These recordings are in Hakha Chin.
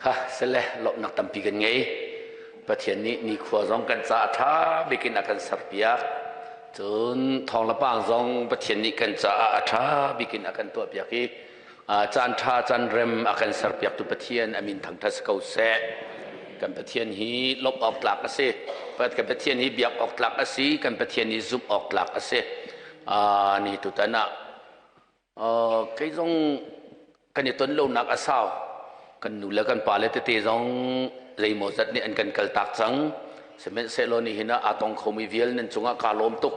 Kha sele lawmhnak tampi kan ngei. Pathian nih nikhua zong kan caah ṭha bik in a kan serpiak. Cun thawng le pang zong Pathian nih kan caah a ṭha bik in a kan tuahpiak i caan ṭha caan rem a kan serpiaktu Pathian a min thangṭhat si ko seh. Kan Pathian hi lawmh awk tlak a si. Kan Pathian hi biak awk tlak a si. Kan Pathian hi zumh awk tlak a si. Ni tutan ah Kei zong kan i ton lonak a sau. Kan nu le kan pale tete zong zeimawzat nih an kan kaltak cang. Sihmanhsehlaw nihin ah aa tong khomi vial nan cungah kaa lawm tuk.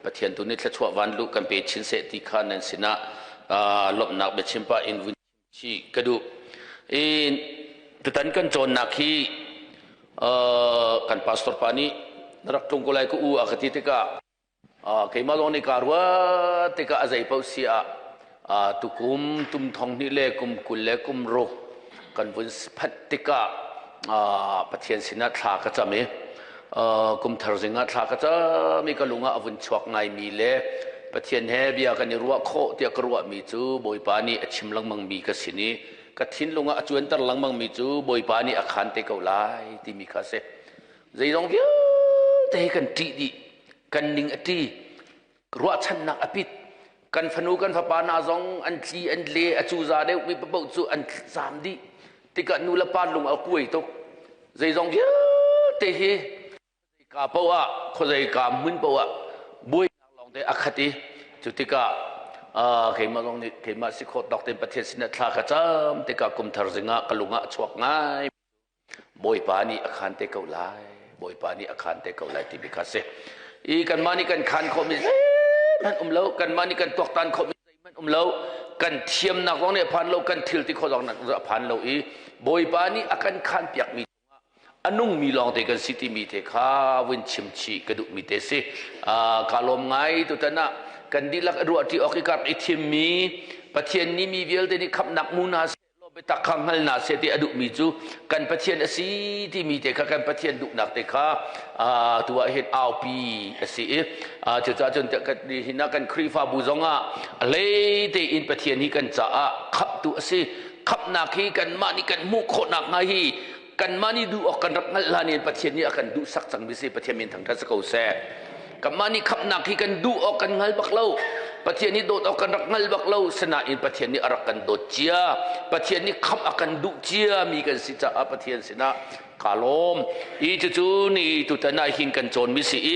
Pathian tu nih thluachuah van luh kan pe chin seh ti kha nan sinah lawmhnak biachim pah in vun chih ka duh. I tutan kan cawnnak hi kan pastor pa nih na rak tlung ko lai ka u a ka ti tikah Keimah lawng nih kaa ruat tikah a zei paoh si ah tukum tum thong hnih le kum 20 le kum ruk kan vun phanh tikah Pathian sinah thla ka cam i kum thar zing ah thla ka cam i ka lung ah a vun chuak ngaimi le Pathian he bia kan i ruah khawh tiah ka ruahmi cu Bawipa nih a chim lengmangmi ka sin i ka thinlung ah a cuanter lengmangmi cu Bawipa nih a khan te ko lai timi kha a si. Zeizong vialte hi kan ṭih dih. Kan ning a ṭi. Ruahchannak a pit. Kan fanu kan fapa hna zong an tli an le a cuza deuh mi paoh cu an zaam dih. Tikah nu le pa lung a kuai tuk. Zeizong vialte hi ka paoh ah khuazei ka hmun paoh ah buainak lawngte a khat i cu tikah keimah zong nih keimah si khawh tawk tein Pathian sinah thla ka cam tikah kum thar zingah ka lung ah a chuak ngai. Bawipa nih a khan te ko lai. Bawipa nih a khan te ko lai timi kha si. I kanmah nih kan khan khawhmi zeihmanh um lo. Kanmah nih kan tuaktan khawhmi zeihmanh um lo. Kan thiamnak zong nih a phan lo. Kan thil ti khawh zong a phan lo i Bawipa nih a kan khan piakmi a nungmi lawngte kan si timi te kha vun chim chih ka duhmi te si. Ka lawm ngai tutan ah kan dihlak ruahṭi awk i kar i thimmi Pathian nih mi vialte nih khamhnak mu hna biatak kha hngal hna seh ti a duhmi cu kan Pathian a si timi te kha kan Pathian duhnak te kha tu ah hin aupi a si i cucaah cun hin ah kan Khrihfabu zongah a hlei tein Pathian hi kan caah khamhtu a si khamhnak hi kanmah nih kan hmuh khawhnak hnga hi kanmah nih duh awk kan rak hngalh hlan in Pathian nih a kan duhsak cangmi si Pathian min thangṭhat si ko seh kanmah nih khamhnak hi kan duh awk kan hngal bak lo Pathian nih dawt awk kan rak hngal bak lo sinain Pathian nih a rak kan dawt cia Pathian nih khamh a kan duh cia mi kan si caah Pathian sinah kaa lawm i cucu ni tutan ah hin kan cawnmi si i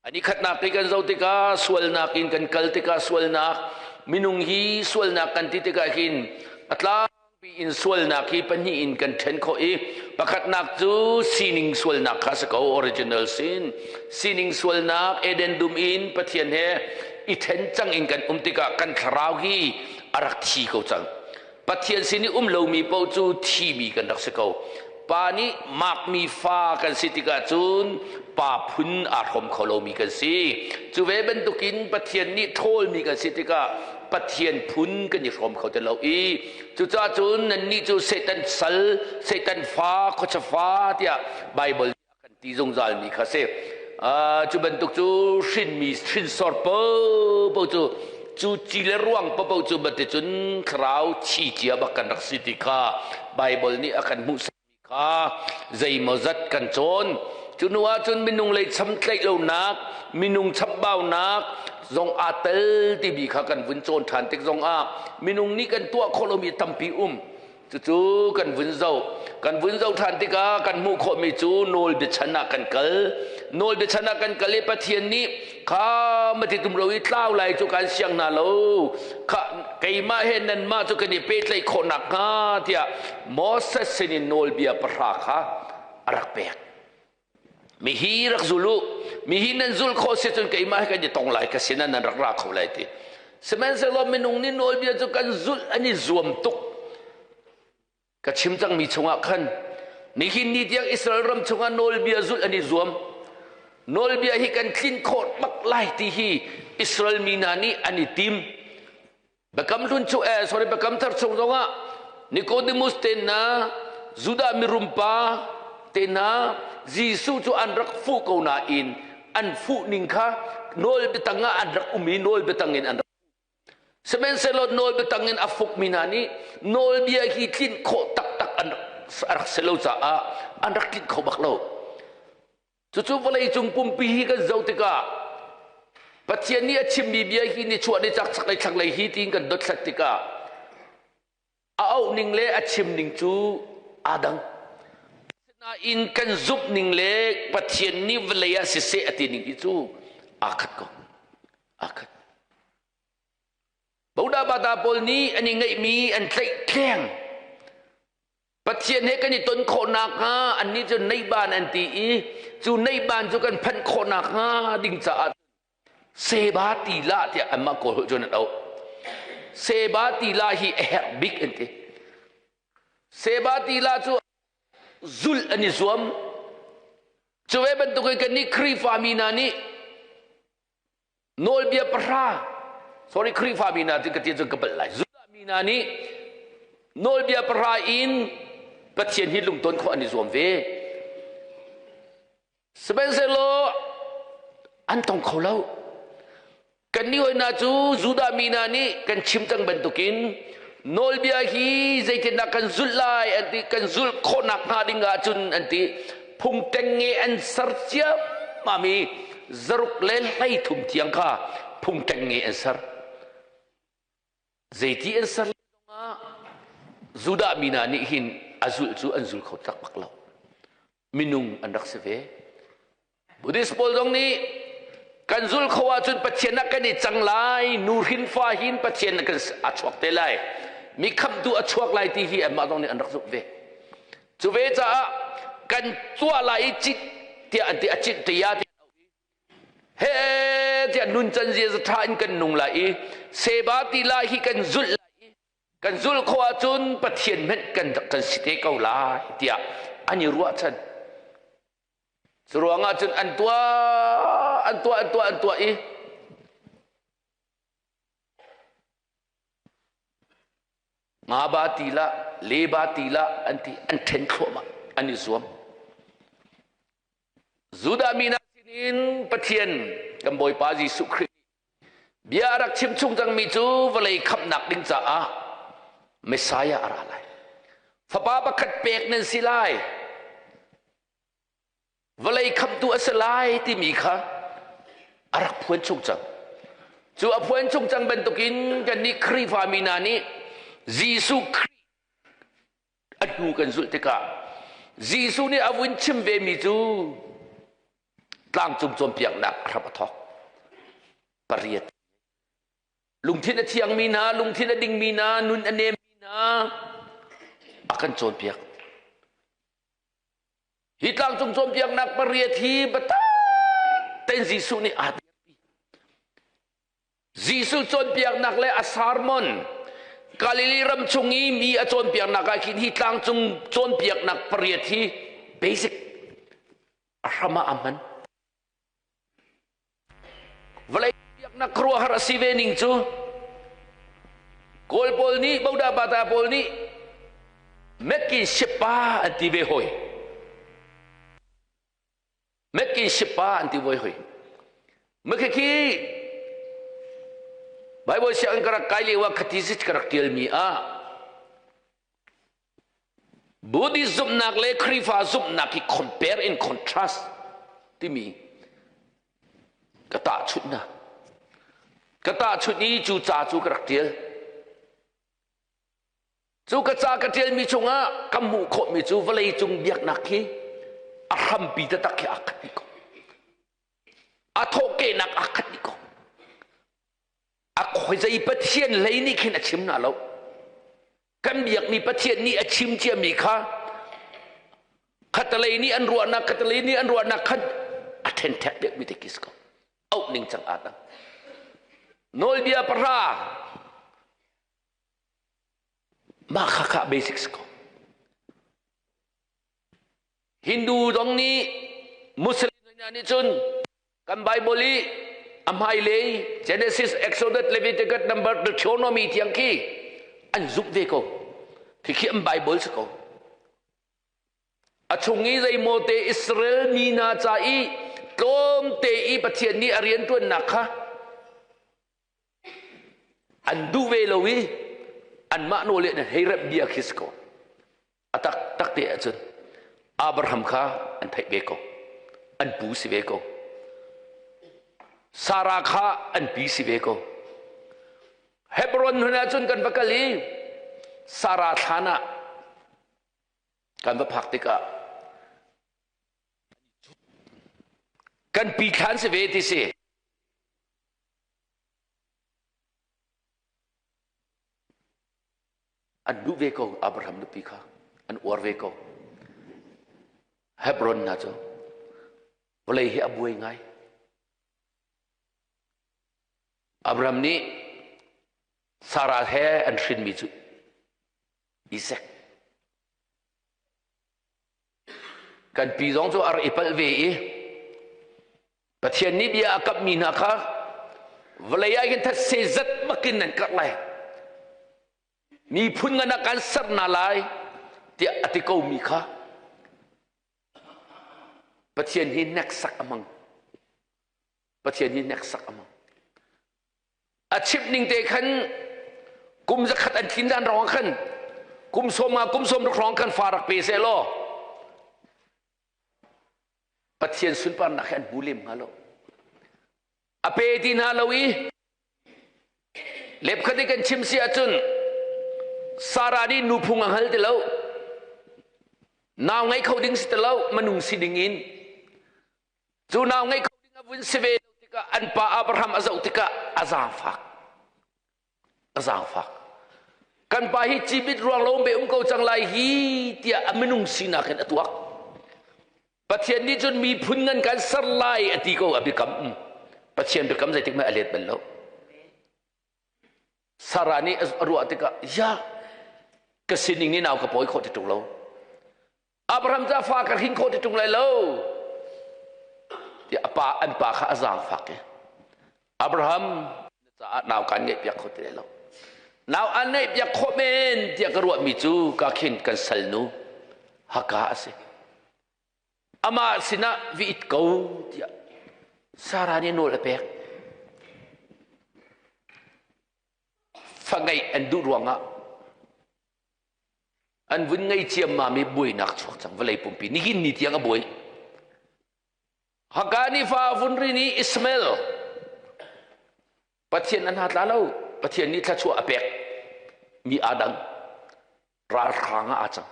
Ani khatnak i kan zoh tikah sualnak in kan kal tikah sualnak minung hi sualnak kan ti tikah hin a tlangpi in sualnak hi pahnih in kan ṭhen khawh i pakhatnak cu sining sualnak kha si ko original sin sining sualnak Eden dum in Pathian he i ṭhen cang in kan um tikah kan thlarau hi a rak thi ko cang Pathian sin i um lomi paoh cu thimi kan rak si ko. Pa nih makmi fa kan si tikah cun pa phun aa hrawm kho lomi kan si. Cu ve bantukin Pathian nih ṭhawlmi kan si tikah Pathian phun kan i hrawm kho ti lo i cucaah cun nannih cu Satan sal, Satan fa, khuacha fa tiah Baibal kan ti zungzal mi kha si. Cu bantuk cu hrinmi hrinsor popo cu cu ci le ruang popo cu baticun thlarau thi cia bak kan rak si ti kha Bible nih a kan hmuhsakmi kha zeimawzat kan cawn. Cu hnu ahcun minung lei cham tlaih lonak, minung chambaunak zong aa tel timi kha kan vun cawn ṭhan tik zong ah minung nih kan tuah khawh lomi tampi um. Cucu kan vun zoh. Kan vun zoh ṭhan tikah kan hmuh khawhmi cu nawlbiachan ah kan kal. Nawlbiachan ah kan kal i Pathian nih kha mati tum lo i tlau lai cu kan siang hna lo. Kha keimah he nanmah cu kan i pehtlaih khawh nakhnga tiah Moses sinin nawlbia pahra kha a rak pek. Mihi rak zul u. Mihi nan zul khawh si cun keimah he kan i tong lai ka sinah nan rak ra kho lai ti. Sihmanhsehlaw minung nih nawlbia cu kan zulh an i zuam tuk. Ka chim cangmi chungah khan nihin ni tiang Israel ram chungah nawlbia zulh an i zuam. Nawlbia hi kan tlin khawh bak lai ti hi Israel mi hna nih an i tim. Biakam hlun chung eh sorry Biakam thar chung zongah Nicodemus te hna Judah mirum pa te hna Jesuh cu an rak fuh ko nain an fuh ning kha nawl biatang ah an rak um i nawl biatang in an rak Sihmanhsehlaw nawl biatang in a fukmi hna nih nawlbia hi tlinh khawh taktak an rak. a rak si lo caah an rak tlinh kho bak lo. Cucu vawleicung pumpi hi kan zoh tikah Pathian nih a chimmi bia hi nichuah nichak chaklei thlanglei hi tiin kan dothlat tikah a auh ning le a chim ning cu aa dang. Asinain kan zumh ning le Pathian nih vawlei ah siseh a ti ning hi cu aa khat ko. Aa khat. Boda bata pawl nih an i ngeihmi an tlaihtleng. Pathian he kan i ton khawh nakhnga annih cu neihban an ti i cu neihban cu kan phanh khawh nakhnga ding caah Seba tila tiah anmah Kawl holh cun an auh. Seba tila hi a herh bik an ti. Seba tila cu zulh an i zuam. Cu ve bantukin kannih Khrihfa mi hna nih Nawlbia pahra, sorry Khrihfa mi hna ka ti cun ka palh lai. Judah mi hna nih nawlbia pahra in Pathian hi lungton khawh an i zuam ve. Sihmanhsehlaw an tong kho lo. Kan nih hoi hna cu Judah mi hna nih kan chim cang bantukin nawlbia hi zeitindah kan zulh lai an ti kan zulh khawhnak hnga ding ahcun an ti phung ṭengnge an ser ciammam i zaruk le 13 tiang kha phung ṭengnge an ser. Zeiti an ser zongah Judah mi hna nih hin a zulh cu an zul kho taktak lo. Minung an rak si ve. Buddhist pawl zong nih kan zul kho ahcun Pathian ah kan i cang lai, nu hrin fa hin Pathian kan a chuak te lai, mi khamhtu a chuak lai ti hi anmah zong nih an rak zumh ve. Cu ve caah kan tuah lai i cit tiah an ti a cit tia he tiah nuncan ziaza ṭha in kan nung lai i seba ti lai hi kan zulh lai i kan zulh khawh ahcun Pathian hmenh kan kan si te ko lai tiah an i ruahchan. Cu ruangah cun an tuah an tuah an tuah an tuah i Ngaba ti lah, leba ti lah an ti an ṭhen thluahmah an i zuam. Judah mi hna sinin Pathian kan Bawipa Jesuh Khrih bia a rak chim chung cangmi cu vawlei khamhnak ding caah Messiah a ra lai. Fapa pakhat pek nan si lai. Vawlei khamhtu a si lai timi kha a rak phuan chung cang. Cu a phuan chung cang bantukin kannih Khrihfa mi hna nih Jesuh Khrih a hnu kan zulh tikah Jesuh nih a vun chim vemi cu tlangcung cawnpiaknak a hram a thawk. Pariat. Lungthin a thiangmi hna, lungthin a dingmi hna, nun a nemmi hna a kan cawnpiak. Hi tlangcung cawnpiaknak pariat hi biatak tein Jesuh nih aa dirpi. Jesuh cawnpiaknak le a sermon Galilee ram chung i mi a cawnpiaknak ah khin hi tlangcung cawnpiaknak pariat hi basic a hram ah a hman. Vawlei biaknak khuaruahhar a si ve ning cu Kawl pawl nih Boda Bata pawl nih Mekki Sipa an ti ve hoi. Mekki Sipa an ti ve hoi. Makhikhi Bible sianginn ka rak kai lio ah khati ka rak tialmi ah Buddhist zumhnak le Khrihfa zumhnak hi compare and contrast timi ka tahchunh hna. Ka tahchunh i cu ca cu ka rak tial. Cu ka ca ka tialmi chungah ka hmuh khawhmi cu vawleicung biaknak hi a hrampi taktak hi aa khat dih ko. A thawhkehnak aa khat dih ko. A khuazei Pathian hlei nih khin a chim hna lo. Kan biakmi Pathian nih a chim ciami kha khatalei nih an ruahnak khatalei nih an ruahnak khan a ṭhenṭhek deuhmi te khi si ko. Auh ning cang aa dang. Nawlbia pahra mah kha kha basic si ko. Hindu zong nih Muslim hna nih cun kan Bible i a hmailei Genesis, Exodus, Leviticus, Number, Deuteronomy tiang khi an zumh ve ko. Khikhi an Bible si ko. A chung i zeimaw te Israel mi hna ca i tlawmte i Pathian nih a rianṭuannak kha an duh ve lo i anmah nawl in hei remh bia khi si ko. A taktak. taktak te ahcun Abraham kha an theih ve ko. An pu si ve ko. Sarah kha an pi si ve ko. Hebron hmun ahcun kan va kal i Sarah thlan ah kan va phak tikah kan pi thlan si ve ti si. An duh ve ko Abraham nupi kha an uar ve ko. Hebron hna cu vawlei hi a buai ngai. Abraham nih Sarah he an hrinmi cu Isaac. Kan pi zong cu a rak i palh ve i Pathian nih bia a kamhmi hna kha vawlei ah hin thetse zat bakin nan karh lai. Miphun ngan ah kan ser hna lai tiah a ti komi kha Pathian hi hneksak a hmang. Pathian hi hneksak a hmang. A chimh ning te khan kum zakhat an tlin dan rong khan kum sawm nga kum sawm ruk hrawng khan fa rak pe seh law Pathian sunparnak hi an hmu lem hnga lo. A pe ti hna lo i lepkhat i kan chim si ahcun Sarah nih nuphung a hngal ti lo. Nau ngei kho ding si ti lo, manung si ding in Cu nau ngeih kho ding a vun si ve lo tikah an pa Abraham a zoh tikah a zaangfak. A zaangfak. Kan pa hi cimit ruang lo be um ko cang lai hi tiah a minung sinak in a tuak. Pathian nih cun miphun ngan kan ser lai a ti ko a biakam. Pathian biakam zeitik hmanh a let bal lo. Sarah nih a ruah tikah ya ka sining nih nau ka pawi khawh ti ṭung lo. Abraham ca fa ka hrin khawh ti ṭung lai lo tiah a pa an pa kha a zaangfak i Abraham na caah nau kaan ngeihpiak kho ti lai lo nau aan ngeihpiak khawh men tiah ka ruahmi cu ka khin kan salnu Haka a si amah sinah vi it ko tiah Sarah nih nawl a pek fa ngeih an duh ruangah An vun ngei ciammam i buainak chuak cang vawlei pumpi nihin ni tiang a buai. Haka nih fa vun rin i Ismael Pathian an hatla lo Pathian nih thluachuah a pek mi aa dang ralhrang ah aa cang.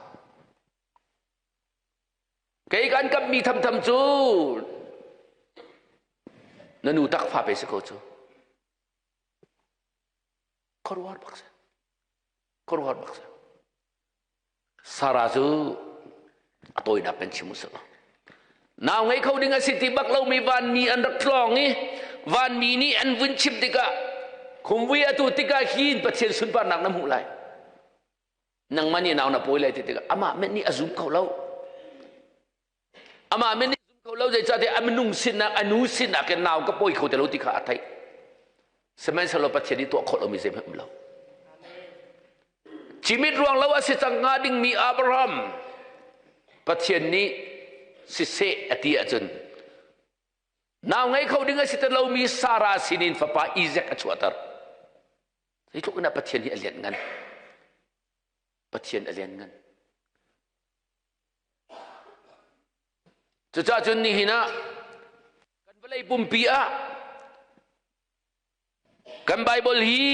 Kei kan kammi thamtham cu na nu tak fa pe si ko cu. Khuaruahhar bak si. Khuaruahhar bak si. Sarah cu a tawinak kan chim usih law. Nau ngei kho ding a si ti bak lomi vanmi an rak tlawng i vanmi nih an vun chim tikah khumvui atu tikah hin Pathian sunparnak na hmuh lai. Nangmah nih nau na pawi lai ti tikah amah men nih a zum kho lo. Amah men nih zum kho lo zeicahtiah a minung sinak a nu sinak in nau ka pawi kho ti lo ti kha a theih. Sihmanhsehlaw Pathian nih tuah khawh lomi zeihmanh um lo. Cimit ruang lo a si cang hnga dingmi Abraham Pathian nih siseh a ti ahcun nau ngei kho ding a si ti lomi Sarah sinin fapa Isaac a chuahter. Zeitluk in ah Pathian hi a lianngan. Pathian a lianngan. Cucaah cun nihin ah kan vawlei pumpi ah kan Bible hi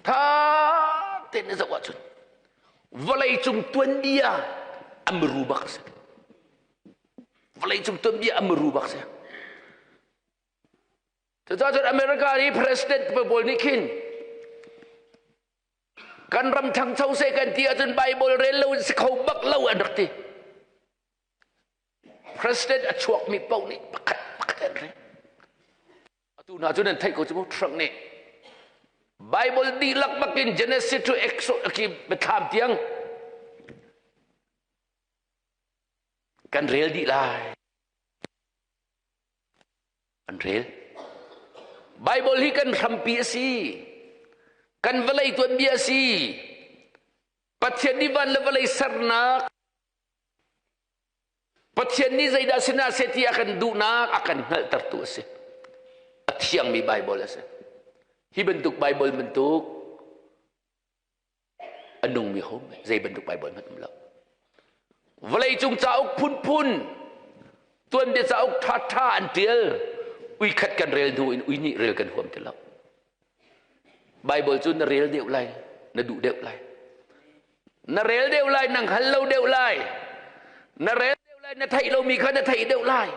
tha tein na zoh ahcun vawlei cung tuanbia a muru bak a si. Vawlei cung tuanbia a muru bak a si. Cucaah cun America i president pawl nih khin Kan ram ṭhangcho seh kan ti ahcun Bible rel lo in si kho bak lo an rak ti. President a chuakmi paoh nih pakhat pakhat an rel. Atu hna cu nan theih ko cu mu Trump nih Bible dihlak bakin Genesis to Exodus ki biathlam tiang kan rel dih lai. An rel. Bible hi kan hrampi a si. Kan vawlei tuanbia a si. Pathian nih van le vawlei sernak Pathian nih zeidah sinah seh ti a kan duhnak a kan hngalhtertu a si. A thiangmi Bible a si. Hi bantuk Bible bantuk. A nungmi ho zei bantuk Bible hmanh um lo. Vawleicung cauk phunphun tuanbia cauk ṭhaṭha an ṭial. Ui khat kan rel hnu in ui nih rel kan huam ti lo. Bible cu na rel deuh lai, na duh deuh lai. Na rel deuh lai, na hngal lo deuh lai. Na rel deuh lai, na theih lomi kha na theih deuh lai.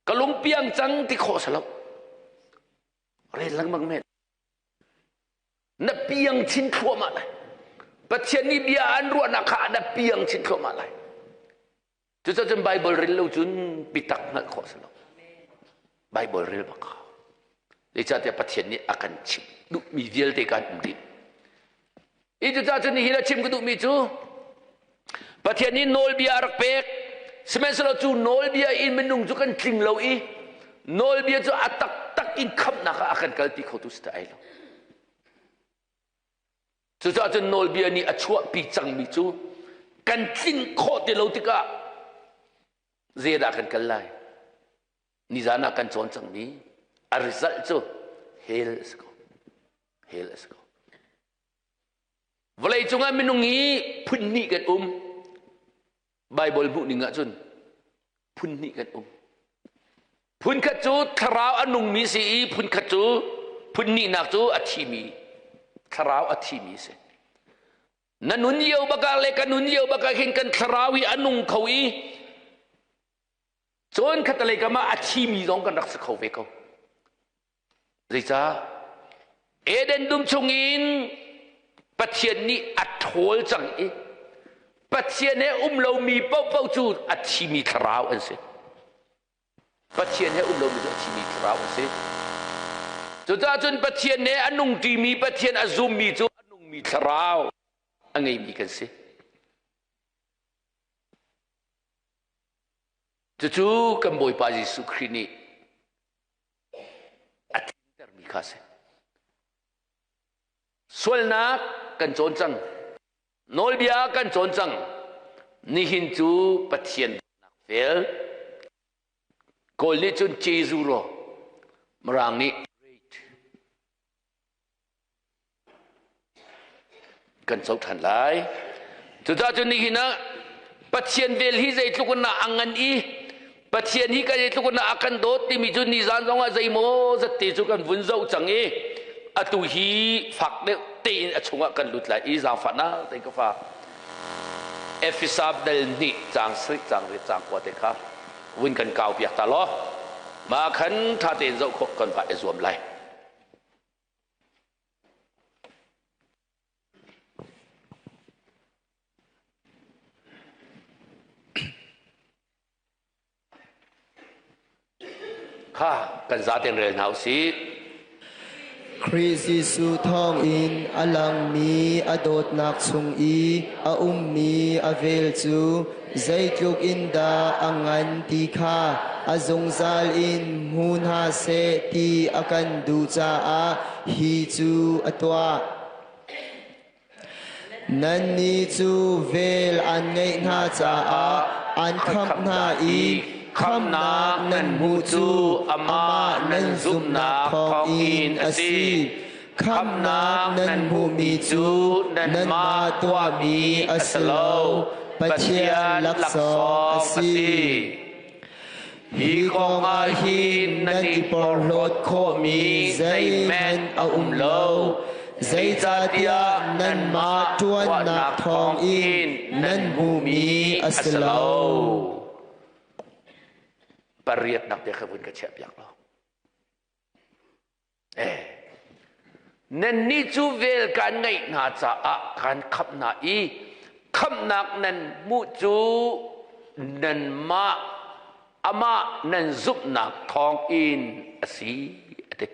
Ka lungpiang cang ti khawh si lo. Rel lengmang men. Na piang chin thluahmah lai. Pathian nih bia an ruahnak kha na piang chin thluahmah lai. Cucaah cun Bible rel lo cun bitak hngalh khawh si lo. Bible rel bak hau. Zeicahtiah Pathian nih a kan chimh duhmi vialte kan um dih. I cucaah cun nihin a chim ka duhmi cu Pathian nih nawlbia a rak pek. Sihmanhsehlaw cu nawlbia in minung cu kan tling lo i nawlbia cu a taktak in khamhnak ah a kan kalpi khotu si ti ai lo. Cucaah cun nawlbia nih a chuahpi cangmi cu kan tlinh khawh ti lo tikah zeidah kan kal lai? Nizan ah kan cawn cangmi a result cu hell a si ko. Hell a si ko. Vawlei cungah minung hi phun hnih kan um. Bible hmuh ning ahcun phun hnih kan um. Phun khat cu thlarau a nungmi si i phun khat cu phun hnihnak cu a thimi thlarau a thimi si. Na nun lio baka le ka nun lio baka hin kan thlarau hi a nung kho i cun khatalei kam ah a thimi zong kan rak si kho ve ko. Zeicah? Eden dum chungin Pathian nih a ṭhawl cang i Pathian he um lomi paohpaoh cu a thimi thlarau an si. Pathian he um lomi cu a thimi thlarau an si. Cucaah cun Pathian he a nungṭimi Pathian a zummi cu a nungmi thlarau a ngeimi kan si. Cucu kan Bawipa Jesuh Khrih nih a tlintermi kha a si. Sualnak kan cawn cang. Nawlbia kan cawn cang. Nihin cu Pathian dawtnak fel. Kawl nih cun Jesuh ro. Mirang nih great. Kan co ṭhan lai. Cucaah cun nihin ah Pathian vel hi zeitluk in a ngan i Pathian hi ka zeitluk in a kan dawt timi cu nizan zong ah zeimaw zat te cu kan vun zoh cang i atu hi fak deuh tein a chungah kan lut lai i zaangfahnak tein ka fa Efesa dal hnih caang sarih caang riat caang kua te kha vun kan kau piak ta law mah khan ṭha tein zoh khawh kan va i zuam lai. Kha kan zaten rel hna usih. Khrih Jesuh thawngin a langmi a dawtnak chung i a ummi a vel cu zeitluk in dah a ngan ti kha a zungzal in hmu hna seh ti a kan duh caah hi cu a tuah. Nannih cu vel an ngeih hna caah an khamh hna i khamhnak nan hmuh cu amah nan zumhnak thawngin a si. Khamhnak nan hmuhmi cu nanmah tuahmi a si lo, Pathian laksawng a si. Hi kong ah hin nan i porhlawt khawhmi zeihmanh a um lo. Zeicahtiah nanmah ṭuannak thawngin nan hmuhmi a si lo. Pariatnak te kha vun ka chiahpiak law. Eh, nannih cu vel kaan ngeih hna caah kaan khamh hna i khamhnak nan hmuh cu nanmah amah nan zumhnak thawngin a si a ti.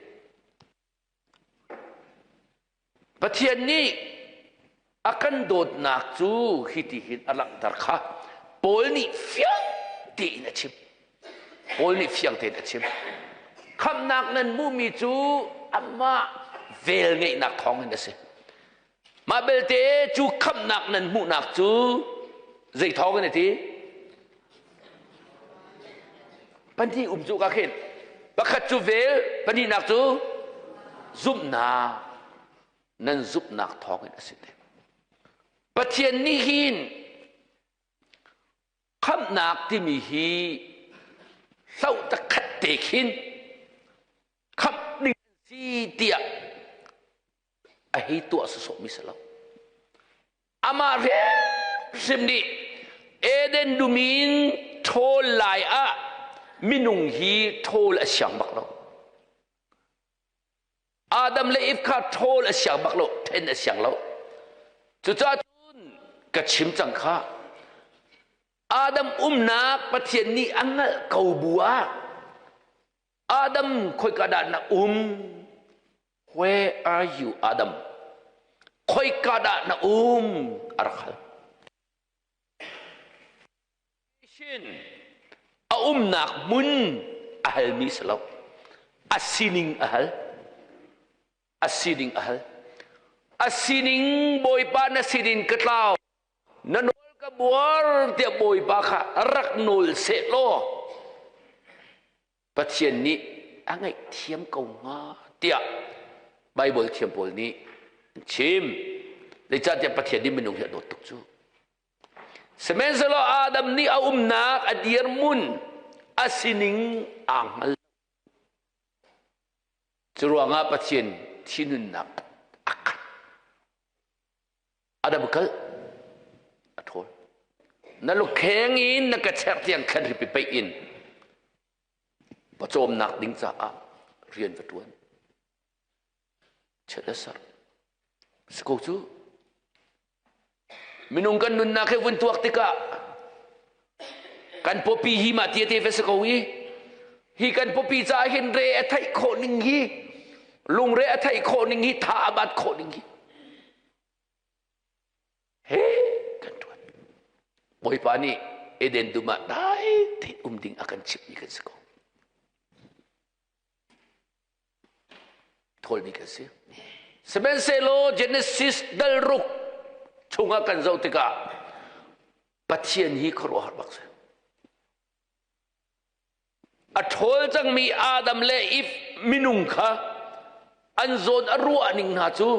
Pathian nih a kan dawtnak cu hiti hin a langhter kha Paul nih fiang tein a chim. Paul nih fiang tein a chim. Khamhnak nan hmuhmi cu amah vel ngeihnak thawngin a si. Mah belte cu khamhnak nan hmuhnak cu zei thawngin a ti? Pahnih um cu ka khin. Pakhat cu vel, pahnihnak cu zumhnak. Nan zumhnak thawngin a si te. Pathian nih hin khamhnak timi hi hloh takhat te khin khamh ding si tiah a hei tuah sawsawhmi si lo. Amah hrimhrim nih Eden dum in ṭhawl lai ah minung hi ṭhawl a siang bak lo. Adam le Eve kha ṭhawl a siang bak lo, ṭhen a siang lo. Cucaah cun ka chim cang kha. Adam umnak Pathian nih a hngalh ko bu ah Adam khoika dah na um? Where are you, Adam? Khoika dah na um? A rak hal. Shin a umnak hmun a halmi si lo. A sining a hal. A sining a hal. A sining Bawipa na sinin ka tlau. Na nawl ka buar tiah Bawipa kha rak nawl seh law Pathian nih a ngaihthiam ko hnga tiah Baibal thiam pawl nih an chim. Zeicahtiah Pathian nih minung hi a dawt tuk cu. Sihmanhsehlaw Adam nih a umnak a dirhmun a sining aa hngal. Cu ruangah Pathian thinhunnak a khat. Adam kal a ṭhawl. Na lukheng in na ka cherh tiang khan ripi peih in pawcawmnak ding caah rian va ṭuan. Chiat a ser. Si ko cu. Minung kan nunnak he vun tuak tikah kan pawpi hi mah tia te ve si ko hi. Hi kan pawpi caah hin re a theih khawh ning hi lungre a theih khawh ning hi tha a bat khawh ning hi he kan ṭuan. Bawipa nih Eden dum ah dai tein um ding a kan chimhmi kan si ko. Thawlmi kan si. Sihmanhsehlaw Genesis dal ruk chungah kan zoh tikah Pathian hi khuaruahhar bak si. A ṭhawl cangmi Adam le Eve minung kha an zawn a ruah ning hna cu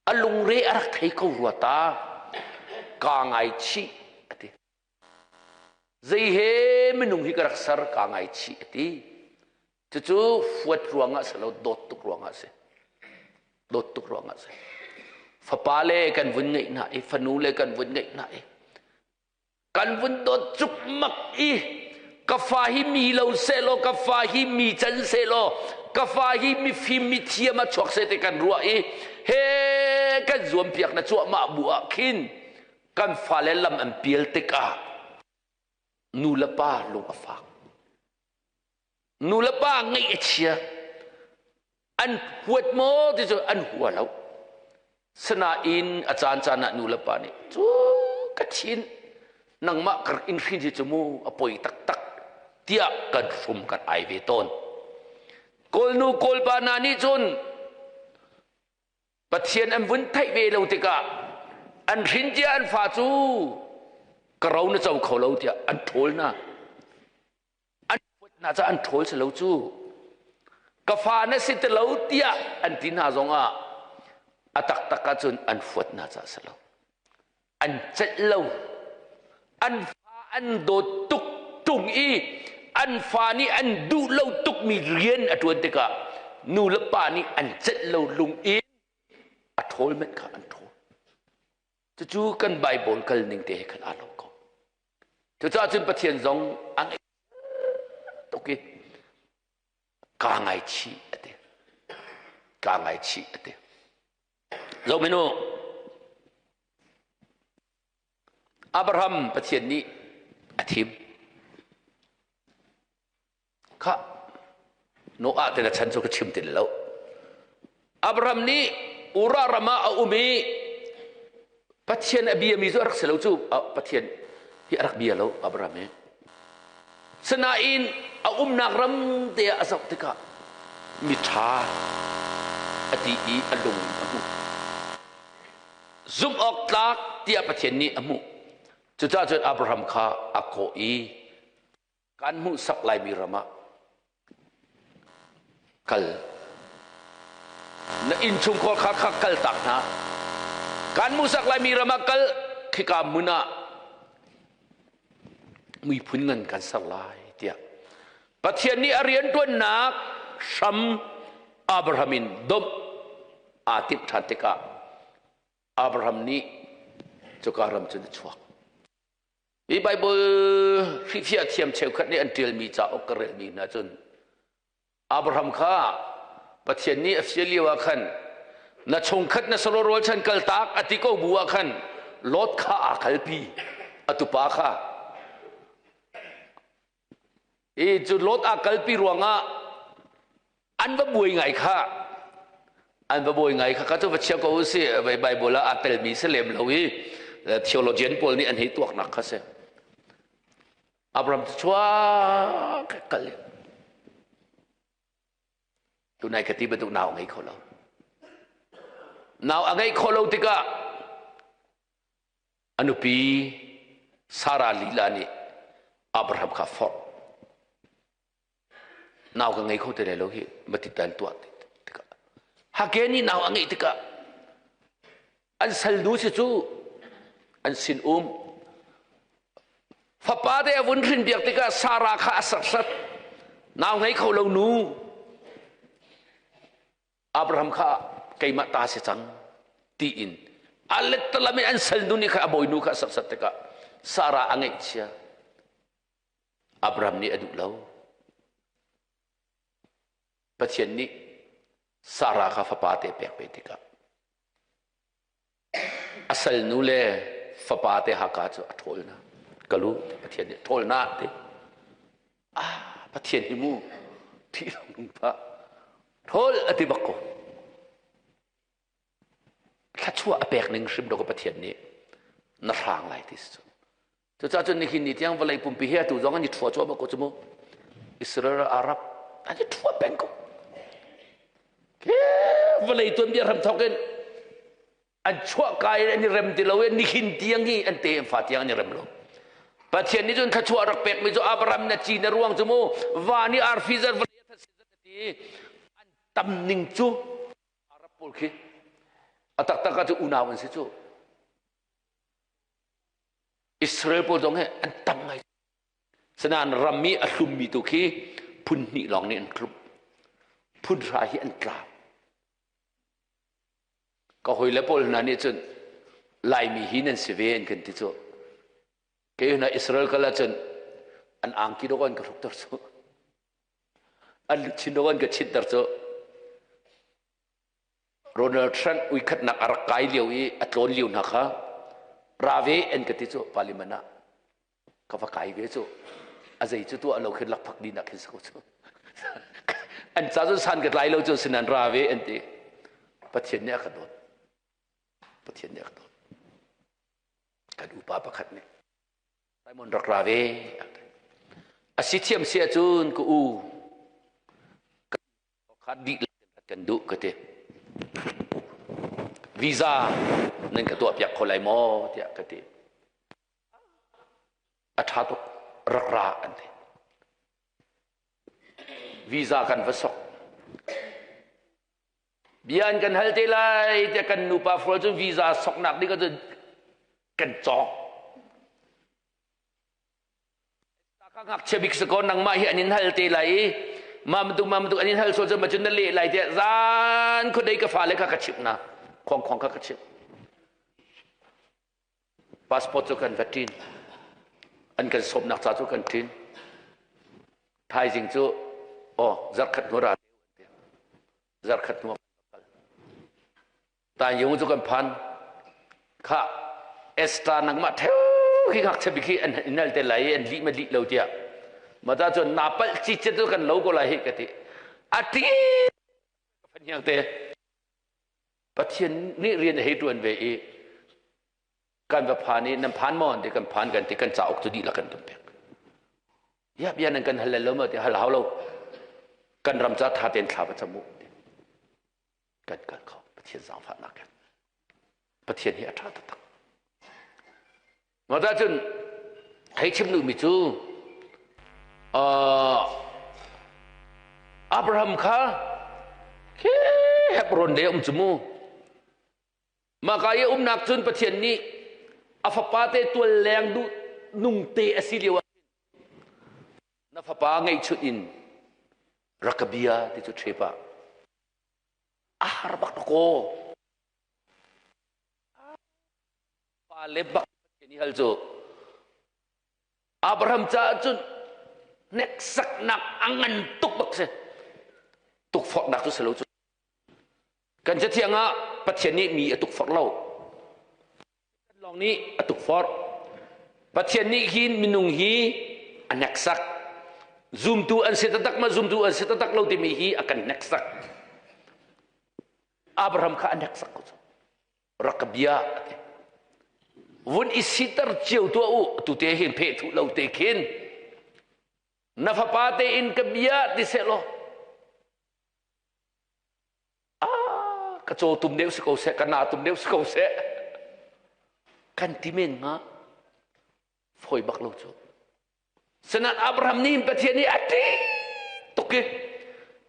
a lungre a rak thei ko rua ta kaa ngaichih a ti. Zei he minung hi ka rak ser kaa ngaichih a ti. Cucu huat ruangah si lo dawt tuk ruangah a si. Dawt tuk ruangah a si. Fapa le kan vun ngeih hna i fanu le kan vun ngeih hna i kan vun dawt cukmak i ka fa hi mi lo sehlaw ka fa hi mi can sehlaw ka fa hi mifim mithiam a chuak seh ti kan ruah i he kan zuampiak na cuahmah bu ah khin kan fale lam an pial tikah nu le pa lung a fak. Nu le pa ngeih a chia. An huat maw ti cu an hua lo. Sinain a caan caan ah nu le pa nih cu ka thin nangmah ka rak in hrin hi cu mu a poi taktak tiah kan hrum kan ai ve tawn. Kawlnu kawlpa hna nih cun Pathian an vun theih ve lo tikah an hrin cia an fa cu ka ro na co kho lo tiah an ṭhawl hna. An huat hna caah an ṭhawl si lo cu. Ka fa na si ti lo tiah an ti hna zongah a taktak ahcun an huat hna caah si lo. An celh lo. An fa an dawt tuk ṭung i an fa nih an duh lo tukmi rian a ṭuan tikah nu le pa nih an celh lo lung in a ṭhawl manh kha an ṭhawl. Cucu kan Baibal kal ning te he khan aa lo ko. Cucaah cun Pathian zong a ngaih tuk i kaa ngaichih a ti. Kaa ngaichih a ti. Zoh minu, Abraham Pathian nih a thim. Khah, Noah te na chan cu ka chim ti lo. Abraham nih Ura ram ah a um i Pathian a biami cu a rak si lo cu Pathian hi a rak bia lo Abraham hi. Sinain a umnak ram te ah a zoh tikah miṭha a ti i a lung a hmuh. Zumh awk tlak tiah Pathian nih a hmuh. Cucaah cun Abraham kha a kawh i kan hmuhsak laimi ram ah kal. Na innchungkhar kha kha kaltak hna. Kan hmuhsak laimi ram ah kal, khika hmun ah miphun ngan kan ser lai tiah Pathian nih a rianṭuannak hram Abraham in domh aa timh ṭhan tikah Abraham nih cuka ram cun a chuak. Hi Baibal hrifiah thiam cheukhat nih an ṭialmi cauk ka relmi hna cun Abraham kha Pathian nih a fial lio ah khan na chungkhat na salo rualchan kaltak a ti ko bu ah khan Lot kha aa kalpi a tupa kha. I cu Lot aa kalpi ruangah an va buai ngai kha an va buai ngai kha ka cu va chia ko u si Bible ah aa telmi si lem lo i theologian pawl nih an hei tuaknak kha si. Abraham cu chuak kal tunai ka ti bantuk nau a ngei kho lo. Nau a ngeih khawh lo tikah a nupi Sarah lila nih Abraham kha forh. Nau ka ngei kho te lai lo hi matitan tuah tikah Hake nih nau a ngeih tikah an salnu si cu an sin um fapa te a vun hrin biak tikah Sarah kha a serhsat nau ngei kho lo nu Abraham kha keimah ta si cang tiin a lettalam in an salnu nih kha a bawinu kha a serhsat tikah Sarah a ngaihchia Abraham nih a duh lo. Pathian nih Sarah kha fapa te pek ve tikah a salnu le fapa te haka cu a ṭhawl hna. Ka lu Pathian nih ṭhawl na ti. Ah, Pathian hi mu thi lo nung pa ṭhawl a ti bak ko. Thluachuah a pek ning hrim do Pathian nih na hrang lai ti si cu. Cucaah cun nihin ni tiang vawlei pumpi hi atu zong an i ṭhua cuahmah ko cu mu. Israel Arab an i ṭhua peng ko. Vawlei tuanbia hram thawk in an chuah kai in an i rem ti lo i nihin tiang hi an te an fa tiang an i rem lo. Pathian nih cun thluachuah rak pekmi cu Abraham na ci na ruang cu mu van i arfi zat vawlei a that zat ti an tam ning cu Arab pawl khi a taktak ah cu unau an si cu. Israel pawl zong hi an tam ngai. Sinain ram i a hlummi tu khi phun hnih lawng nih an hlum. Phun hra hi an tlau. Ka hawile pawl hna nih cun Laimi hi nan si ve an kan ti cu. Kei hna Israel kal ahcun an angki dawk an ka hrukter cu. An luchin dawk an ka chinter cu. Ronald Trump uikhatnak a rak kai lio i a tlawn lio hna kha ra ve an ka ti cu parliament ah ka va kai ve cu a zei cu tuah lo khin lakphak dinak khin si ko cu an ca cu san ka tlai lo cu sinan ra ve an ti Pathian nih a ka dawt Pathian nih a ka dawt kan upa pakhat nih Simon rak ra ve a si thiam si ahcun ka u Khat dih kan duh ka ti. Visa nan ka tuah piak kho lai maw tiah ka ti. A ṭha tuk rak ra an ti. Visa kan va sok. Bia an kan hal te lai tiah kan nupa fual cu visa soknak ding ahcun kan cawk. Ka ngakchia bik si kaw nangmah hi an in hal te lai i mah bantuk mah bantuk an in hal sual cu macun na leh lai tiah zan khuadei ka fale kha ka chimh hna khuangkhuang kha ka chimh passport cu kan va ṭin an kan sawmnak ca cu kan ṭin thaizing cu aw zarkhat hnu ra zarkhat hnu Taingyung cu kan phan. Kha Esther nangmah theu khi ngakchia bik hi an in al te lai i an lih ma lih lo tiah. Mata cun na palh ci chet cu kan lo ko lai hi ka ti. A ti ka te. Pathian nih rian a hei tuan ve i kan va phan i nan phan maw ti kan phan kan ti kan cauk cu dihlak kan kan pek. Ya bia nan kan hal lo ma ti hal hau lo. Kan ram ca tha tein thla va cam u. Kan kal kho Pathian zaangfahnak in Pathian hi a ṭha taktak Mata cun hei chim duhmi cu Abraham kha khi Hebron le um cu mu. Mah ka i umnak cun Pathian nih a fapa te tual leng duh nung te a si lio ah na fapa ngeihchunh in rak ka bia ti cu ṭhep ah a har bak ko. Pa le bak Pathian i hal cu Abraham caah cun hneksaknak a ngan tuk bak si. Tukforhnak cu si lo cu. Kan cathiang ah Pathian nih mi a tukforh lo. Kan lawng nih a tukforh. Pathian nih hin minung hi a hneksak. Zumtu an si taktak ma zumtu an si taktak lo timi hi a kan hneksak. Abraham kha a hneksak ko cu. Rak ka bia a ti. Vun i siter cio tuah u tu te hin pheh thuh lo te khin na fapa te in ka bia ti seh law ah ka caw tum deuh si ko seh ka na tum deuh si ko seh kan ti men hnga fawi bak lo cu Senan Abraham nih Pathian nih a ṭih tuk i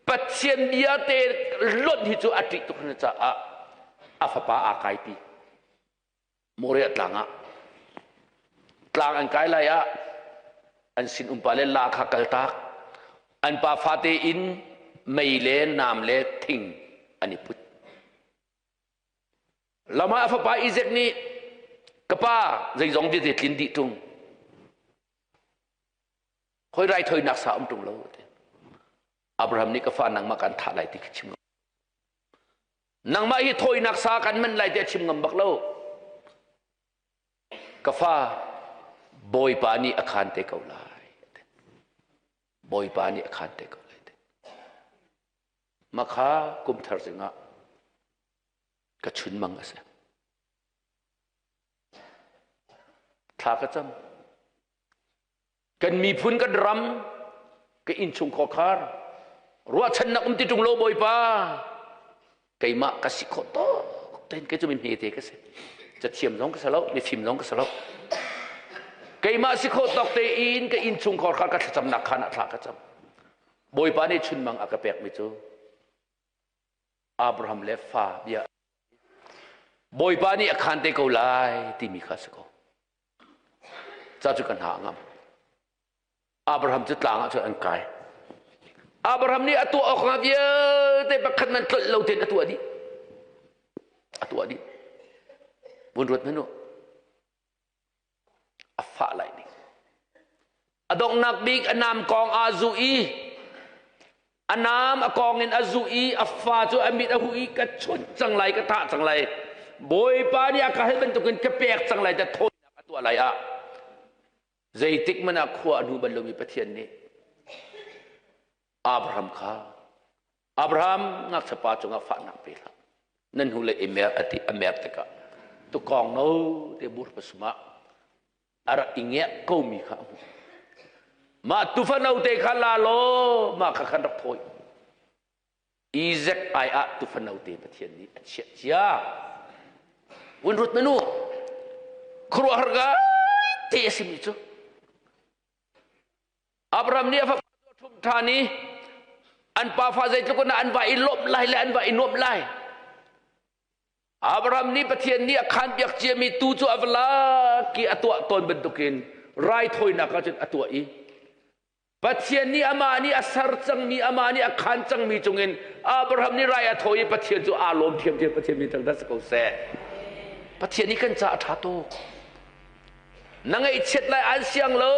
Pathian bia te lonh hi cu a ṭih tuk hna caah a fapa aa kaipi Moriah tlang ah tlang an kai lai ah an sin umpa le la kha kaltak an pa fate in mei le nam le thing an i put lam ah a fapa Isaac nih ka pa zeizong vialte tlin dih ṭung hoi raithawinak sa um ṭung lo Abraham nih ka fa nangmah kan thah lai ti khi chim nangmah hi thawinak sa kan man lai ti a chim ngam bak lo ka fa Bawipa nih a khan te ko lai Bawipa nih a khan te ko lai makha kum thar zingah ka chunmang a si thla ka cam kan miphun kan ram ka innchung khawkhar ruahchannak um ti ṭung lo Bawipa keimah ka si khawh tawk tein kei cu mi hmete ka si cathiam zong ka si lo mifim zong ka si lo keimah si khawh tawk tein ka innchung khawkhar ka thlacamnak khan ah thla ka cam Bawipa nih chunmang a ka pekmi cu Abraham le fa bia Bawipa nih a khan te ko lai timi kha si ko Ca cu ka hna a ngam. Abraham cu tlang ah cun an kai. Abraham nih a tuah awk hnga vialte pakhat man tlolh lo tein a tuah dih. A tuah dih. Vun ruat hmanh u. A fah lai ning. A donghnak bik a nam kong aa zuh i a nam a kong in a zuh i a fa cu a mit a huh i ka chunh cang lai ka thah cang lai bawipa nih a ka hal bantukin ka pek cang lai ta thawinak a tuah lai ah zeitik hmanh ah khua a hnu bal lomi Pathian nih Abraham kha Abraham ngakchia pa cungah fahnak pe hlah nan hnu le i mer a ti a mer tikah tukawng no te bur pasumah a rak i ngiah komi kha a hmuh. Mah tufa note kha la law mah kha khan rak thawi. Isaac ai ah tufa note Pathian nih a chiah cia. Vun rut menu khuaruahhar ngai te a simi cu Abraham nih a fapa cu a ṭhumh ṭhan i an pafa zeitluk in an va i lawmh lai le an va i nuamh lai. Abraham nih Pathian nih a khanpiak ciami tuu cu a va lak i a tuah tawn bantukin raithawinak ah cun a tuah i Pathian nih amah nih a ser cangmi amah nih a khan cangmi cungin Abraham nih rai a thawi i Pathian cu aa lawm thiamthiam Pathian min thangthat si ko seh. Pathian nih kan caah a ṭha tuk. Na ngaihchiat lai an siang lo.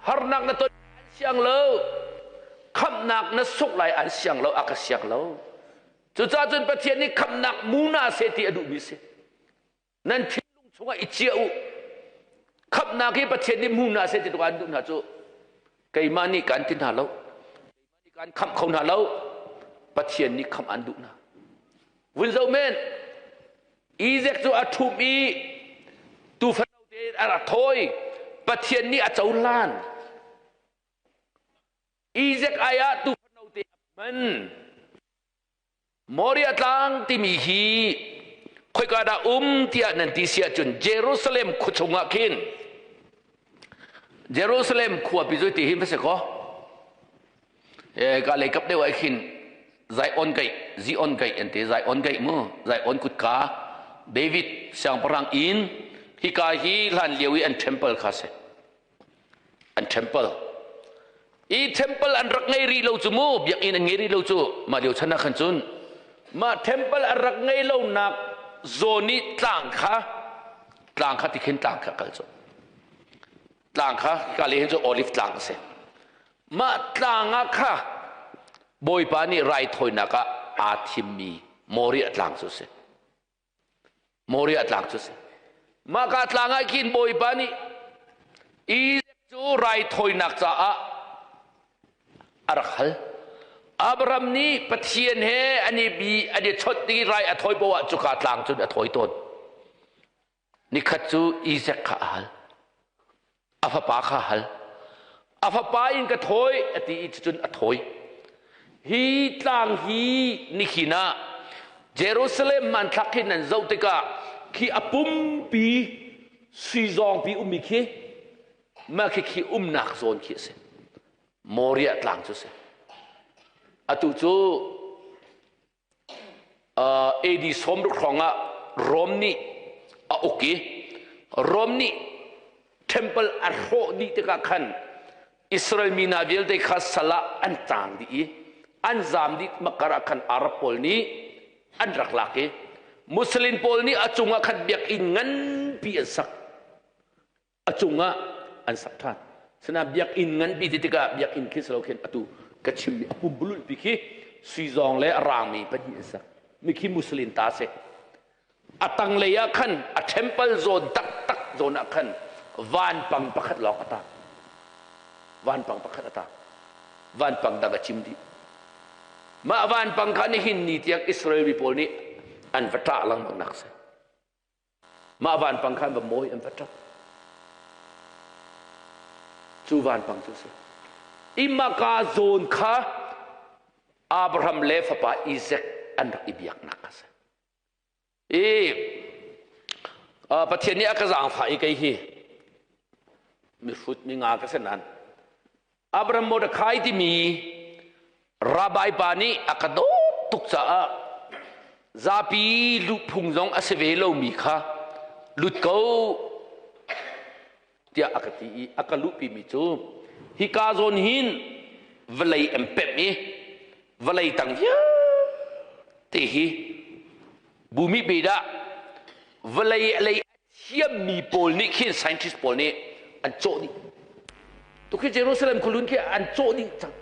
Harnak na ton an siang lo. Khamhnak na sungh lai an siang lo, a ka siang lo. Cucaah cun Pathian nih khamhnak mu na seh ti a duhmi si. Nan thinlung chungah i chia u. Khamhnak hi Pathian nih mu na seh ti tuk an duh hna cu keimah nih kan ti hna lo. Keimah nih kan khamh kho hna lo. Pathian nih khamh an duh hna. Vun zoh men. Isaac cu a ṭhum i tuufano tein a rak thawi. Pathian nih a cohlan. Isaac ai ah tuufano te a hman. Moriah tlang timi hi khoika dah um tiah nan ti si ahcun Jerusalem khua chungah khin Jerusalem khuapi cu ti hin va si kaw ka lei kap deuh ah khin. Zion Gate, Zion Gate an ti, Zion Gate mu, Zion kutka, David siangpahrang inn, hika hi hlan lio i an temple kha si. An temple. I temple an rak ngei rih lo cu mu, biakinn an ngei rih lo cu, mah lio chan ah khan cun, mah temple an rak ngei lo nak zawn i tlang kha, tlang kha tikhin tlang kha kal cu. Tlang kha, hika le hin cu olive tlang a si. Mah tlang ah kha Bawipa nih raithawinak ah aa thimmi Moriah tlang cu a si. Moriah tlang cu a si. Mahka tlang ah khin Bawipa nih Isaac cu raithawinak caah a rak hal. Abraham nih Pathian he an i bi an i chawnh i rai a thawi poah cuka tlang cun a thawi tawn. Nikhat cu Isaac kha a hal. A fapa kha a hal. A fapa in ka thawi a ti i cucun a thawi. Hi tlang hi nikhin ah Jerusalem hmanthlak khi nan zoh tikah khi a pumpi suizawngpi ummi khi mah khi khi umnak zawn khi a si. Moriah tlang cu a si. Atu cu AD 60 hrawng ah Rom nih a uk i Rom nih temple a hrawh dih tikah khan Israel mi hna vialte kha sal ah an tang dih i an zaam dih makar ah khan Arab pawl nih an rak lak i Muslim pawl nih a cungah khan biakinn nganpi an sak. A cungah an sak ṭhan. Sina biakinn nganpi ti tikah biakinn khi si lo khin atu ka chimmi a pumpululh pi khi sui zawng le a rangmi pahnih an sak. Mi khi Muslim ta si. A tanglei ah khan a temple zawn taktak zawn ah khan vanpang pakhat lawng a tang. Vanpang pakhat a tang. Vanpang dang a cim dih. Mah vanpang kha nihin ni tiang Israel mi pawl nih an va ṭah lengmang nak si. Mah vanpang kha an va mawi, an va ṭap. Cu vanpang cu a si. Imaka zawn kha Abraham le fapa Isaac an rak i biaknak a si. I Pathian nih a ka zaangfah i kei hi mihrut mi nga ka si nain Abraham Mordecai timi rabbi pa nih a ka dawt tuk caah zapi luhphung zong a si ve lomi kha lut ko tiah a ka ti i a ka luhpimi cu hika zawn hin vawlei an pemh i vawlei tang vialte hi bumi pe dah vawlei lei thiammi pawl nih khin scientist pawl nih an cawh dih. Tukhi Jerusalem khualun khi an cawh dih cang.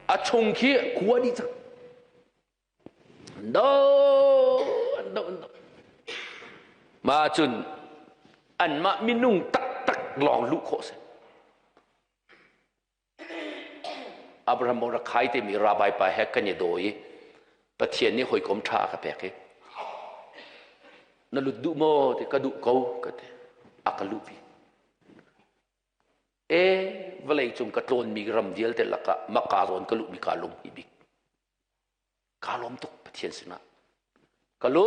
A chung khi khua dih cang. An do, an do, an do. Ma cun anmah minung taktak lawng luh khawh si. Abraham Mordecai timi rabbi pa he kan i daw i Pathian nih hawikom ṭha a ka pek i na lut duh maw ti ka duh ko ka ti a ka luhpi e vawlei cung ka tlawnmi ram vialte lakah Maka zawn ka luhmi kaa lung hi bik Kaa lawm tuk Pathian sinah. Ka lu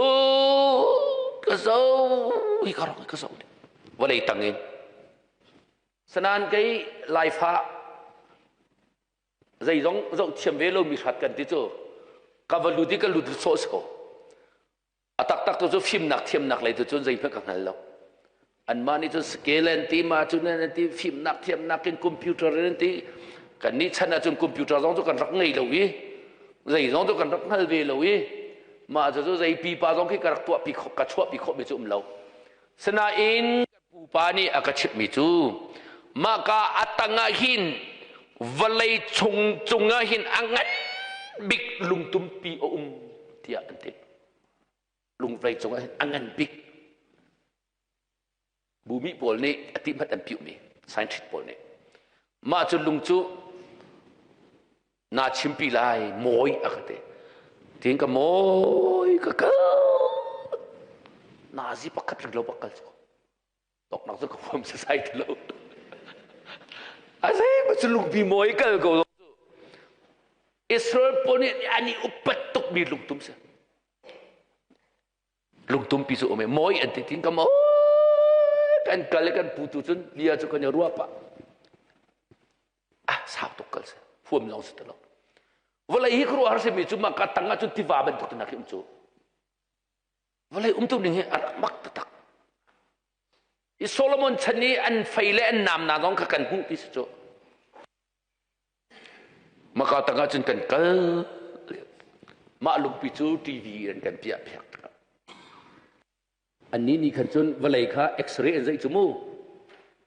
ka zo hi ka rong ka zo vawlei tang in sanan kei laifa zeizong zoh thiam ve lo mi hrat kan ti cu ka va lut i ka lut sawh si ko A taktak tu cu fimnak thiamnak lei tu cun zeihmanh ka hngal lo. Anmah nih cun scale an ti, ma cun an ti, fimnak thiamnak in computer an ti. Kan nih chan ahcun computer zong cu kan rak ngei lo i zei zong cu kan rak hngal ve lo i mah cu zei pipa zong khi ka rak tuahpi ka chuahpi khawhmi cu um lo. Sinain pupa nih a ka chimhmi cu mahka a tang ah hin vawlei chung cungah hin a ngan bik lungtumpi a um tiah an ti. Lungvei cungah hin a ngan bik bumi pawl nih a ti hmat an piuhmi scientist pawl nih mah cu lung cu naa chimpi lai mawi a ka ti tiin ka mawi ka kal nazi pakhat ring lo bak kal cu toknak cu ka huam sasai ti lo a zei ma cu lungpi mawi kal ko Israel pawl nih an i upat tukmi lungtum si lungtumpi cu um i mawi an ti tin ka mawi kan kal i kan pu tu cun bia cu kan i ruah pah ah sau tuk kal si huam zong si ti lo. Vawlei hi khuaruahhar simi cu mah ka tang ah cun tiva bantuk te hna khi um cu. Vawlei umtu ning hi a rak mak taktak. I Solomon chan i an fei le an nam na zong kha kan hmuh ti si cu. Maka tang ah cun kan kal. Mah lungpi cu TV in kan piah piak. Annih nih khan cun vawlei kha X-ray an zeih cu mu.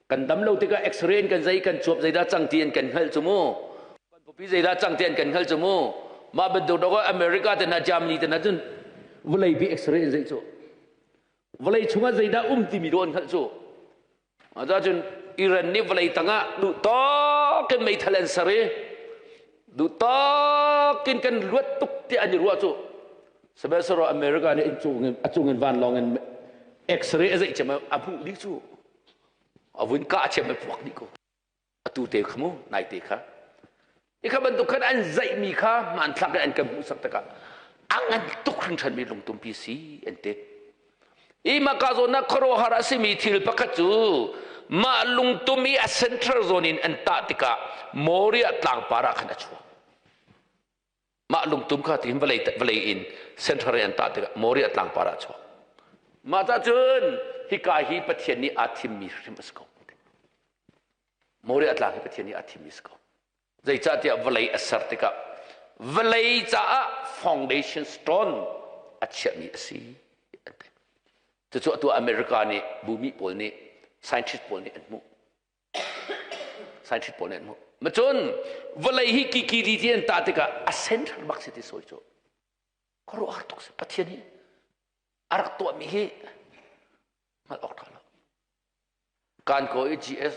Kan dam lo tikah X-ray in kan zei kan cuap zeidah cang ti an kan hngalh cu mu. Kan pupi zeidah cang ti an kan hngalh cu mu. Mah bantuk dok America te hna Germany te hna cun vawlei pi X-ray an zeih cu. Vawlei chungah zeidah um timi do an hngalh cu. Cun Iran nih vawlei tangah duh tawk in meithal an ser i duh tawk in kan luat tuk tiah an i ruah cu. Sihmanhsehlaw America nih a cung in vanlawng in X-ray a zeih cem a hmuh dih cu. A vun kah cem a puak dih ko. Atu te kha mu naite kha i kha bantuk khan an zaihmi kha hmanthlak in an kan hmuhsak tikah a ngan tuk hringhranmi lungtumpi si an ti. I maka zawn ah khuaruahhar a simi thil pakhat cu mah lungtum i a central zone in an tah tikah Moriah tlangpar ah khan a chuak. Mah lungtum kha tihin vawlei vawlei in central in an tah tikah Moriah tlangpar ah a chuak. Mah cah cun hika hi Pathian nih aa thimmi hrim a si ko. Moriah tlang hi Pathian nih aa thimmi si ko. Zeicahtiah vawlei a ser tikah vawlei caah foundation stone a chiahmi a si an ti. Cucu atu America nih bumi pawl nih scientist pawl nih an hmuh. Scientist pawl nih an hmuh. Macun vawlei hi kikidi ti an tah tikah a center bak si ti sawi cu. Khuaruahhar tuk si Pathian hi a rak tuahmi hi hngalh awk ṭha lo. Kan ko i GS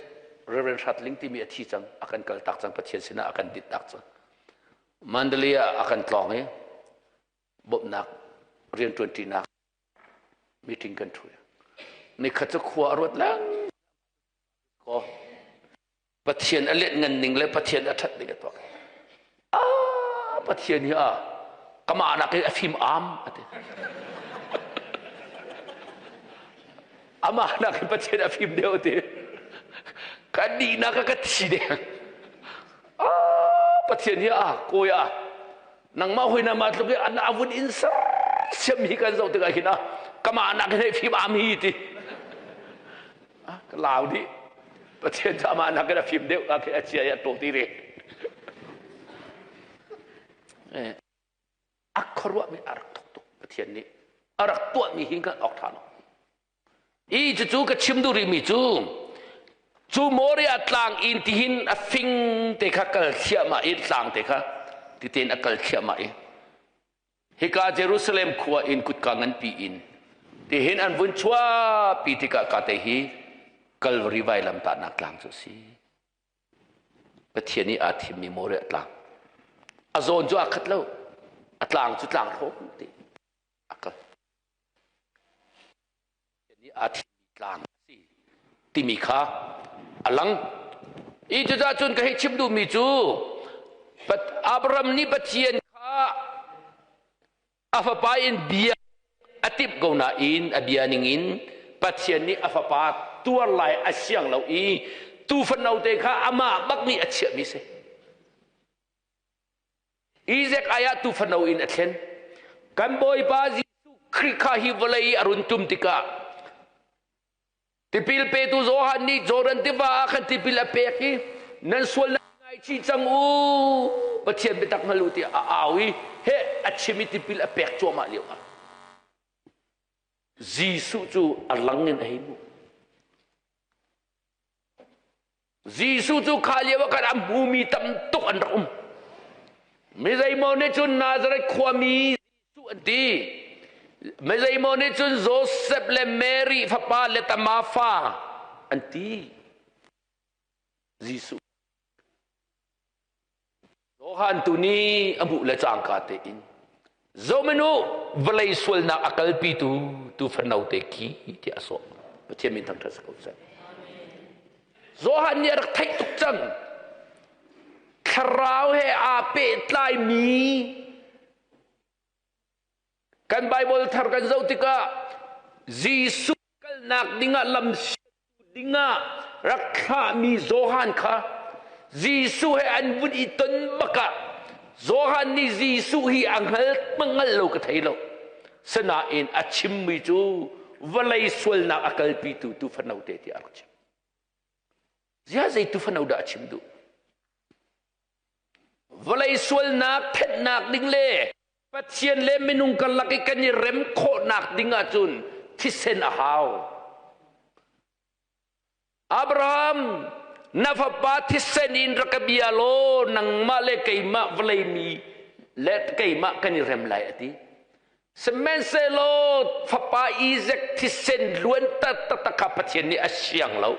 Reverend Hratling timi a thi cang, a kan kaltak cang, Pathian sinah a kan dittak cang. Mandalay ah a kan tlawng i bawmhnak rianṭuanṭinak meeting kan ṭhu. Nikhat cu khua a ruat leng ko. Pathian a let ngan ning le Pathian a ṭhat ning a tuak. Ah, Pathian hi a kamah nak in a fim am a ti. Amah nak in Pathian a fim deuh ti. Ka nihnak a ka thi deng. Ah, Pathian hi a kawi a nangmah hoi na ma tluk i an avun in ser siam hi kan zoh tikah hin a kamah nak in hei fim am hi ti. Ka lau dih. Pathian cu amah nakin a fim deuh a a chia i a ṭaw ti re. A khuaruahmi a rak thuk tuk Pathian nih a rak tuahmi hi kan awk ṭha lo. I cucu ka chim duh rihmi cu cu Moriah tlang in tihin a fing te kha kal thliahmah i tlang te kha titein a kal thliahmah i Hika Jerusalem khua in kutka nganpi in tihin an vun chuahpi tikah ka te hi Calvary vailamtahnak tlang cu a si. Pathian nih aa thimmi Moriah tlang. A zawn cu aa khat lo. A tlang cu tlang hrawm ti a kal. Pathian nih aa thimmi tlang a si timi kha a lang. I cucaah cun ka hei chim duhmi cu Abraham nih Pathian kha a fapa in bia a timh ko nain a bia ningin Pathian nih a fapa tuar lai a siang lo i tuufano te kha amah bak nih a chiahmi si. Isaac ai ah tuufano in a thlen. Kan Bawipa Jesuh Khrih kha hi vawlei i a run tum tikah tipil petu Johan nih Jordan tiva ah khan tipil a pek i nan sualnak ngaichih cang u Pathian biatak hngal u tiah a au i he a chim i tipil a pek cuahmah lio ah Jesuh cu a lang in a hei hmuh. Jesuh cu kha lio ah khan a hmumi tam tuk an rak um. Mi zeimaw nih cun Nazareth khuami Jesuh an ti. Mi zeimaw nih cun Joseph le Mary fapa le Tama fa an ti. Jesuh. Johan tu nih a hmuh le cangka tein Zominu vawlei sualnak a kalpitu tuufano te khi tiah a sawh. Pathian min thangṭhat si ko seh. Johan nih a rak theih tuk cang. Thlarau he aa pehtlaimi kan Bible thar kan zoh tikah Jesuh kalnak dingah lam dingah rak thlahmi Johan kha Jesuh he an vun i ton bakah. Johan nih Jesuh hi a hngal hngal lo ka thei lo. Sinain a chimmi cu vawlei sualnak a kalpitu tuufano te tiah a rak chim. Ziah zei tuufano dah a chim duh? Vawlei sualnak thenhnak ding le Pathian le minung karlak i kan i rem khawhnak ding ahcun thisen a hau. Abraham, na fapa thisen in rak ka bia law nangmah le keimah vawlei mi le keimah kan i rem lai a ti. Sihmanhsehlaw fapa Isaac thisen luan taktak kha Pathian nih a siang lo.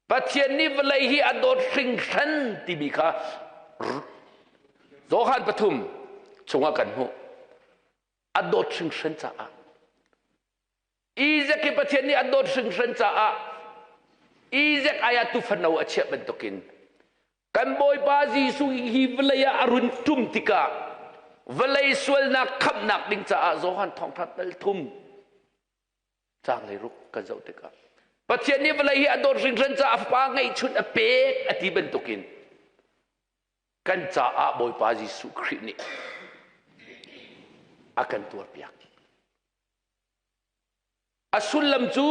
Pathian nih vawlei hi a dawt hringhran timi kha Johan pathum chungah kan hmuh. A dawt hringhran caah. Isaac hi Pathian nih a dawt hringhran caah Isaac ai ah tufano a chiah bantukin kan Bawipa Jesuh hi vawlei ah a run tum tikah vawlei sualnak khamhnak ding caah Johan thawngtha dal thum Caang leiruk kan zoh tikah Pathian nih vawlei hi a dawt hringhran caah a fapa ngeihchun a pek a ti bantukin kan caah Bawipa Jesuh Khrih nih a kan tuarpiak. A sullam cu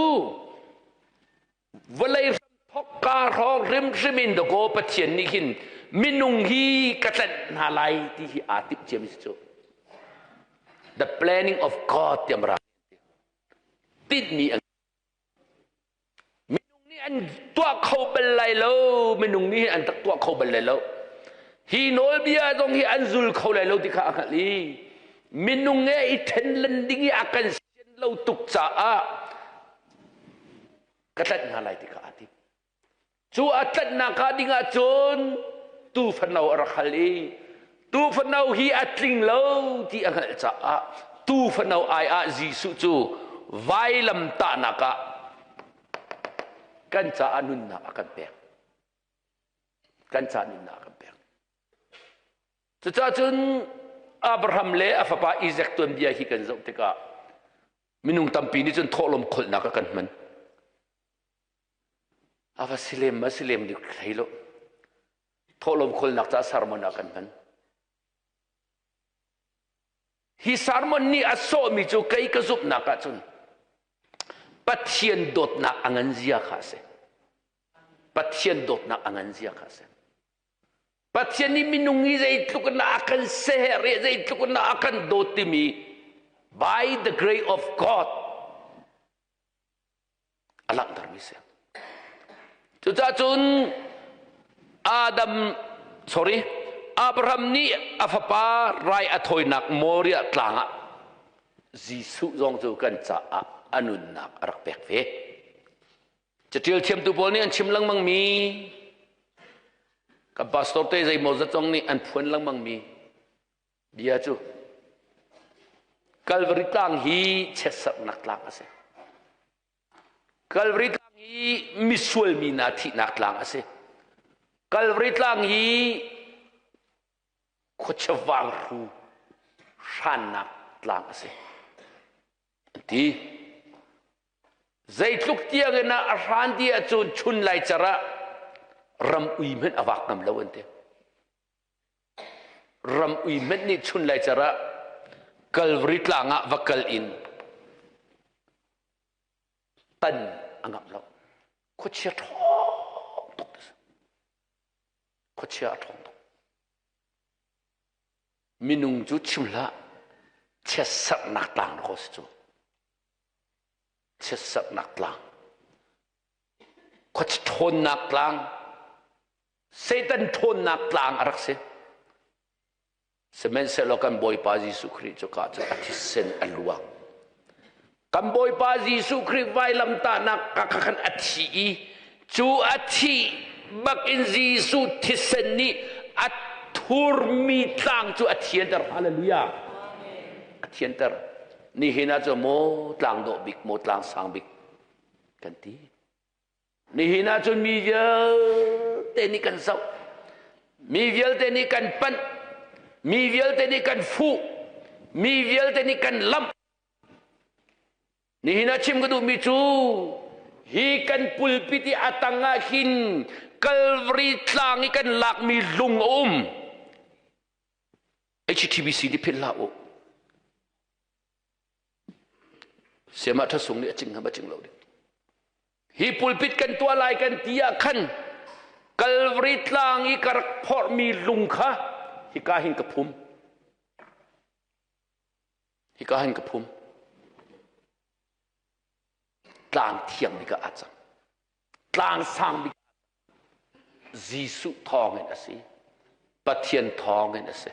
vawlei hramthok ka hrawng hrimhrim in dakaw Pathian nih hin minung hi ka tlanh hna lai ti hi aa timh ciami si cu. The planning of God tiah mara tinhmi a minung nih an tuah kho bal lai lo minung nih an tak tuah kho bal lai lo hi nawlbia zong hi an zul kho lai lo ti kha a hngalh i minung he i ṭhen len ding i a kan sian lo tuk caah ka tlanh hna lai ti kha aa tim Cu a tlanhnak ah ding ahcun tuufano a rak hal i tuufano hi a tling lo ti a hngalh caah tuufano ai ah Jesuh cu vailam tahnak ah kan caah nunnak a kan pek. Kan caah nunnak a kan pek. Cucaah cun Abraham le a fapa Isaac tuanbia hi kan zoh tikah minung tampi nih cun thawhlawm kholhnak ah kan hman. A va si lem a si lem dik hlei lo. Thawhlawm khawlnak caah sermon ah kan hman. Hi sermon nih a sawhmi cu kei ka zumhnak ahcun Pathian dawtnak a ngan zia kha a si. Pathian dawtnak a ngan zia kha a si. Pathian nih minung hi zeitluk in a kan seher i zeitluk in a kan dawt timi by the grace of God a langhtermi si. Cucaah cun Adam sorry Abraham nih a fapa rai a thawinak Moriah tlang ah Jesuh zong cu kan caah a nunnak a rak pek ve. Catial thiamtu pawl nih an chim lengmang mi kan pastor te zeimawzat zong nih an phuan lengmang mi Bia cu Calvary tlang hi chiatserhnak tlang a si. Calvary tlang hi misual mi hna thihnak tlang a si. Calvary tlang hi khuachia vanghru hrannak tlang a si. An ti. Zeitluk tiang in a hran ti ahcun chun lai car ah ram ui hmanh a vak ngam lo an ti. Ram ui hmanh nih chun lai car ah Calvary tlang ah va kal in tan a ngamh lo. Khuachia ṭhawng tuk. Khuachia a ṭhawng tuk. Minung cu chim hlah, chiatserhnak tlang ko si cu. Chiatserhnak tlang. Khuachia ṭhawnnak tlang. Satan ṭhawnnak tlang a rak si. Sihmanhsehlaw kan Bawipa Jesuh Khrih cu ka cu a thisen a luang. Kan Bawipa Jesuh Khrih vailamtahnak ka khan a thi i cu a thih bak in Jesuh thisen nih a thurmi tlang cu a thianter. Hallelujah. A thianter. Nihin ah cu maw tlang dawh bik, maw tlang sang bik kan ti. Nihin ahcun mi vialte nih kan zoh. Mi vialte nih kan panh. Mi vialte nih kan fuh. Mi vialte nih kan lamh. Nihin ah chim ka duhmi cu hi kan pulpit i a tang ah hin Calvary tlang i kan lakmi lung a um. HTBC nih philh hlah u. Siamah ṭhasung nih a cing ham a cing lo ding. Hi pulpit kan tuah lai kan ti ah khan Calvary tlang i ka rak phorhmi lung kha hika hin ka phum. Hika hin ka phum. Tlang thiang bik ah aa cang. Tlang sang bik Jesuh thawngin a si. Pathian thawngin a si.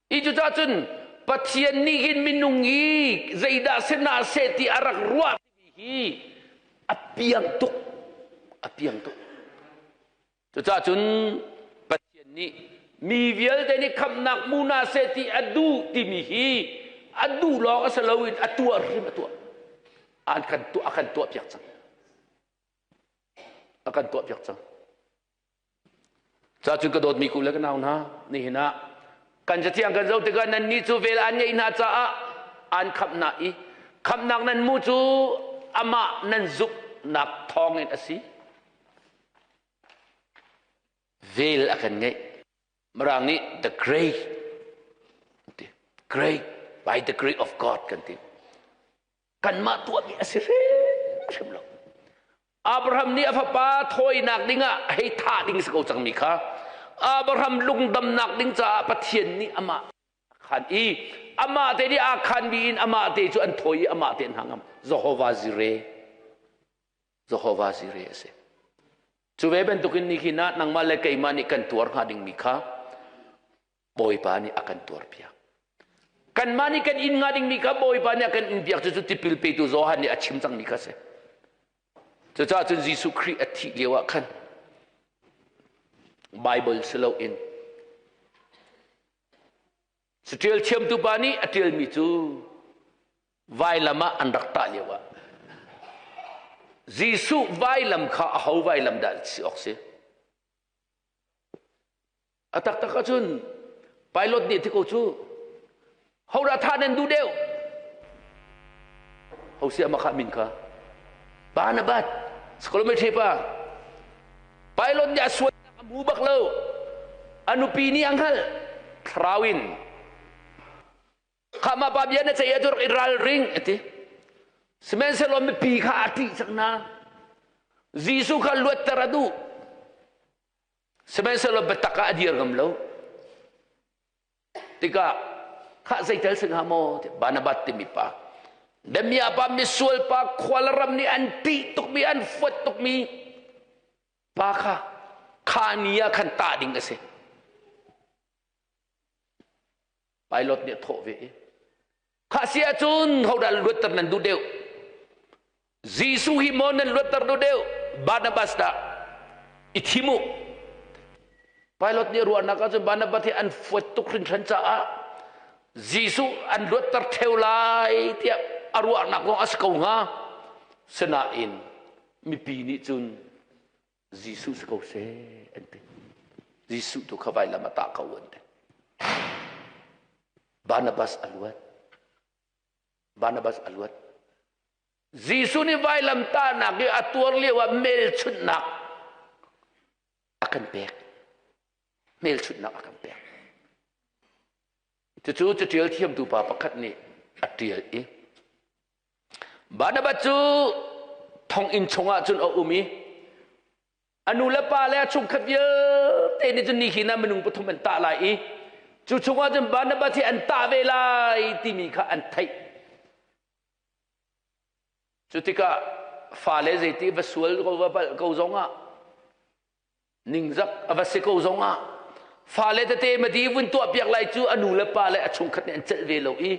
I cucaah cun Pathian nih hin minung hi zeidah si na seh ti a rak ruah timi hi a piang tuk. A piang tuk. Cucaah cun Pathian nih mi vialte nih khamhnak hmu hna seh ti a duh timi hi a duh lawng a si loin a tuah hrim a tuah. An kan tuah a kan tuah piak cang. A kan tuah piak cang. Ca cun ka dawtmi ku le ka nau hna nihin ah kan cathiang kan zoh tikah nannih cu vel an ngeih hna caah an khamh hna i khamhnak nan mu cu amah nan zumhnak thawngin a si. Vel a kan ngeih. Mirang nih the great ti great by the grace of God kan ti. Kanmah tuahmi a si hrimhrim lo. Abraham nih a fapa thawinak dingah hei thah ding si ko cangmi kha Abraham lungdamnak ding caah Pathian nih amah a khan i amah te nih aa khanmi in amah te cu an thawi i amah te an hangam Jehovah Jireh Jehovah Jireh a si. Cu ve bantukin ni khi na nangmah le keimah nih kan tuar hnga dingmi kha Bawipa nih a kan tuarpiak. Kanmah nih kan inn hnga dingmi kha Bawipa nih a kan inn piak cu tipil petu Johan nih a chim cangmi kha si. Cucaah cun Jesuh Khrih a thih lio ah khan Bible si loin Caṭial thiamtu pa nih a ṭialmi cu vailam ah an rak tah lio ah Jesuh vailam kha aho vailam dah si awk si? A taktak ahcun pilot nih ti ko cu hodah thah nan duh deuh? Ho si ama kha min kha? Barnabas Skolometri pa pilot nih a sualnak a hmu bak lo. A nupi nih a hngalh thlarau in Khah pa bia na ceih ah cu rak i ralring a ti. Sihmanhsehlaw mipi kha a ṭih cang hna. Jesuh kha luatter a duh. Sihmanhsehlaw biatak ah a dir ngam lo. Tikah khah zeitel si hnga maw Barnabas timi pa Demia pa misual pa khual ram nih an ṭih tukmi an fuat tukmi pa kha kha ni ah khan tah ding a si. Pilot nih a thawh ve i khah si ahcun hodah luatter nan duh deuh Jesuh hi maw nan luatter duh deuh Barnabas dah i thim u Pilot nih ruahnak ahcun Barnabas hi an fuat tuk hringhran caah Jesuh an luatter theo lai tiah a ruahnak zong a si ko hnga sinain mipi nih cun Jesuh si ko seh an ti. Jesuh tu kha vailam a tah ko an ti. Barnabas a luat. Barnabas a luat. Jesuh nih vailam tahnak i a tuar lio ah hmelchunhnak a kan pek. Hmelchunhnak a kan pek. Cucu caṭial thiamtu pa pakhat nih a ṭial i Barnabas cu thonginn chungah cun a um i a nu le pa le a chungkhat vialte nih cun nihin ah minung pathum an tah lai i cu chungah cun Barnabas hi an tah ve lai timi kha an theih. Cu tikah fale zeiti va sual ko va palh ko zongah Ningzak a va si ko zongah fale tete madi vun tuah piak lai cu a nu le pa le a chungkhat nih an celh ve lo i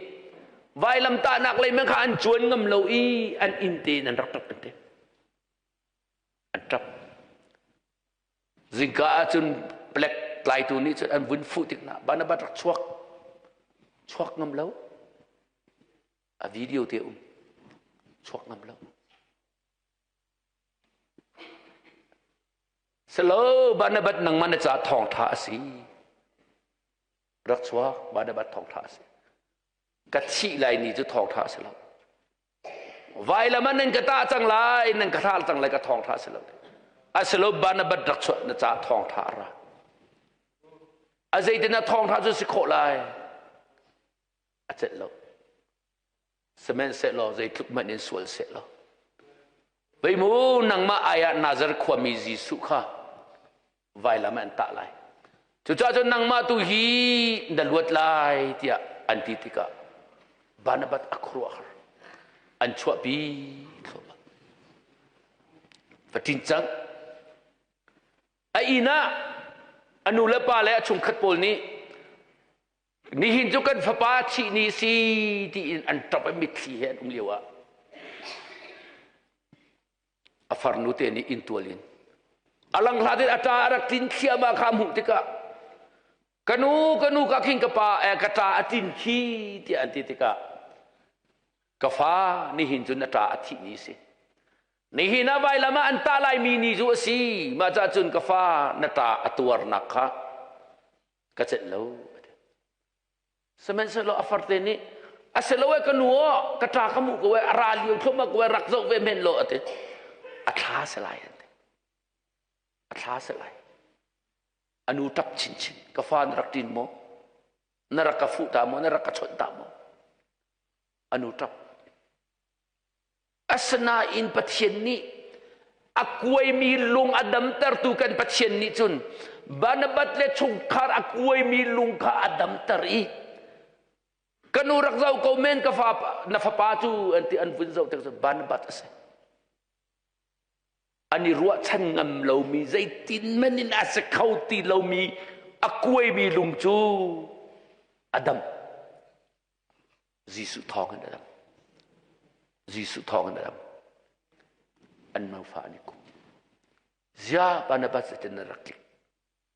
vailamtahnak lei men kha an cuan ngam lo i an inn tein an rak ṭap an ti. An ṭap. Zingka ahcun plek tlaitu nih cun an vun fuh tik hna Barnabas rak chuak chuak ngam lo a video te um chuak ngam lo Silo Barnabas nangmah na ca thawngṭha a si. Rak chuak Barnabas thawngṭha a si. Ka thih lai ni cu thawngṭha a si lo. Vailam ah nan ka tah cang lai, nan ka hral cang lai ka thawngṭha a si lo. A si lo Barnabas rak chuah na ca thawngṭha a ra. A zeitin a thawngtha cu si khawh lai? A celh lo. Sihmanhsehlaw zeitluk hmanh in sual sehlaw. Vei mu nangmah ai ah Nazareth khuami Jesuh kha vailam ah an tah lai. Cucaah cun nangmah tu hi na luat lai tiah an ti tikah Barnabas a khuaruahhar. An chuahpi thluahmah. Faṭin cang. A inn ah a nu le pa le a chungkhat pawl nih nihin cu kan fapa thih ni si tiin an ṭap i mitthli he an um lio ah a farnu te nih inntual in a langhlat in a ṭa a rak tlin thliahmah kha a hmuh tikah ka nu ka nu ka khin ka pa eh, ka ṭa a tlin khi tiah an ti tikah ka fa nihin cu na ṭa a thih ni si nihin ah vailam ah an tah laimi ni cu a si mah cah cun ka fa na ṭa a tuarnak kha ka celh lo. Sihmanhsehlaw a farte nih a si lo e ka nu aw ka ṭa ka muh ko e a ra lio thluahmah ko e rak zoh ve men law a ti. A thla si lai an ti. A thla si lai. A nu ṭap chinchin ka fa na rak ṭin maw? Na rak ka fuh ta maw? Na rak ka chawnh ta maw? A nu ṭap. Asinain Pathian nih a kuaimi lung a damtertu kan Pathian nih cun Barnabas le chungkhar a kuaimi lung kha a damter i ka nu rak zoh ko men ka fa na fapa cu an ti an vun zoh tik cu Barnabas a si. An i ruahchan ngam lomi zeitin man in a si kho ti lomi a kuaimi lung cu a dam. Jesuh thawng in a dam. Jesuh thawng in a dam. An maufa an i kum. Zia Barnabas itin na rak tlik.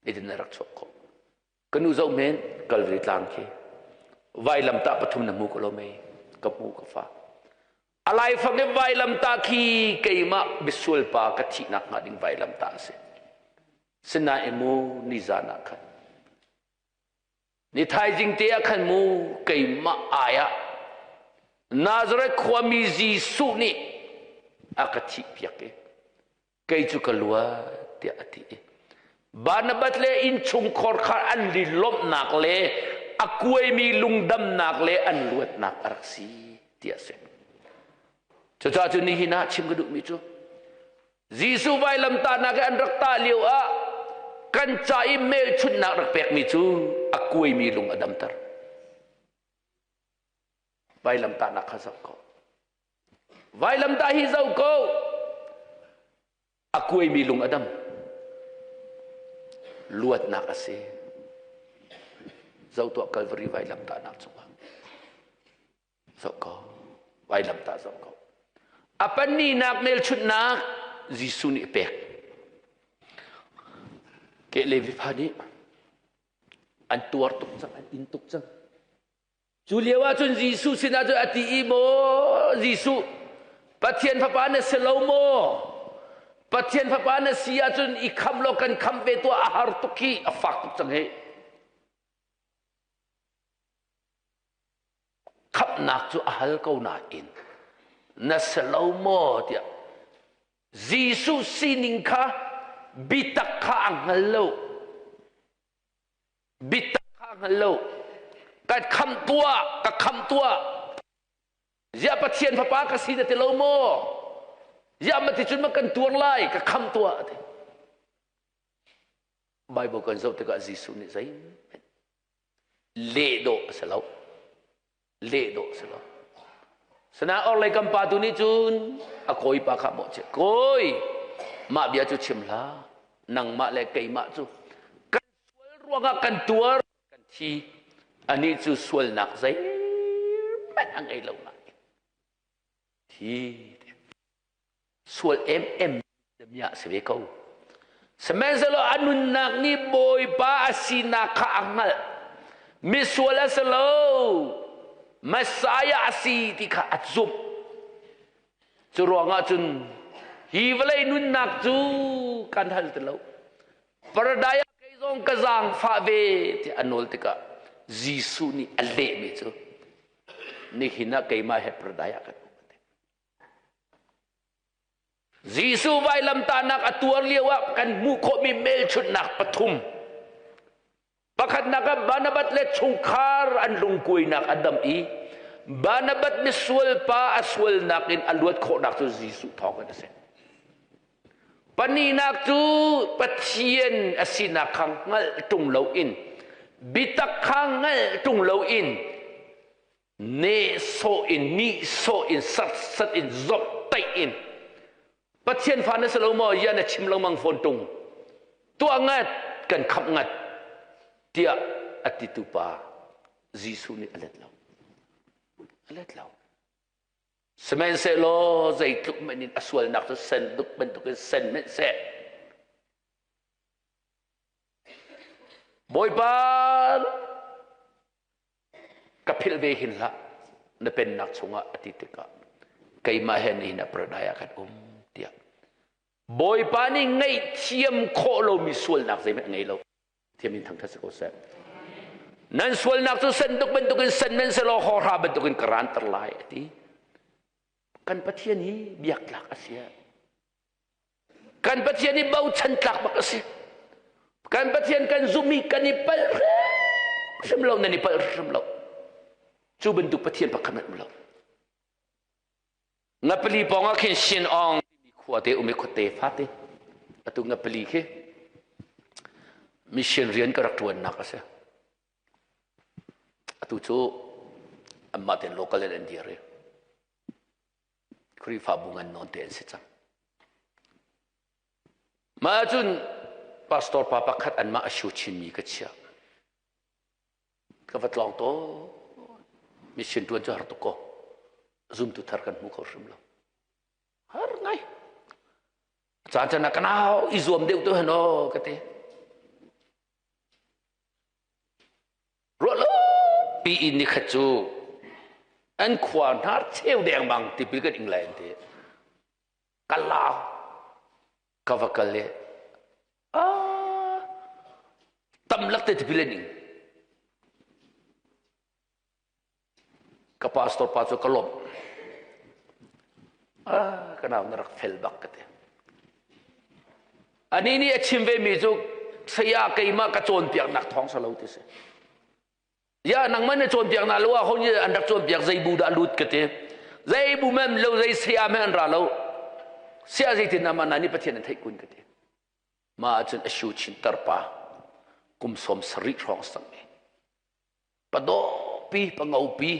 Itin na rak chuak khawh. Ka nu zoh men Calvary tlang khi. Vailamtah pathum na hmu ko lo mei. Ka hmu ka fa. A laifang i vailamtah khi keimah misual pa ka thihnak hnga ding vailamtah a si. Sinain mu nizan ah khan Ni thaizing te ah khan mu keimah ai ah Nazareth khuami Jesuh nih a ka thihpiak i kei cu ka luat tiah a ti i Barnabas le innchungkhar kha an lilawmhnak le a kuaimi lungdamnak le an luatnak a rak si ti a si. Cucaah cu nihin ah chim ka duhmi cu Jesuh vailamtahnak i an rak tah lio ah kan ca i hmelchunhnak rak pekmi cu a kuaimi lung a damter. Vailamtahnak kha zoh ko. Vailamtah hi zoh ko. A kuaimi lung a dam. Luatnak a si. Zoh tuah Calvary vailamtahnak cungah. Zoh ko. Vailamtah zoh ko. A panninak hmelchunhnak Jesuh nih a pek. Ke Levi fa nih an tuar tuk cang, an in tuk cang. Cu lio ah cun Jesuh sinah cun a ti i maw Jesuh Pathian fapa na si lo maw? Pathian fapa na si ahcun i khamh law kan khamh ve tuah a har tuk hi a fak tuk cang hi. Khamhnak cu a hal ko nain na si lo maw tiah Jesuh sining kha biatak kha a hngal lo. Biatak kha a hngal lo. Ka khamh tuah, ka khamh tuah. Ziah Pathian fapa ka si na ti lo maw? Ziah ma ti cun ma kan tuar lai, ka khamh tuah a ti. Bible kan zoh tikah Jesuh nih zeihmanh leh dawh a si lo leh dawh a si lo sana orlei kam pa tu nih cun a kawi pa kha mawh chiah kawi mah bia cu chim hlah nangmah le keimah cu kan sual ruangah kan tuar kan thi anih cu sualnak zeihmanh a ngei lo nain thi sual emem damiah si ve ko. Sihmanhsehlaw a nunnak nih Bawipa a sinak kha a hngalh. Misual a si lo, Messiah a si ti kha a zumh. Cu ruangah cun hi vawlei nunnak cu kan hal ti lo. Paradise ah kei zong ka zaangfah ve tiah a nawl tikah Jesuh nih a lehmi cu nihin ah keimah he paradise ah kan um. Jesuh vailamtahnak a tuar lio ah kan hmuh khawhmi hmelchunhnak pathum. Pakhatnak ah Barnabas le chungkhar an lungkuainak a dam i Barnabas misual pa a sualnak in a luat khawhnak cu Jesuh thawng in a si. Pahnihnak cu Pathian a sinak kha hngalh ṭung loin biatak kha hngalh ṭung loin nehsawh in nihsawh in satsat in zomhtaih in Pathian fa na si lo maw ya na chim lengmang fawn ṭung tuah ngat kan khamh ngat tiah a titu pa Jesuh nih a let lo a let lo Sihmanhsehlaw zeitluk hmanh in a sualnak cu sen duk bantukin sen hmanh seh. Bawipa ka philh ve hin hlah na pennak chungah a ti tikah keimah he nihin ah paradise ah kan um tiah Bawipa nih ngaihthiam khawh lomi sualnak zeihmanh a ngei lo. Thiam in thangthat si ko seh. Nan sualnak cu senduk bantukin sen men selaw hawhra bantukin ka ranter lai a ti. Kan Pathian hi biak tlak a si. Kan Pathian hi bochan tlak bak a si. Kan Pathian kan zumh i kan i palh hrim lo nan i palh hrim lo. Cu bantuk Pathian pakhat hmanh um lo. Ngapali pawng ah khin Shin Aung timi khua te um i khuate fate. Atu Ngapali khi mission rian ka rak ṭuannak a si. Atu cu anmah tein local in an dir i Khrihfabu ngan nawn te an si cang. Mah ahcun pastor pa pakhat anmah a shu chinmi ka chiah. Ka va tlawng tawn. Mission ṭuan cu har tuk ko. Zumtu thar kan hmu kho hrim lo. Har ngai. Caan caan ah ka nau i zuam deuh tu hen aw ka ti. Ruah lo pi in ni khat cu an khua hnar cheu deng bang tipil kan ing lai an ti. Ka lau. Ka va kal i tam lak te tipil an ing. Ka pastor pa cu ka lawmh. Ah, ka nau na rak fel bak ka ti. Anih nih a chim ve mi cu saya keimah ka cawnpiaknak thawng sa lo ti si. Ya nangmah na cawnpiak na lo ah ho nih an rak cawnpiak zei bu dah lut ka ti. Zei bu mem lo zei saya mem an ra lo. Sia zeitin ama na nih Pathian an theih kun ka ti. Ma ahcun a shu chin tarpa kum 70 hrawng sang mi. Padawpi pangopi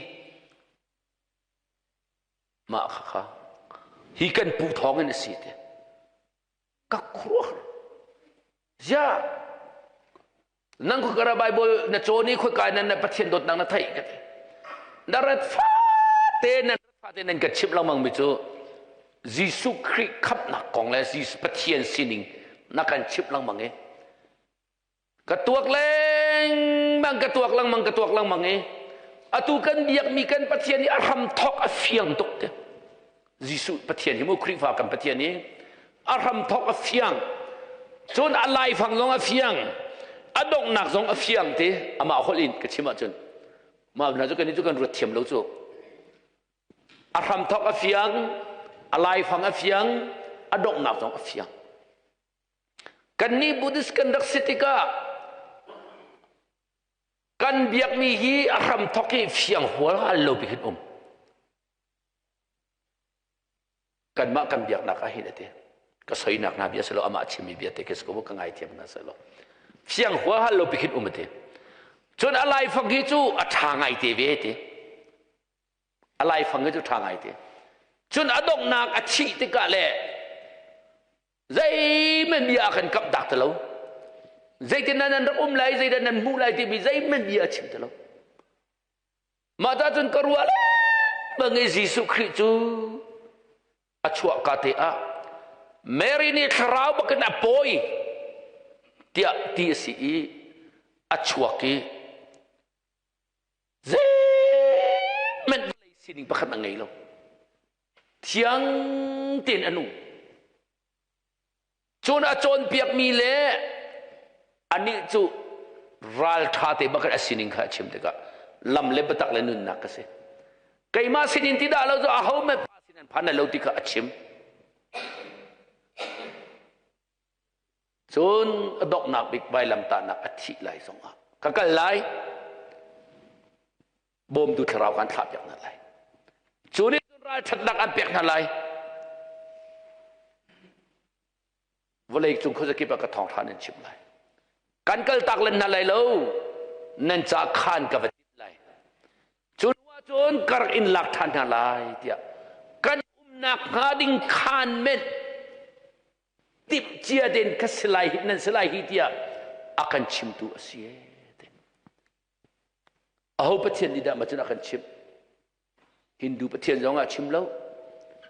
mah kha kha hi kan pu thawng in a si te. Ka khuruah. Zia nang khua Bible na cawn i khua nan na Pathian dawtnak na theih ka ti na rat fate nan fate nan ka chimh lengmang mi cu Jesuh Khrih khamhnak kong le Jesuh Pathian sining na kan chimh lengmang i ka tuak lengmang ka tuak lengmang ka tuak lengmang i atu kan biakmi kan Pathian i a hram thawk a fiang tuk te Jesuh Pathian hi mu Khrihfa kan Pathian hi a hramthawk a fiang cun a laifang zong a fiang a donghnak zong a fiang ti amah holh in ka chim ahcun mah hna cu kan cu kan ruat thiam lo cu a hramthawk a fiang a laifang a fiang a donghnak zong a fiang kannih Buddhist kan rak si tikah kan biakmi hi a hramthawk hi fiang hual hal lo bi hin um Kanmah kan biaknak ah hin a ti. Ka soinak hna bia silo amah chimmi bia te khi si ko ka ngaithiam hna silo. Fiang hua hal lo pikhin um a ti. Cun a laifang hi cu a ṭha ngai te ve ti. A laifang hi cu ṭha ngai te. Cun a donghnak a thih tikah le zeihmanh bia a kan kamh tak ti lo. Zeitin nan rak um lai, zeidah nan hmuh lai timi zeihmanh bia a chim ti lo. Mah ta cun ka ruah lengmang i Jesuh Khrih cu a chuahka te ah Mary nih thlarau bakin a pawi tiah ti a si i a chuak i zeihmanh vawlei sining pakhat a ngei lo. Thiang tein a nung. Cun a cawnpiakmi le anih cu ralṭha te bak a sining kha a chim tikah lam le biatak le nunnak ka si. Keimah sinin ti dah lo cu aho me pa sin an phan lo ti kha a chim. Cun a donghnak bik vailamtahnak a thih lai zongah. Ka kal lai. Bawmtu thlarau kan thlah piak hna lai. Cu nih cun ralṭhatnak an pek hna lai. Vawlei cung khuazakip ah ka thawngṭha nan chim lai. Kan kal tak len hna lai lo. Nan ca khan ka va timh lai. Cu hnu ah cun kar in lak ṭhan hna lai tiah kan umnak hnga ding khaan men timh cia tein ka si lai hi nan si lai hi tiah a kan chimtu a si. Aho Pathian nih dah macun a kan chimh? Hindu Pathian zong ah chim lo,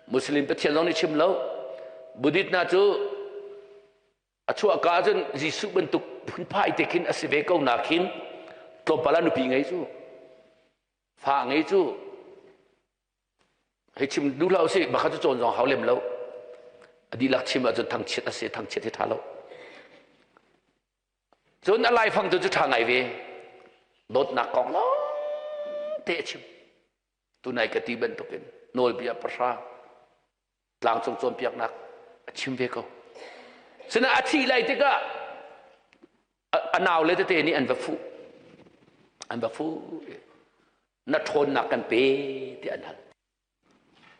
Muslim Pathian zong nih chim lo, Buddhist hna cu a chuah ka cun Jesuh bantuk phunphai te khin a si ve ko na khin tlawmpal ah nupi ngei cu fa ngei cu hei chim duh hlah usih bakhat cu cawn zong hau lem lo a dihlak chim ahcun thangchiat a si thangchiat hi ṭha lo Cun a laifang tu cu ṭha ngai ve. Dawtnak kong lawng te a chim. Tunai ka ti bantukin nawlbia pahra tlangcung cawnpiaknak a chim ve ko. Sina a thih lai tikah a nau le tete nih an va fuh. An va fuh. Na ṭhawnnak kan pe ti an hal.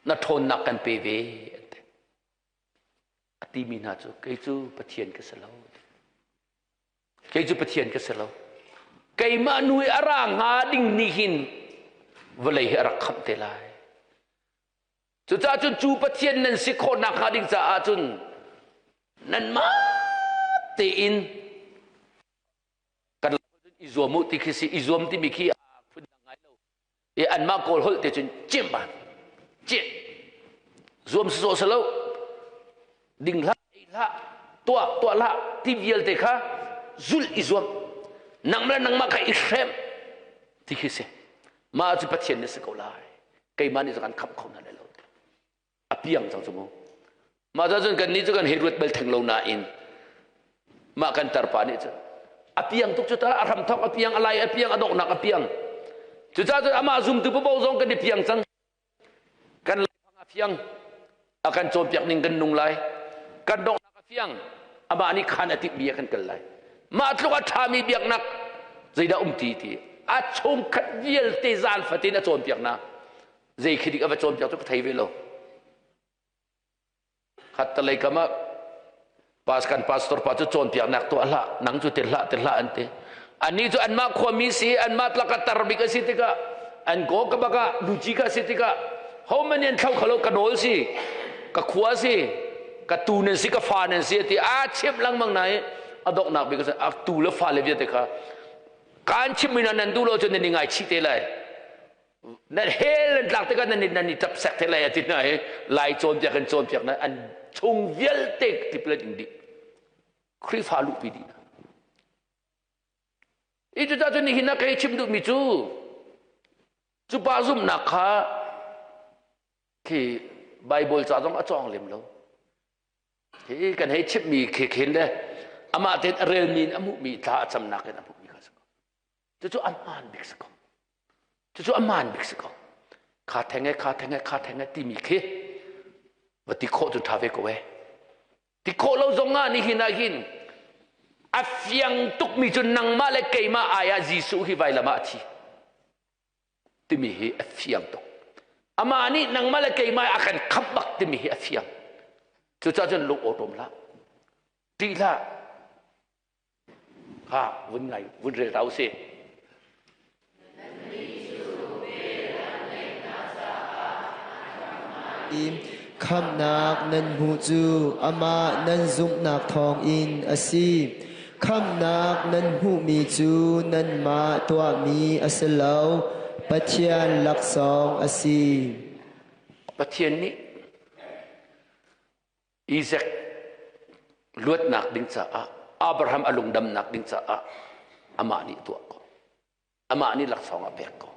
Na ṭhawnnak kan pe ve an ti. A timi hna cu kei cu Pathian ka si lo. Kei cu Pathian ka si lo. Keimah nu i a ra hnga ding nih hin vawlei hi a rak khamh te lai. Cucaah cun cu Pathian nan si khawhnak hnga ding caah cun nanmah tein kan i zuam u ti khi si i zuam timi khi phun dang ngai lo. I anmah Kawl holh te cun cim ban cim zuam sawsawh si lo ding hlah ei hlah tuah tuah hlah ti vialte kha zulh i zuam nangmah le nangmah kha i hrem ti khi si mah cu Pathian nih si ko lai keimah nih kan khamh kho hna lai lo a piang cang cu mu mah cun kan nih cu kan hei ruat bal theng lo nain mah kan tarpa nih cun a piang tuk cu ta a hramthok a piang a lai a piang a donghnak a piang cucaah cun amah zumtu paoh zong kan i piang cang kan laifang a fiang a kan cawnpiak ning kan nung lai kan donghnak a fiang amah nih khan a timhmi ah kan kal lai mah tluk a ṭhami biaknak zeidah um ti ti a chungkhat vialte zan fatin a cawnpiak na zei khi dik a va cawnpiak cu ka thei ve lo khat talei kam ah pas kan pastor pa cu cawnpiaknak tuah hlah nang cu ti hlah ti hlah an ti annih cu anmah khuami si anmah tlak a tar bik a si tikah an go ka baka luci ka si tikah ho man an thlo khalo ka nawl si ka khua si ka tu nan si ka fa nan si ti a chim lengmang na i a doknak bik a tu le fa le vialte kha kan chim mi nan duh lo cun nan i ngai chih te lai Nan hell nan tlak tikah nan nan i ṭap sek te lai a ti hna i lai cawnpiak in cawnpiak na an chung vialte tipil an ing dih. Khrihfa luhpi dih hna. I cucaah cun nihin ah kei chim duhmi cu cu pa zumhnak kha khi Bible ca zong a cawng lem lo. Hi kan hei chimmi khi khin le amah tein a relmi in a hmuhmi thla a camnak in a hmuhmi kha si ko. Cucu a hmaan bik si ko. Cucu a hmaan bik si ko. Kha theng e, kha theng e, kha theng e timi khi va ti khawh cu ṭha ve ko e. Ti khawh lo zong ah nihin ah hin a fiang tukmi cu nangmah le keimah ai ah Jesuh hi vailam ah a thi timi hi a fiang tuk. Amah nih nangmah le keimah a kan khamh bak timi hi a fiang. Cucaah cun lung awṭawm hlah. Ṭih hlah. Kha vun ngai vun rel ta usih. Khamhnak nan hmuh cu amah nan zumhnak thawngin a si. Khamhnak nan hmuhmi cu nanmah tuahmi a si lo, Pathian laksawng a si. Pathian nih Isaac luatnak ding caah Abraham a lungdamnak ding caah amah nih tuah ko. Amah nih laksawng a pek ko.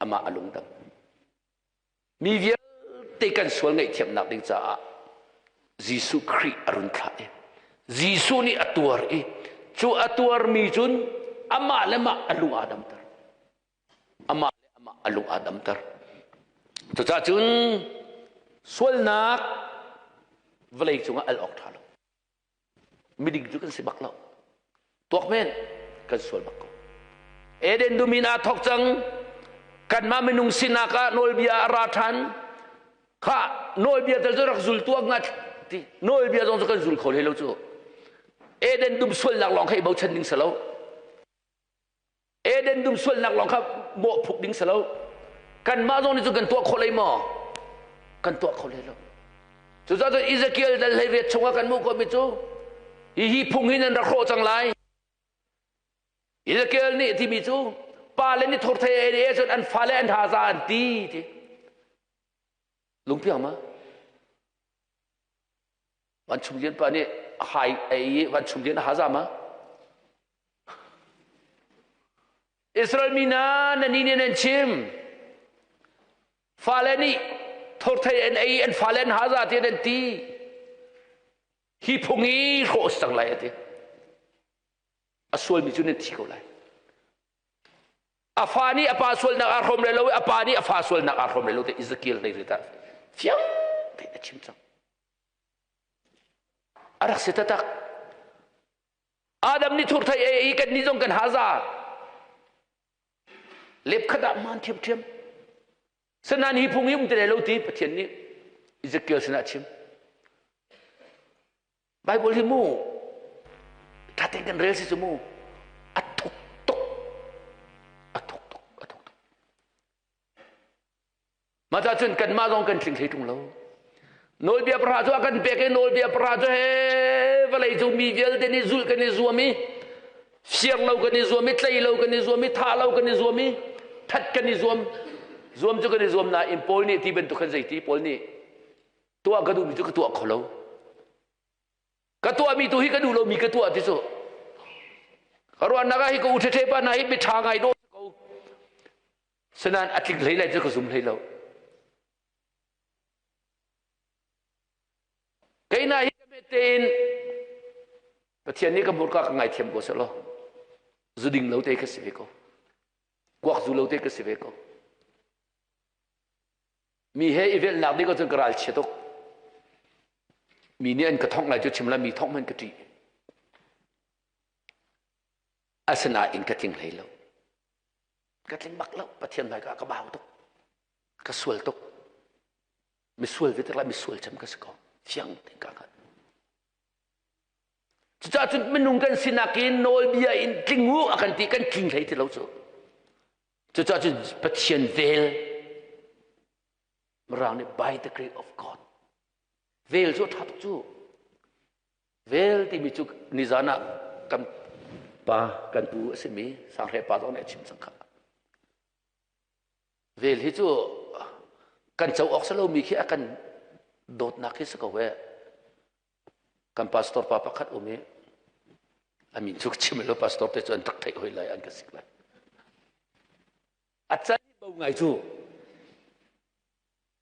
Amah a lungdam. Mi vialte kan sual ngaihthiamnak ding caah Jesuh Khrih a run thlah i Jesuh nih a tuar i cu a tuarmi cun amah le mah a lung aa damter. Amah le amah a lung aa damter. Cucaah cun sualnak vawlei cungah al awk ṭha lo. Miding cu kan si bak lo. Tuak men kan sual bak ko. Eden dum in aa thawk cang. Kanmah minung sinak ah nawlbia a ra ṭhan. Kha nawlbia tal cu rak zul tuah ngat ti. Nawlbia zong cu kan zul kho hlei lo cu. Eden dum sualnak lawng kha i bochan ding si lo. Eden dum sualnak lawng kha mawh phuk ding si lo. Kanmah zong nih cun kan tuah khawh lei maw? Kan tuah kho hlei lo. Cucaah cun Ezekiel dal 18 chungah kan hmuh khawhmi cu hihi phung hi nan rak hrawh cang lai. Ezekiel nih timi cu pale nih thur thei ei e cun an fale an haza an ti ti. Lungpiang ma? Van Chum Lian pa nih hai ei i Van Chum Lian a haza ma? Israel mi hna nan nih nan chim. Fale nih thorthei an ei an fale an haza ti an ti. Hi phung i hrawh si cang lai a ti. A sualmi cu nan thi ko lai. A fa nih a pa sualnak aa hrawm lai lo i a pa nih a fa sualnak aa hrawm lai lo te Ezekiel nei rit ah fiang tein a chim cang. A rak si taktak. Adam nih thur thei ei i kan nih zong kan haza. Lep khat ah man ṭhiamṭhiam. Sanain hi phung hi um ti lai lo ti Pathian nih Ezekiel sinah a chim. Bible hi mu ṭha tein kan rel si cu mu a thuk tuk a thuk tuk a thuk tuk. Mah cah cun kanmah zong kan tling hlei ṭung lo. Nawlbia pahra cu a kan pek i nawlbia pahra cu he vawlei cu mi vialte nih zulh kan i zuam i fiang lo kan i zuam i tlei lo kan i zuam i thah lo kan i zuam i that kan i zuam zuam cu kan i zuam nain Paul nih ti bantuk khan zeiti Paul nih tuah ka duhmi cu ka tuah kho lo ka tuahmi tu hi ka duh lomi ka tuah ti cu ka ruahnak ah hi ka u ṭheṭhe pa hna hi miṭha ngai dawh ko Sinain a tling hlei lai cu ka zum hlei lo. Keina hi ka tein Pathian nih ka hmurka ka ngaithiam ko selaw zu ding lo te ka si ve ko. Kuak zu lo te ka si ve ko. Mi he i velhnak ding ahcun ka ral chia tuk. Mi nih an ka thongh lai cu chim la mi thongh hmanh ka ṭih. Asinain ka tling hlei lo. Ka tling bak lo Pathian hmaika ka bau tuk ka sual tuk misual ve tik misual cem ka si ko fiang tein ka hngalh cucaah cun minung kan sinak in nawlbia in tling u a kan ti kan tling hlei ti lo cu cucaah cun Pathian vel mirang nih by the grace of God vel cu a ṭha tuk cu Vel timi cu nizan ah kan pa kan pu a simi Sanghre pa zong nih a chim cang kha. Vel hi cu kan co awk si lomi khi a kan dawtnak hi si ko e. Kan pastor pa pakhat um i a min cu chim lo pastor te cu an rak theih hoi lai an ka sik lai. A cal bo ngai cu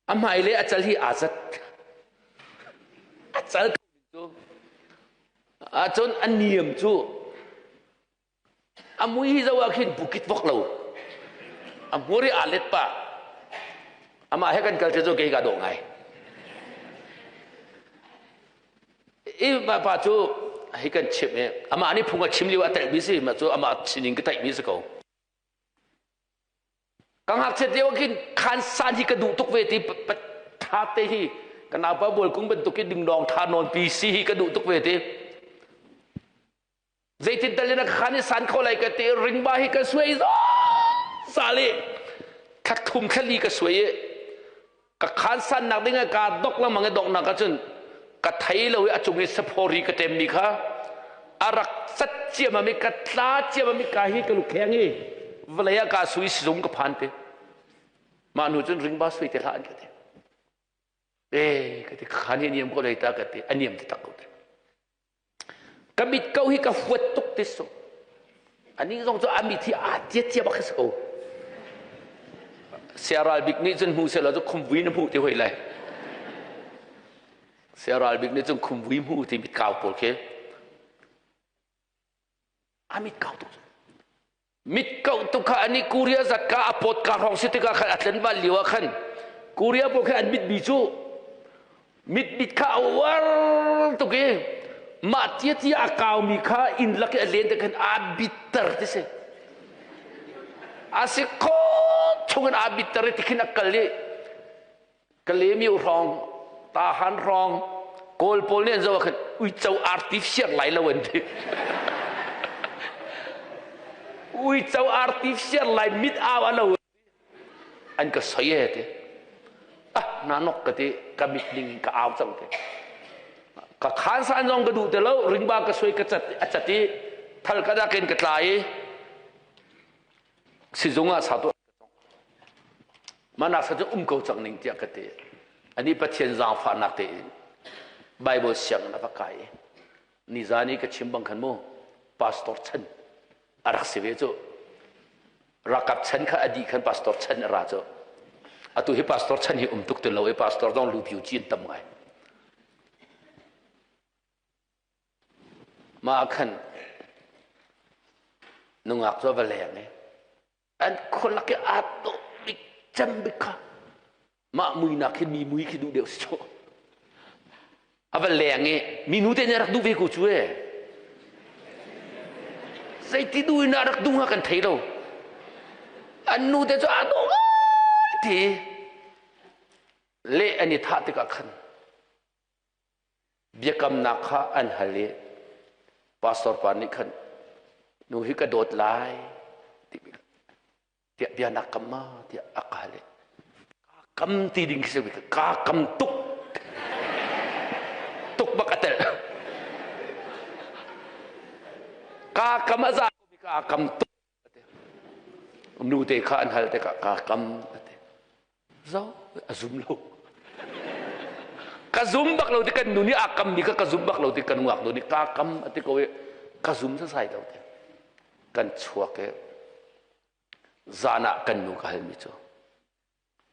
A hmai le a cal hi aa zat. A cal cu ahcun a niam cu a mui hi zo ah khin bukit vok lo. A hmur hi aa let pah. Amah he kan kal cu kei ka dawh ngai. I pa cu hi kan chimh i amah nih phung a chim lio a telhmi si ma cu amah sining ka theihmi si ko. Ka ngakchiat lio khin khan san hi ka duh tuk ve ti tha te hi ka naupa bawl kung bantuk in dingdong tha nawn pi si hi ka duh tuk ve ti. Zeitin tal in khan i san kho lai ka ti ringba hi ka suai zo sali thla thum thla li ka suai i ka khan san nak ding ah ka dok lengmang i dok nak ahcun ka thei lo i a cung i saphori ka tem mi kha a rak cat ciamam i ka tla ciamam i ka hi ka lukheng i vawlei ah ka sui sizung ka phan te mah hnu cun ringba sui te hlah an ka ti e ka ti khan hi niam ko lei ta ka ti a niam te tak ko te Ka mit ko hi ka huat tuk ti su. Anih zong cu a mit hi aa tia bak si ko. Siaral bik nih cun hmu selaw cu khumvui na hmuh ti hoi lai. Siaral bik nih cun khumvui hmu ti mit kau pawl khi. A mit kau tuk. Mit kauh tuk kha ani Korea zat ka a pawt ka hrawng si tikah khan a tlen bal lio ah khan Korea pawl khan an mit bi cu mit mit kha a uar tuk i mah tia tia a kaumi kha inn lak i a len te khan aa bitter ti si. A si kho chungin aa bitter i tikhin a kal i Kalemi hrawng Tahan hrawng Kawl pawl nih an zoh ah khan uico artificial lai lo an ti. Uico artificial lai mit au a lo an ka soi e ti. Ah na nok ka ti ka mit ning in ka au cang ti. Ka khan san zong ka duh ti lo ringba ka soi ka cat a cat i thal ka dak in ka tla i sizung ah sa tu Manak sa cu um ko cang ning tiah ka ti. Ani Pathian zaangfahnak tein Bible sianginn a va kai i nizan i ka chim bang khan mu pastor chan a rak si ve cu. Rakap chan kha a dih khan pastor chan a ra cu. Atu hi pastor chan hi um tuk ti lo i pastor zong lu piu cin tam ngai. Mah ah khan nungak cu a va leng i an khualak i aa dawh bik cem bik kha mah muinak khi mi mui khi duh deuh si cu a va leng i minu te nih a rak duh ve ko cu e zeiti duh in a rak duh hnga kan thei lo an nu te cu aa dawh ngai ti le an i thah tikah khan Biakamnak kha an hal i pastor pa nih khan nu hi ka dawt lai tiah bia na kam ma tiah a ka hal i ka kam ti ding khi si ka kam tuk tuk bak a telh ka kam a za ka kam tuk nu te kha an hal tikah ka kam a ti Zo a zum lo. Ka zum bak lo ti kan nu nih a kam mi kha ka zum bak lo ti kan ngak nu nih ka kam a ti ko i ka zum sasai lo ti. Kan chuak i zan ah kan nu ka hal mi cu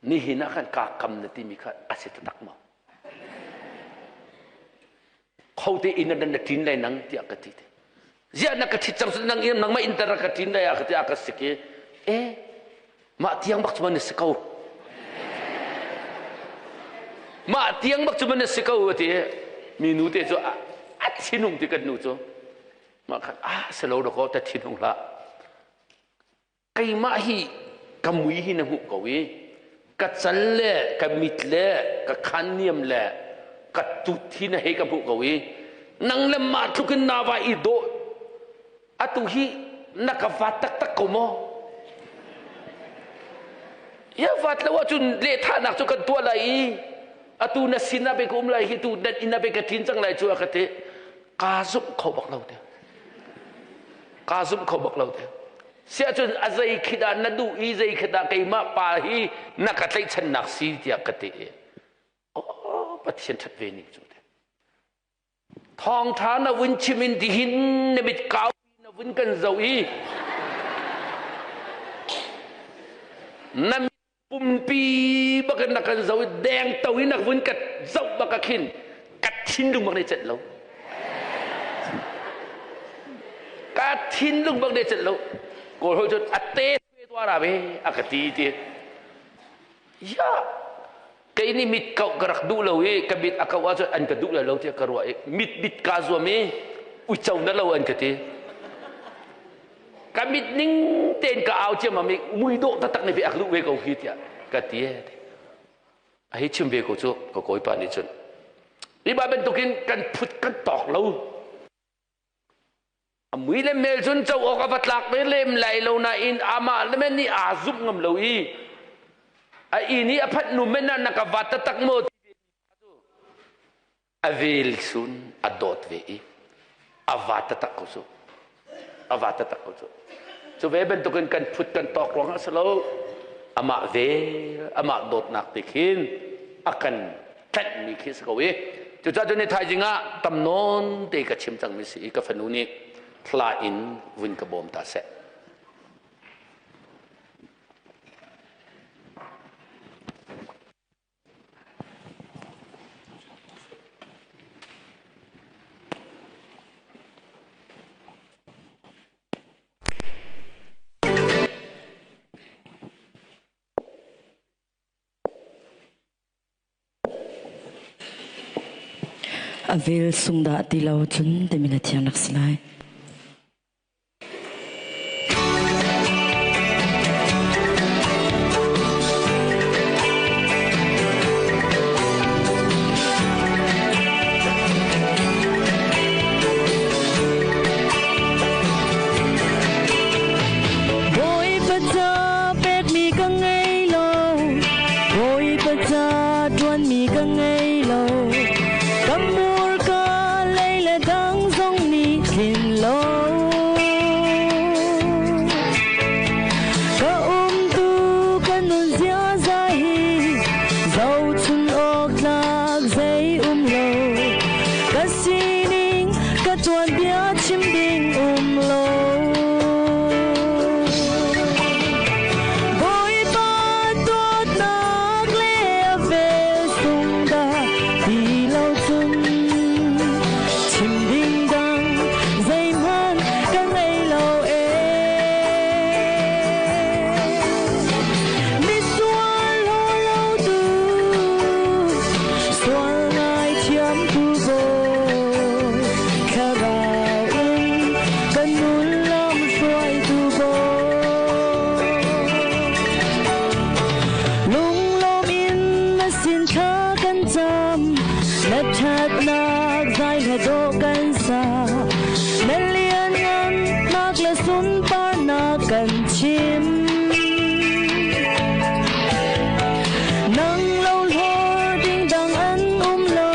nihin ah khan ka kam na ti mi kha a si taktak maw? Khote inn ah na ṭin lai nang tiah ka ti te. Ziah na ka ṭhit cang nang nangmah inn tar ka ṭin lai ah ka ti a ka sik i e mah tiang bak cu man si ko. Mah tiang bak cu man si ko ti mi nu te cu a thinung ti kan nu cu mah khan ah si lo dakaw ta thinung hlah keimah hi ka mui hi na hmuh ko i ka cal le ka mit le ka khan niam le ka tut hi na hei ka hmuh ko i nang le mah tluk in na va i dawh atu hi na ka vat taktak ko maw ya vat lo ahcun lehthahnak cu kan tuah lai i atu na sin ah pe ka um lai hi tu nan inn ah pe ka ṭin cang lai cu a ka ti kaa zumh kho bak lo te kaa zumh kho bak lo te siahcun a zei khi dah na duh i zei khi dah keimah pa hi na ka tlaihchannak si tiah ka ti i oh Pathian ṭhat ve ning cu te thawngṭha na vun chim in tihin na mit kau na vun kan zoh i na pumpi bak in na kan zoh i deng to in na vun ka zoh bak ah khin ka thinlung bak nih celh lo ka thinlung bak nih celh lo kawl hoi cun a te tuah ra ve a ka ti ti ya kei nih mit kauh ka rak duh lo i ka mit a kauh ahcun an ka duh lai lo tiah ka ruah i mit mit kaa zuam i uico na lo an ka ti Ka mit ning tein ka au ciammam i mui dawh taktak nih ve ak luh ve ko hi tiah ka ti a hi chim ve ko cu ka kawipa nih cun hi ba bantukin kan phut kan tawk lo a mui le mel cun co awk a va tlak ve lem lai lo nain amah le men nih aa zumh ngam lo i a inn i a phanh nu men na ka vat taktak maw A velsun a dawt ve i a va taktak ko cu. A va taktak ko cu. Cu ve bantukin kan phut kan tawk ruangah si lo amah vel amah dawtnak te khin a kan tlanhmi khi si ko i cucaah cun ni thaizing ah tam nawn te ka chim cangmi si i ka fanu nih thla in vun ka bawm ta seh. A vel sung dah ti lo cun timi na thiang nak si lai. hla dawh kan sa. Na lianngannak le sunparnak kan chim. Nang lo hlor ding dang an um lo,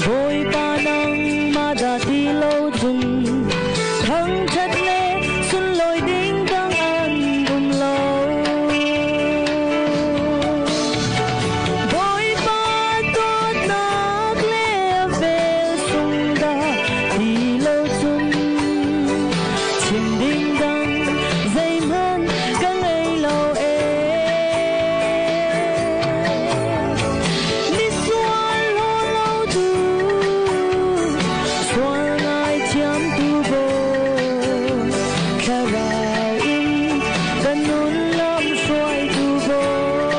Bawipa nangmah dah ti lo cun. Thangṭhat le sunlawi ding dang an um lo. Bawipa dawtnak le a vel sung dah ti lo cun chim ding dang zeihmanh ka ngei lo ee. Misual hlaw lo tu sual ngaithiamtu Bawi thlarau in ka nun lam hruaitu Bawi.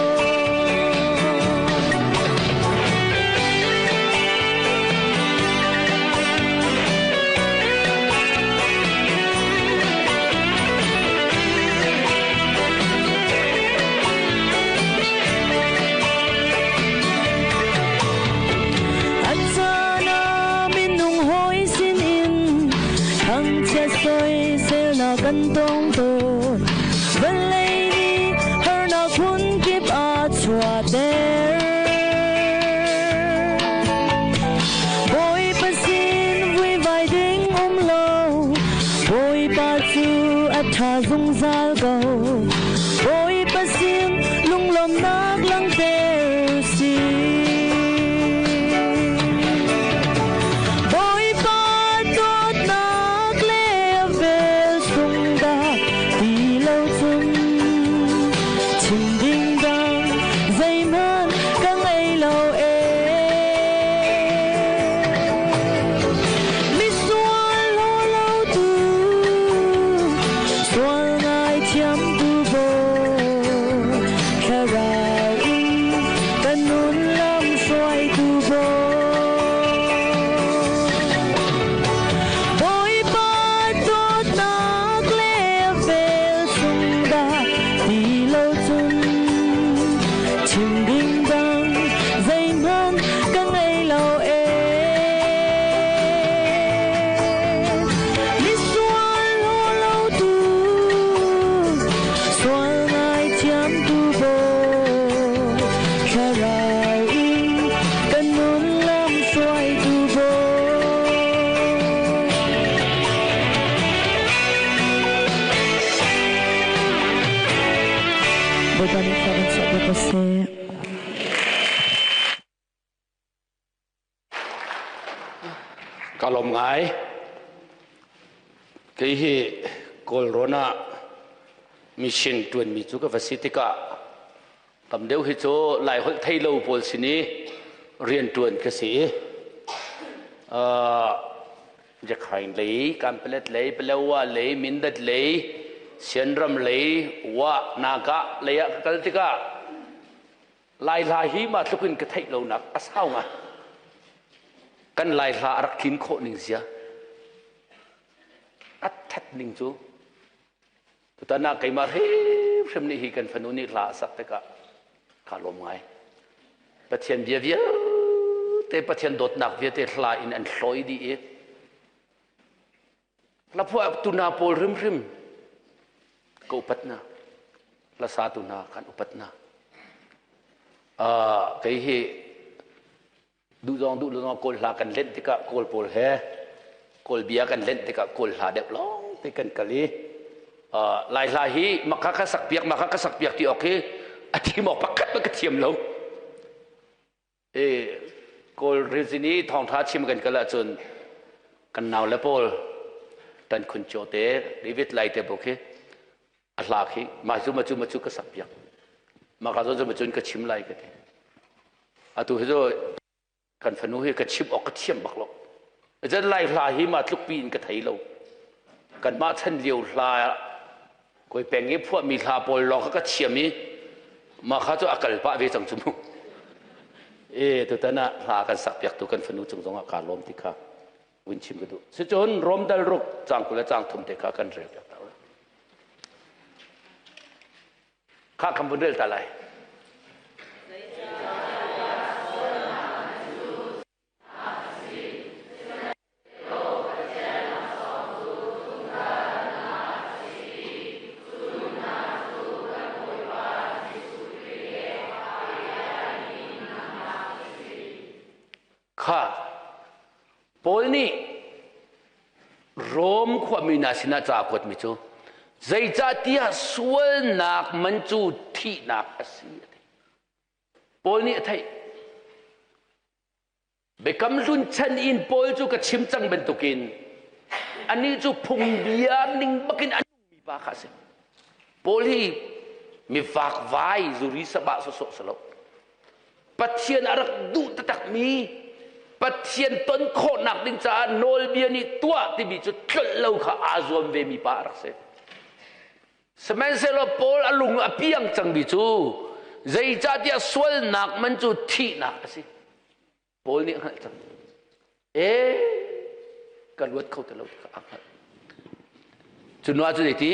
A caan ah minung hawi sinin thangchiat soiselnak kan tong tawn. Vawlei nih harnak phunkip a chuahter. Bawipa sin vuivai ding um lo, Bawipa cu a ṭha zungzal ko. Bawipa sin lunglawmhnak langhter si. Bawipa dawtnak le a vel sung dah ti lo cun chim ding dang zeihmanh ka ngei lo ee. Misual hlaw lo tu sual ngaithiamtu Bawi thlarau in ka nun lam hruaitu Bawi. Bawipa dawtnak le a vel sung dah ti lo cun chim ding dang zeihmanh ka ngei lo ee. Misual hlaw lo tu sual ngaithiamtu Bawi thlarau in ka nun lam hruaitu Bawi. Bawipa nih thla kan chuah ko seh. Ka lawm ngai. Kei hi Kawlrawn ah mission ṭuanmi cu ka va si tikah tam deuh hi cu Laiholh thei lo pawl sin i rian ṭuan ka si i Jakhain lei, Kanpalet lei, Palawa lei, Mindat lei, Sianram lei, Wa, Naga lei ah ka kal tikah Lai hla hi mah tluk in ka theih lonak a sau ngai. Kan Lai hla a rak tlin khawh ning zia. A that ning cu. Tutan ah keimah hrimhrim nih hi kan fanu nih hla a sak tikah kaa lawm ngai. Pathian bia vialte, Pathian dawtnak vialte hla in an hlawi dih i Hlaphuah tu hna pawl hrimhrim ka upat hna. Hlasa tu hna kan upat hna. Kei hi duh zong duh lo zong Kawl hla kan lenh tikah Kawl pawl he Kawl bia kan lenh tikah Kawl hla deuh lawng te kan kal i Lai hla hi maka ka sak piak maka ka sak piak ti awk hi a thiam awk pakhat ka thiam lo. Kawl rizin i thawngṭha chim kan kal ahcun kan nau le pawl tan khun cio te David Lai te buk hi a hla khi mah cu ma cu ma cu ka sak piak mah ka zawn cu ma cun ka chim lai ka ti atu hi cu kan fanu hi ka chim awk ka thiam bak lo zan lai hla hi ma tluk pi in ka thei lo kanmah chan lio hla Kawi peng i phuahmi hla pawl lawng kha ka thiam i mah kha cu a kal pah ve cang cu mu. E tutan ah hla kan sak piaktu kan fanu cung zongah kaa lawm ti kha vun chim ka duh. Sicun Rom dal ruk caang 20 le caang 30 te kha kan rel piak ta u. Kha kan vun rel ta lai. Kha Paul nih Rom khuami hna sinah ca a kuatmi cu zeicahtiah sualnak man cu thihnak a si a ti. Paul nih a theih. Biakam hlun chan in Paul cu ka chim cang bantukin anih cu phungbia ning bakin a nungmi pa kha a si. Paul hi mi vakvai zuri sabah sawsawh si lo. Pathian a rak duh taktakmi Pathian ton khawhnak ding caah nawlbia nih tuah timi cu tlolh lo kha aa zuam vemi pa a rak si. Sihmanhsehlaw Paul a lung a piang cangmi cu zeicahtiah sualnak man cu thihnak a si. Paul nih a hngalh cang. E ka luat kho ti lo ti kha a hngalh. Cu hnu ah cu ti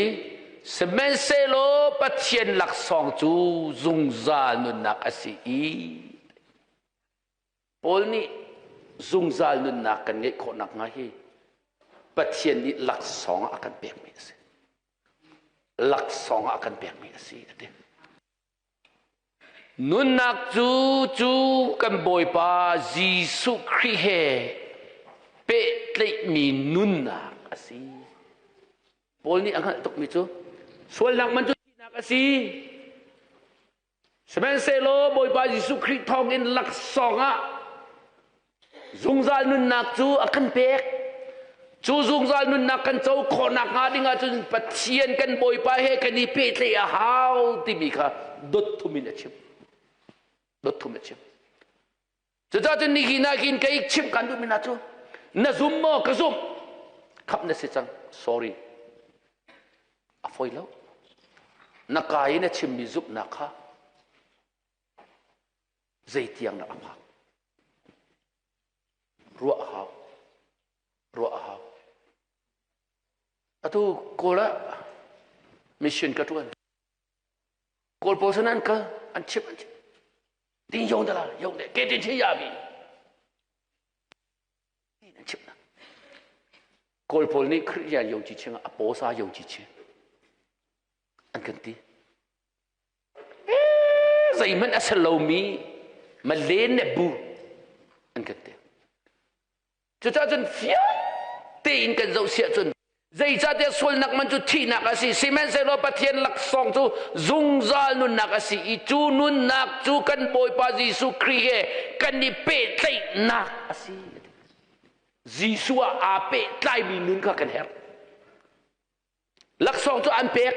sihmanhsehlaw Pathian laksawng cu zungzal nunnak a si i Paul nih zungzal nunnak kan ngeih khawh nakhnga hi Pathian nih laksawng ah a kan pekmi a si. Laksawng ah a kan pekmi a si a ti. Nunnak cu cu kan Bawipa Jesuh Khrih he pehtlaihmi nunnak a si. Paul nih a hngalh tukmi cu sualnak man cu thihnak a si. Sihmanhsehlaw Bawipa Jesuh Khrih thawngin laksawng ah Zungzal nunnak cu a kan pek. Cu zungzal nunnak kan co khawh nakhnga ding ahcun Pathian kan Bawipa he kan i pehtlaih a hau timi kha dot thum in a chim. Dot thum a chim. Cucaah cun nihin ah hin kei chimh kan duhmi hna cu na zum maw ka zumh khap na si cang sorry a fawi lo na ka in a chimmi zumhnak kha Zeitiang dah a phak? Ruah a hau. Ruah a hau. Atu Kawl ah mission ka ṭuan. Kawl pawl sin an kal, an chimh, an chimh. Tin yong da la, yong de, ke tin chi ya bi. An chimh na. Kawl pawl nih Khrihrian yong chi ching a paw sa yong chi chi. An kan ti. Zeihmanh a si lomi malen le bu an kan ti. Cucaah cun fiang tein kan zoh siah cun zeicahtiah sualnak man cu thihnak a si sihmanhsehlaw Pathian laksawng cu zungzal nunnak a si i cu nunnak cu kan Bawipa Jesuh Khrih he kan i pehtlaihnak a si. Jesuh ah aa pehtlaimi nun kha kan herh. Laksawng cu an pek.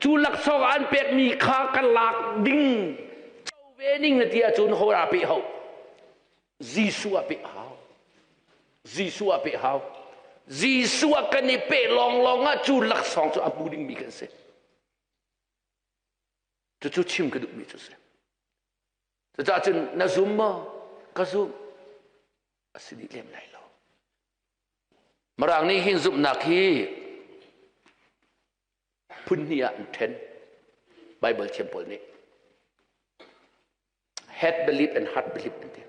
Cu laksawng an pekmi kha kan lak ding co ve ning na ti ahcun ho ah peh ho. Jesuh ah peh hau. Jesuh ah peh hau. Jesuh ah kan i peh lawnglawng ah cu laksawng cu a hmu dingmi kan si. Cucu chim ka duhmi cu si. Cucaah cun na zum maw? Ka zum. A si dih lem lai lo. Mirang nih hin zumhnak hi phun hnih ah an ṭhen. Bible thiam pawl nih. Head belief and heart belief an ti.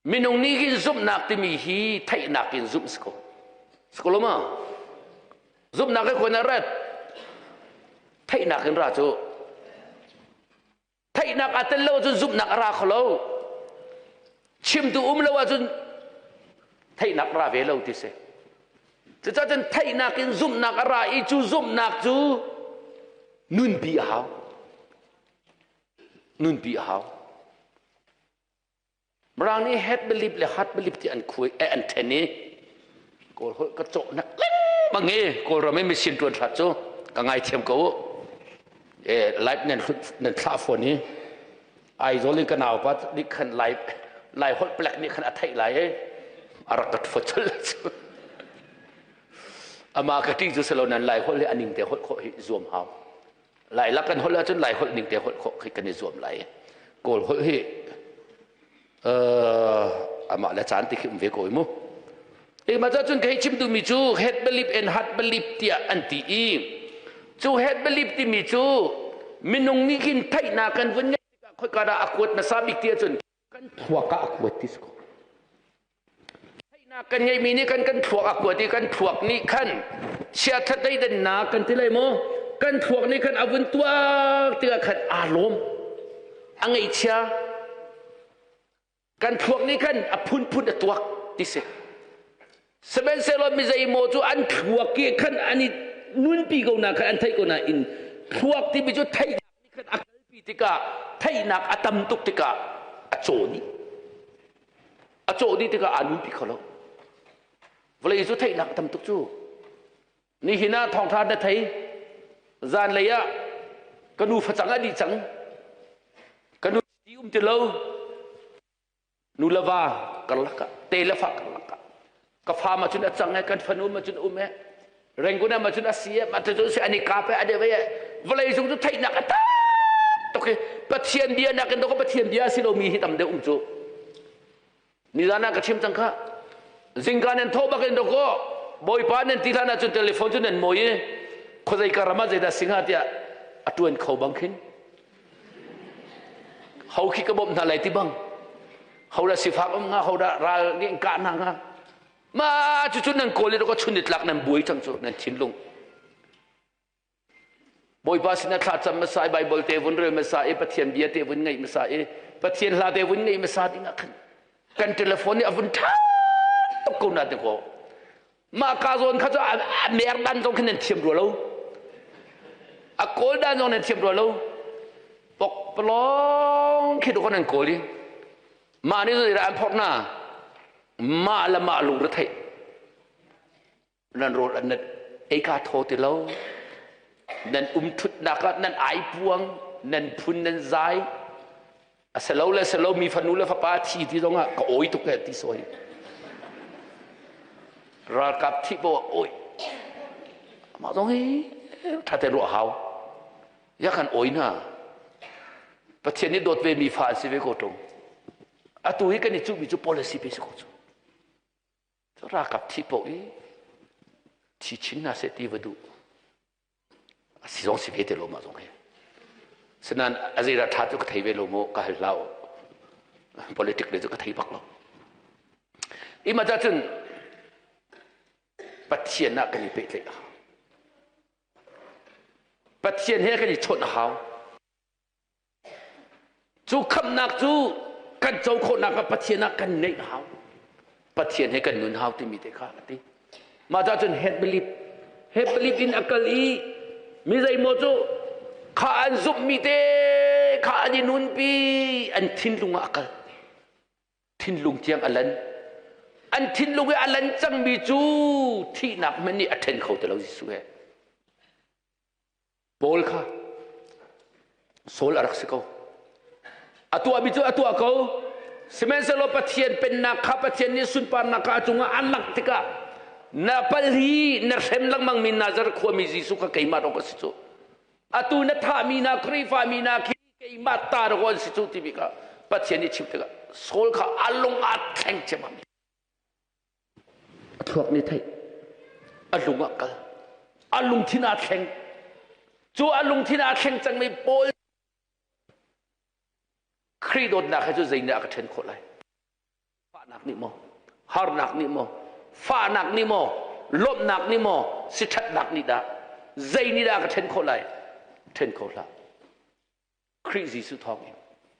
Minung nih hin zumhnak timi hi theihnak in zumh si ko. Si ko lo ma? Zumhnak hi khuan a rat. Theihnak in ra cu. Theihnak aa tel lo ahcun zumhnak a ra kho lo. Chimtu um lo ahcun theihnak ra ve lo ti si. Cucaah cun theihnak in zumhnak a ra i cu zumhnak cu nunpi a hau. Nunpi a hau. Mirang nih head belief le heart belief ti an khui eh, an then i Kawl holh ka cawh nak lengmang i Kawlram i mission tuan hrat cu ka ngaithiam ko u. Eh, live nan nan thlah fawn i Aizawl in ka naupa nih khan lai lai holh plek nih khan a theih lai i a rak ka thua chul cu. Ama ka ṭih cu silo nan lai holh hi a ning te holh khawh hi zuam hau. Lai lak kan holh ahcun Lai holh ning te holh khawh khi kan i zuam lai. Kawl holh hi amah le caan ti khi um ve ko mu. E ma cun ka hei chim duhmi cu head belief and heart belief tiah an ti i cu head belief timi cu minung nih khin theihnak kan vun ngeih tikah khoika dah a kuat hmasa bik ti ahcun kan thluak ah a kuat ti si ko. Theihnak kan ngeihmi nih kan kan thluak a kuat i kan thluak nih khan chiathat thleidannak kan ti lai maw? Kan thluak nih khan a vun tuak tikah khan aa lawm, a ngaihchia. Kan thluak nih khan a phunphun a tuak ti si. Sihmanhsehlaw mi zeimaw cu an thluak i khan an i nunpi ko na khan an theih ko nain thluak timi cu theihnak nih khan a kalpi tikah theihnak a tam tuk tikah a caw dih. A cawh dih tikah aa nunpi kho lo. Vawlei cu theihnak a tam tuk cu. Nihin ah thawngṭha na thei. Zanlei ah ka nu facang a dih cang. Ka nu ti um ti lo. Nu le va karlak ah, te le fa karlak ah. Ka fa ma cun a cang e, kan fanu ma cun um e. Rangoon ah ma cun a si e, ma cun si an i kap e, a de ve e. Vawlei cung cu theihnak a tam tuk i Pathian bia nakin dawk Pathian bia si lomi hi tam deuh um cu. Nizan ah ka chim cang kha. Zingka nan thawh bak in dawkaw Bawipa nan ti hlan ahcun telephone cu nan mawi i khuazei ka ram ah zeidah si hnga tiah a ṭuan kho bang khin. Ho khi ka bawmh hna lai ti bang. Ho dah sifak um hnga, ho dah ral nih kah hna hnga. Ma cucu nan kawl i dawkaw chun nitlak nan buai cang cu nan thinlung. Bawipa sinah thlacam hmasa i Baibal te vun rel hmasa i Pathian bia te vun ngaih hmasa i Pathian hla te vun ngaih hmasa ding ah khan kan telephone nih a vun ṭha tuk ko na ti ko. Mah ka zawn kha cu a mer dan zong khin nan thiam rua lo. A kawl dan zong nan thiam rua lo. Pok palong khi dawh nan kawl i mah nih zeidah an phorh na mah le mah lungre theih Nan rawl an ei ka thaw ti lo. Nan um ṭhutnak ah nan ai puang, nan phun nan zai. A si lo le si lo mi fanu le fapa thi ti zong ah ka awi tuk eh ti sawi. Ralkap thih poah awi. Mah zong hi ṭha te ruah hau. Ya kan awi hna. Pathian nih dawt ve mi fa an si ve ko ṭung. Atu hi kan i cuhmi cu policy pe si ko cu. Ralkap thi paoh i thi chin hna seh ti va duh. A si zong si ve te lo mah zong hi. Sinain a zeidah ṭha cu ka thei ve lo maw ka hal hlah u. Politic le cu ka thei bak lo. Ima cun Pathian ah kan i pehtlaih a hau. Pathian he kan i chawnh a hau. Cu khamhnak cu kan co khawhnak ah Pathian ah kan neih a hau. Pathian he kan nun hau timi te kha a ti. Mah ca cun head belief head belief in a kal i mi zeimaw cu kha an zumhmi te kha an i nunpi an thinlung ah a kal. Thinlung tiang a lan. An thinlung i a lan cangmi cu thihnak hmanh nih a ṭhen kho ti lo Jesuh he. Paul kha Saul a rak si ko. A tuahmi cu a tuah ko. Sihmanhsehlaw Pathian pennak kha Pathian nih sunparnak kha a cungah an langh tikah na palhi na hrem lengmangmi Nazareth khuami Jesuh kha keimah dawk a si cu. Atu na thahmi hna Khrihfa mi hna khi keimah ta dawk an si cu timi kha Pathian nih chim tikah Saul kha a lung aa thleng ciammam. A thluak nih theih. A lung ah kal. A lungthin aa thleng. Cu a lungthin aa thleng cangmi Paul Khrih dawtnak he cu zeinih a ka ṭhen khawh lai? Fahnak nih maw? Harnak nih maw? Fahnak nih maw? Lawmhnak nih maw? Siṭhatnak nih dah? Zei nih dah a ka ṭhen khawh lai? Ṭhen kho hlah. Khrih Jesuh thawngin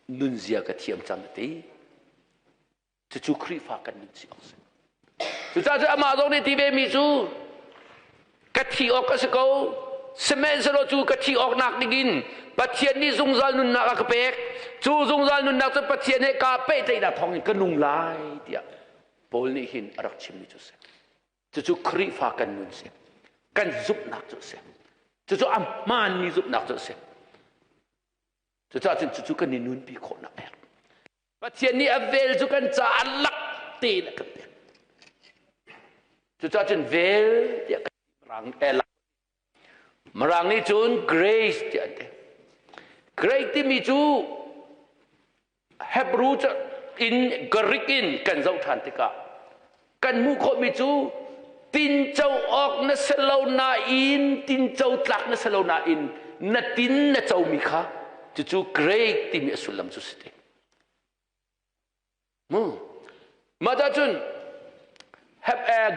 nunzia ka thiam cang a ti. Cucu Khrihfa kan nun si awk si. Cucaah cu amah zong nih ti ve mi cu ka thi awk a si ko. Sihmanhsehlaw cu ka thi awk nak dingin Pathian nih zungzal nunnak a ka pek. Cu zungzal nunnak cu Pathian he kaa pehtlaihnak thawngin ka nung lai tiah Paul nih hin a rak chimmi cu a si. Cucu Khrihfa kan nun si. Kan zumhnak cu a si. Cucu a hmaanmi zumhnak cu a si. Cucaah cun cucu kan i nunpi khawhnak a herh. Pathian nih a vel cu kan caah lak tein a kan pek. Cucaah cun vel tiah kan Mirang eh, Mirang nih cun grace tiah an ti. Grace timi cu Hebrew in Greek in kan zoh ṭhan tikah kan hmuh khawhmi cu tinco awk na si lo nain tinco tlak na si lo nain na tin na comi kha cucu great timi a sullam cu si te mu mah cun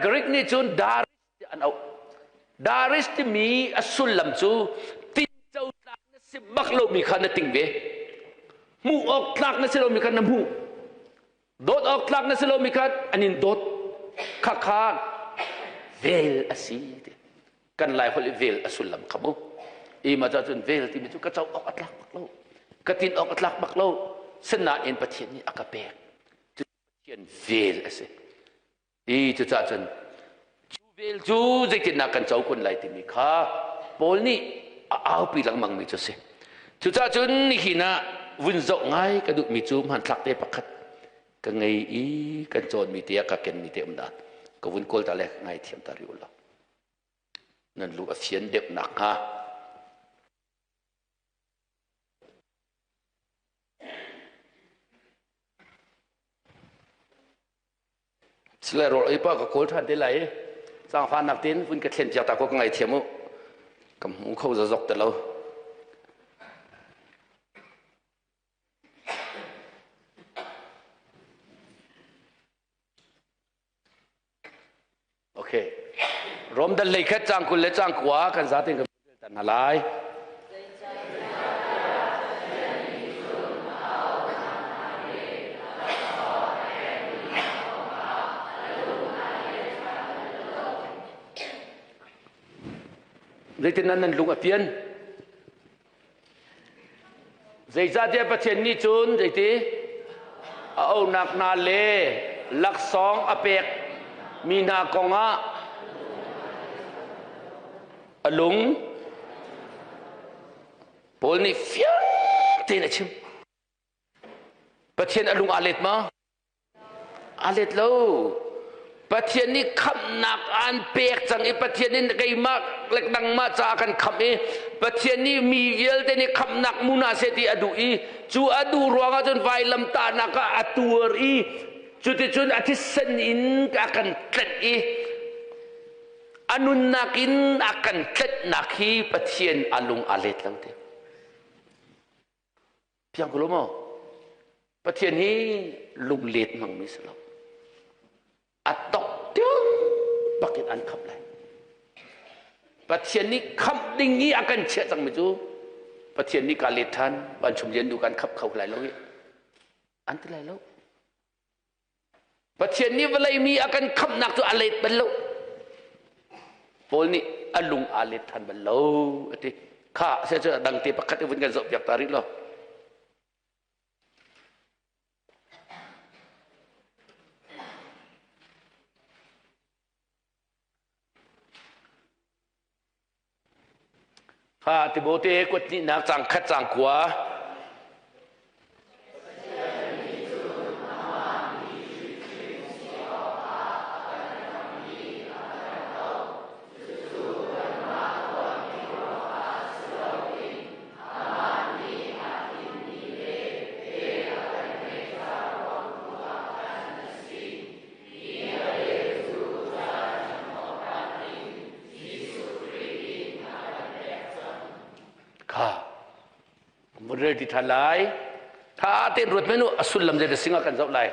Greek nih cun Daris tiah an auh Daris timi a sullam cu tinco tlak na si bak lomi kha na ting ve hmuh awk tlak na si lomi kha na hmuh. Dawt awk tlak na si lomi kha an in dawt. Khakha vel a si ti. Kan Lai holh i vel a sullam kha mu. I ma cun vel timi cu ka co awk a tlak bak lo. Ka tin awk a tlak bak lo. Sinain Pathian nih a ka pek. Cu Pathian vel a si. I cucaah cun cu vel cu zeitindah kan co kun lai timi kha Paul nih a aupi lengmangmi cu a si. Cucaah cun nihin ah vun zoh ngai ka duhmi cu hmanthlak te pakhat ka ngei i kan cawnmi te ah ka kenmi te um dan ka vun kawl ta le ngai thiam ta rih u law nan lu a fian deuh nakhnga. Sile rawl ei pa ka kawl ṭhan te lai i zaangfahnak tein vun ka thlen piak ta ko ka ngaithiam u. Ka hmu kho zazok te lo. Okay. Rom dal lei khat cang 20 le cang 9 kan zaten kan tan hna lai. Zeitin nan lung a pian? Zeicahtiah Pathian nih cun zeiti a auhnak hna le laksawng a pek mi hna kongah a lung Paul nih fiang tein a chim. Pathian a lung aa let ma? A let lo. Pathian nih khamhnak aan pek cang i Pathian nih keimah le nangmah caah kan khamh i Pathian nih mi vialte nih khamhnak mu hna seh ti a duh i cu a duh ruangah cun vailamtahnak ah a tuar i cuticun a thisen in a kan tlenh i a nunnak in a kan tlenhnak hi Pathian a lung aa let lo te. Fiang ko lo maw? Pathian hi lunglet hmangmi si lo. A tok tiang bakin an khamh lai. Pathian nih khamh ding i a kan chiah cangmi cu Pathian nih ka let ṭhan van chum lian du kan khap kho lai lo i an ti lai lo. Pathian nih vawlei mi a kan khamhnak cu a let bal lo. Paul nih a lung aa let ṭhan bal lo a ti. Kha se cu dang te pakhat i vun kan zohpiak ta rih lo. Kha Timote kuat hnihnak cang khat cang kua. Kha vun rel ti ṭhan lai. Tha tein ruat men u, a sullam zei da singa kan zoh lai.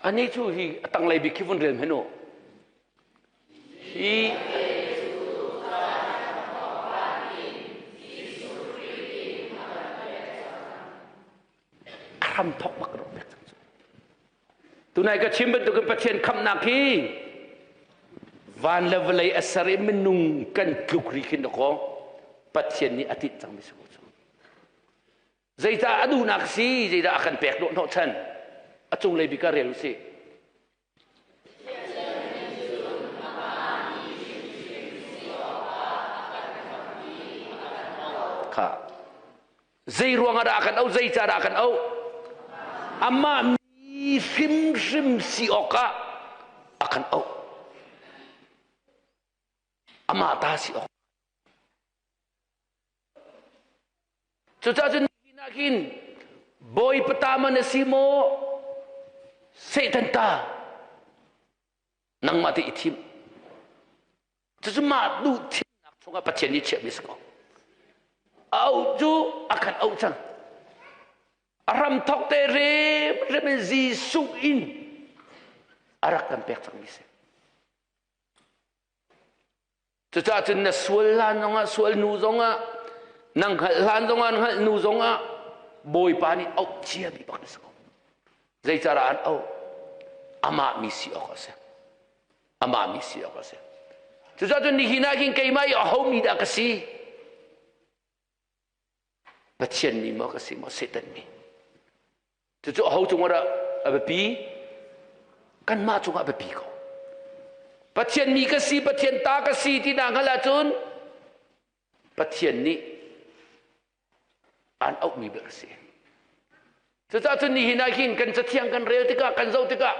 Anih cu hi a tanglei bik khi vun rel hmanh u. Hi a hram thok bak rak pek cang cu. Tunai ka chim bantukin Pathian khamhnak hi van le vawlei a ser i minung kan tluk ri khin dakaw Pathian nih a tinh cangmi si ko cu. Zeicah a duhnak si zeidah a kan pek dawh hnawh chan a cunglei bik ah rel usih. Kha Zei ruangah dah a kan auh? Zei ca dah a kan auh? Amah mi hrimhrim si awkah a kan auh. Amah ta si awk. Cucaah cun nihin ah khin Bawipa ta man a si maw? Satan ta nangmah te i thim. Cucu mah duh thimnak chungah Pathian nih chiahmi si ko. A auh cu a kan auh cang. A ram thok te rem rem in Jesuh in a rak kan pek cangmi si. Cucaah cun na sual hlan zongah sual nu zongah nang hngalh hlan zongah hngalh nu zongah Bawipa nih auh ciami bak na si ko. Zeicadah an auh? Amah mi si awk a si. Amah mi si awk a si. Cucaah cun nihin ah hin keimah i aho mi dah ka si? Pathian mi maw ka si maw Satan mi? Cucu aho cungah dah a biapi? Kanmah cungah a biapi ko. Pathian mi ka si, Pathian ta ka si ti na hngalh ahcun Pathian nih aan auhmi bel a si. Cucaah cun nihin ah hin kan cathiang kan rel tikah kan zoh tikah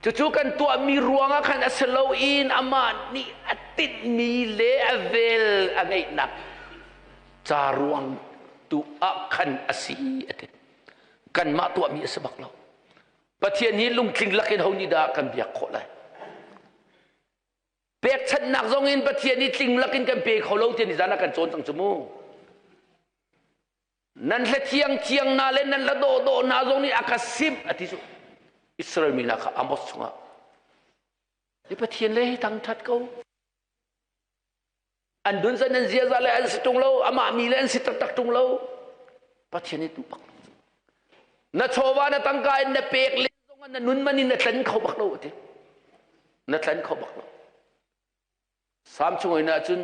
cucu kan tuahmi ruangah khan a si loin amah nih a tinhmi le a vel a ngeihnak ca ruang tu ah khan a si a ti. Kanmah tuahmi a si bak lo. Pathian hi lungtling lakin ho nih dah kan biak khawh lai? Pekchanhnak zong in Pathian hi tling lakin kan pe kho lo ti ni zan ah kan cawn cang cu mu. Nan hla thiang thiang na le nan hla dawh dawh na zong nih a ka simh a ti cu. Israel mi hna kha Amos chungah hi Pathian le hi thangthat ko. An dun zan an ziaza le an si tung lo, amah mi le an si taktak tung lo. Pathian hi tu bak lo. Na chawva na tangka in na pek le zong na nun man in na tlen kho bak lo a ti. Na tlen kho bak lo. Sam chung in ahcun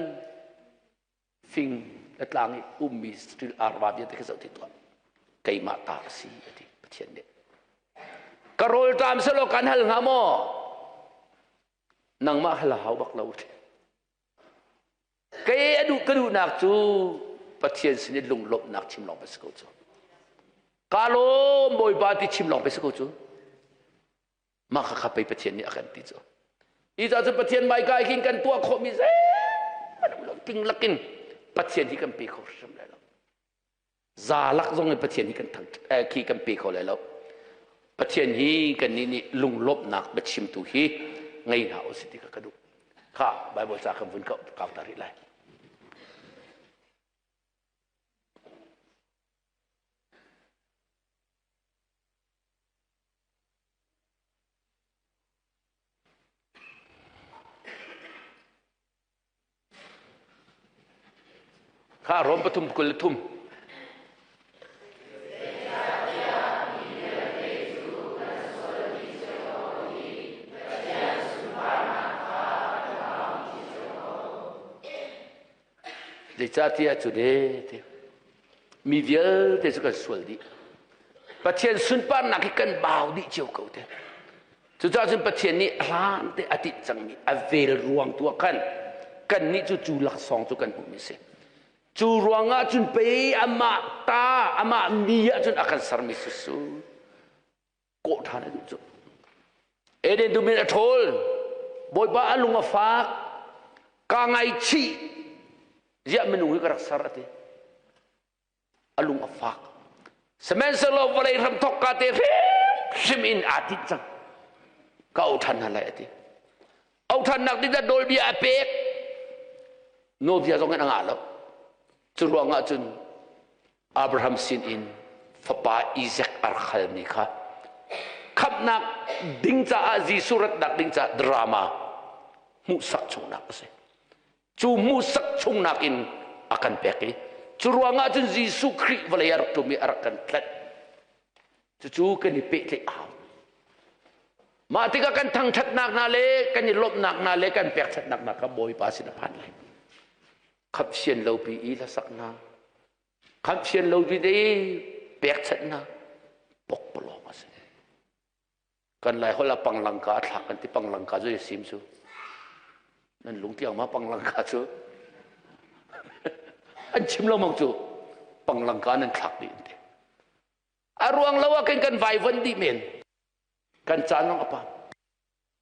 fing le tlang i ummi stil arva vialte kha zoh ti tuah. Keimah ta a si a ti Pathian nih. Ka rawl ṭam selaw kan hal hnga maw? Nangmah hal hau bak lo ti. Kei a duh ka duhnak cu Pathian sin i lunglawmhnak chim lawng si ko cu. Ka lawm Bawipa ti chim lawng si ko cu. Mah kha kha pei Pathian nih a kan ti cu. Hi ca cu Pathian hmaika hin kan tuah khawhmi zeihmanh um lo ting lakin Pathian hi kan pe kho hrim lai lo. Za lak zong in Pathian hi kan thang khi kan pe kho lai lo. Pathian hi kan nih nih lunglawmhnak biachimtu hi ngei hna usih ti kha ka duh. Kha Bible ca kan vun kau ta rih lai. Kha Rom pathum 23. Zeicahtiah cu ne ti mi vialte cu kan sual dih. Pathian sunparnak hi kan bau dih cio ko te. Cucaah cun Pathian nih a hlan te a tinh cangmi a vel ruang tu ah khan kannih cu cu laksawng cu kan hmuhmi a si. Cu ruangah cun pei amah ta amah mi ah cun a kan sermi susu kawh ṭhan a duh cu. Eden dum in a ṭhawl Bawipa a lung a fak kaa ngaichih ziah minung hi ka rak ser a ti. A lung a fak. Sihmanhsehlaw vawlei hramthok ka te hrimhrim in aa tinh cang. Ka auh ṭhan hna lai a ti. Auh ṭhannak ding ah nawlbia a pek. Nawlbia zong in a ngah lo. Cu ruangah cun Abraham sin in fapa Isaac a rak halmi kha khamhnak ding caah Jesuh ratnak ding caah drama hmuhsak chungnak a si. Cu hmuhsak chungnak in a kan pek i cu ruangah cun Jesuh Khrih vawlei a rak ṭum i a rak kan tlanh. Cucu kan i pehtlaih a hau. Mah tikah kan thangṭhatnak hna le kan i lawmhnak hna le kan pekchanhnak hna kha Bawipa sin a phan lai. Khamhsian lo pi i hlasak hna, khamhsian lo pi te i pekchanh hna, pokpalawng a si. Kan lai holh ah panglangka a thlak kan ti panglangka cu sim cu. Nan lung tiang ma panglangka cu. An chim lo mang cu panglangka nan thlak dih an ti. A ruang lo ah kan kan vaivuan dih men. Kan caan zong a pam.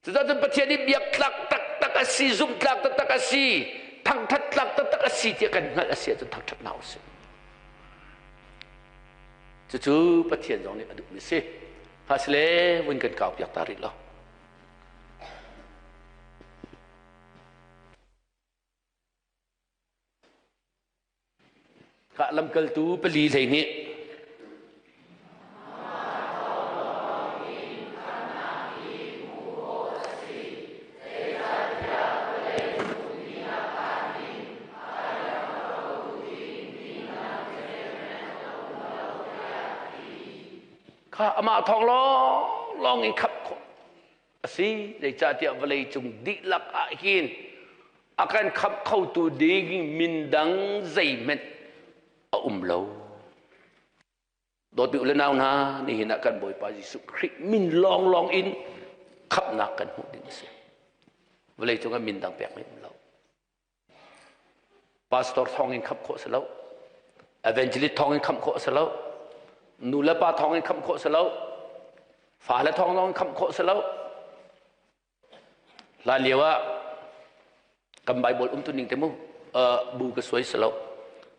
Cucaah cun Pathian nih biak tlak taktak a si, zumh tlak taktak a si, thangthat tlak taktak a si tiah kan hngalh a si ahcun thangthat hna usih. Cucu Pathian zong nih a duhmi a si. Hasle vun kan kau piak ta rih lo. Ka lamkaltu pali hlei nih Kha amah thawng lawnglawng in khamh khawh a si. Zeicahtiah vawleicung dihlak ah hin a kan khamh khotu ding min dang zeihmanh a um lo. Dawtmi u le nau hna, nihin ah kan Bawipa Jesuh Khrih min lawnglawng in khamhnak kan hmuh ding a si. Vawleicung ah min dang pekmi um lo. Pastor thawng in khamh khawh si lo. Evangelist thawng in khamh khawh si lo. Nu le pa thawng in khamh khawh si lo. Fale thawng zong in khamh khawh si lo. Hlan lio ah kan Bible um tu ning te mu bu ka suai si lo.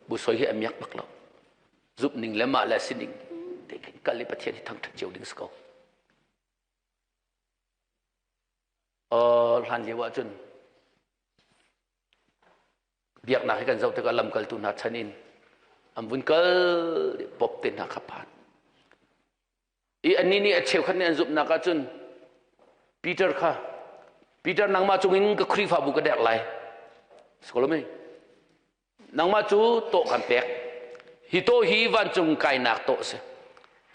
Bu suai hi a miak bak lo. Zumh ning le mah le sining te khin kal i Pathian hi thangṭhat cio ding si ko. Hlan lio ahcun biaknak hi kan zoh tikah lamkaltu hna chan in an vun kal pop te hna kha phan. I annih nih a cheukhat nih an zumhnak ahcun Peter kha Peter nangmah cungin ka Khrihfabu ka dek lai. Sikolomei. Nangmah cu tawh kan pek. Hi tawh hi vancung kainak tawh a si.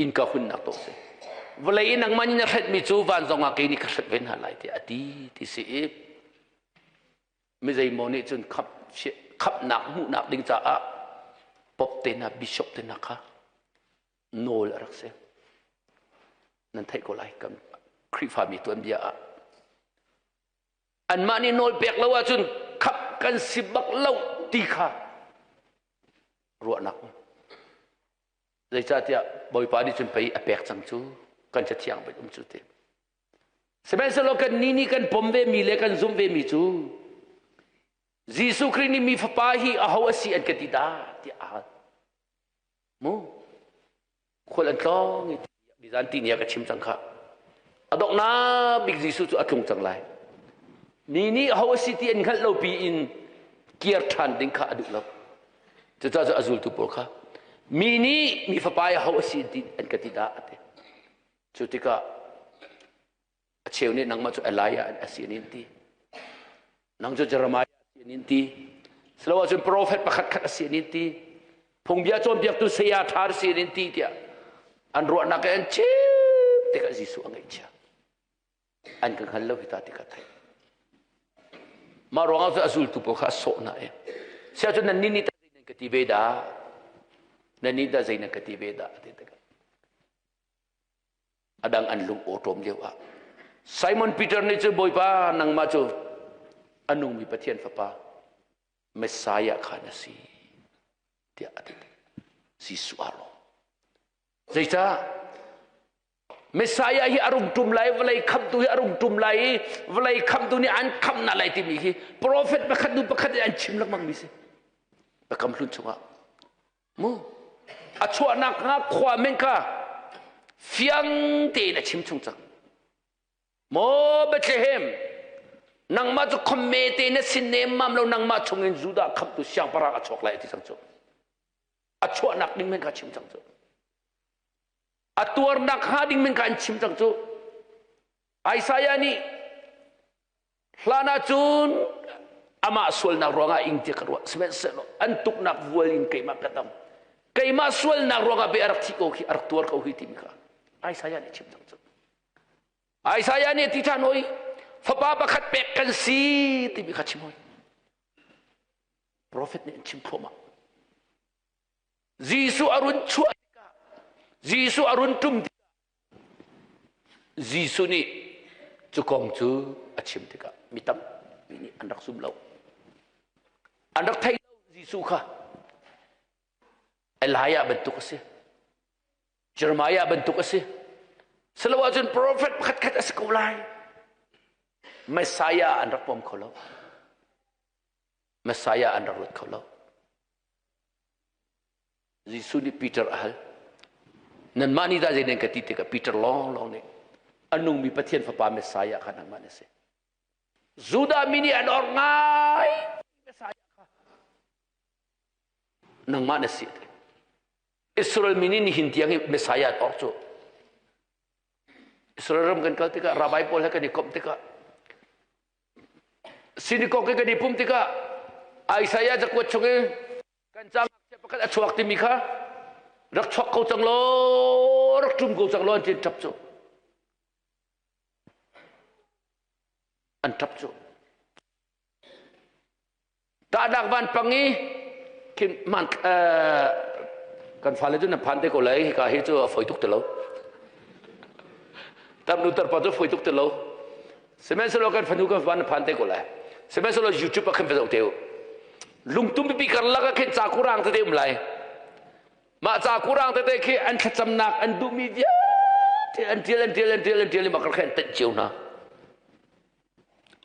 Innka hunnak tawh a si. Vawlei i nangmah nih na hretmi cu van zong ah kei nih ka hret ve hna lai tiah a ti ti si i mi zeimaw nih cun khamh khamhnak hmuhnak ding caah pop te hna bishop te hna kha nawl a rak si. Nan theih ko lai kan Khrihfami tuanbia ah Anmah nih nawl pek lo ahcun khap kan si bak lo ti kha ruahnak um. Zeicahtiah Bawipa nih cun pei a pek cang cu kan cathiang pei um cu ti. Sihmanhsehlaw kan ni nih kan pom ve mi le kan zumh ve mi cu Jesuh Khrih nih mi fapa hi aho a si an ka ti dah tiah a hal. Mu khual an tlawng i nizan ti ni ah ka chim cang kha. A donghnak bik Jesuh cu a tlung cang lai. Ni nih aho a si ti an hngalh lo pi in kir ṭhan ding kha a duh lo. Cucaah cu a zultu pawl kha mi nih mi fapa i aho a si ti an ka ti dah a ti. Cu tikah a cheu nih nangmah cu Elijah a si an in ti. Nang cu Jeremiah a si an in ti. Silo ahcun profet pakhat khat a si an in ti. Phungbia cawnpiaktu saya ṭha a si an in ti tiah an ruahnak in an chim tikah Jesuh a ngaihchia. An ka hngal lo hi ta ti ka theih. Mah ruangah cu a zultu pawl kha a sawh hna i siah cun nan nih nih tah zei nan ka ti ve dah? Nan nih dah zei nan ka ti ve dah? A ti tikah a dang an lung awṭawm lio ah Simon Peter nih cun Bawipa nangmah cu a nungmi Pathian fapa Messiah kha na si tiah a ti. Jesuh aa lawm. Zeicah? Messiah hi a rung ṭum lai, vawlei khamhtu hi a rung ṭum lai i vawlei khamhtu nih an khamh na lai timi hi profet pakhat hnu pakhat in an chim lengmang mi si. Biakam hlun chungah Mu a chuahnak hnga khua men kha fiang tein a chim chung cang. Maw Bethlehem, nangmah cu khomme te na sin nemmam lo nangmah chungin Judah khamtu siangpahrang a chuak lai a ti cang cu. A chuahnak ding men kha chim cang cu. A tuarnak hnga ding men kha an chim cang cu. Isaiah nih Hlan ahcun amah sualnak ruangah ing tiah ka ruah. Sihmanhsehlaw an tuknak vual in keimah ka dam. Keimah sualnak ruangah bia a rak thi ko khi, a rak tuar ko hi timi kha Isaiah nih chim cang cu. Isaiah nih a ti ṭhan hoi, fapa pakhat pek kan si timi kha chim hoi. Profet nih an chim thluahmah. Jesuh a run chuah tikah, Jesuh a run ṭum tikah, Jesuh nih cu kong cu a chim tikah mi tampi nih an rak zum lo. An rak thei lo Jesuh kha. Elijah bantuk a si. Jeremiah bantuk a si. Silo ahcun prophet pakhatkhat a si ko lai. Messiah an rak pom kho lo. Messiah an rak ruat kho lo. Jesuh nih Peter a hal. Nanmah nih dah zei nan ka ti tikah Peter lawnglawng nih a nungmi Pathian fapa Messiah kha nangmah na si. Judah mi nih an orh ngai Messiah kha nangmah na si. Israel mi nih nihin tiang hi Messiah an orh cu. Israel ram kan kal tikah rabbi pawl he kan i komh tikah synagogue kan i pum tikah Isaiah cakuat chung i kan ca ngakchia pakhat a chuak timi kha rak chuak ko cang law rak ṭum ko cang law an ti ṭap cu an ṭap cu Tahnak vanpang i khin man kan fale cu na phan te ko lai hika hi cu a foi tuk ti lo. Tam nu tarpa cu foi tuk ti lo. Sihmanhsehlaw kan fanu kan fa na phan te ko lai. Sihmanhsehlaw YouTube ah khin va zoh te u. Lungtum pipi karlak ah khin ca kurang tete um lai. Mah ca kurang tete khi an thlacamnak an duhmi vialte an tial an tial an tial an tial i makar kha an tenh cio hna.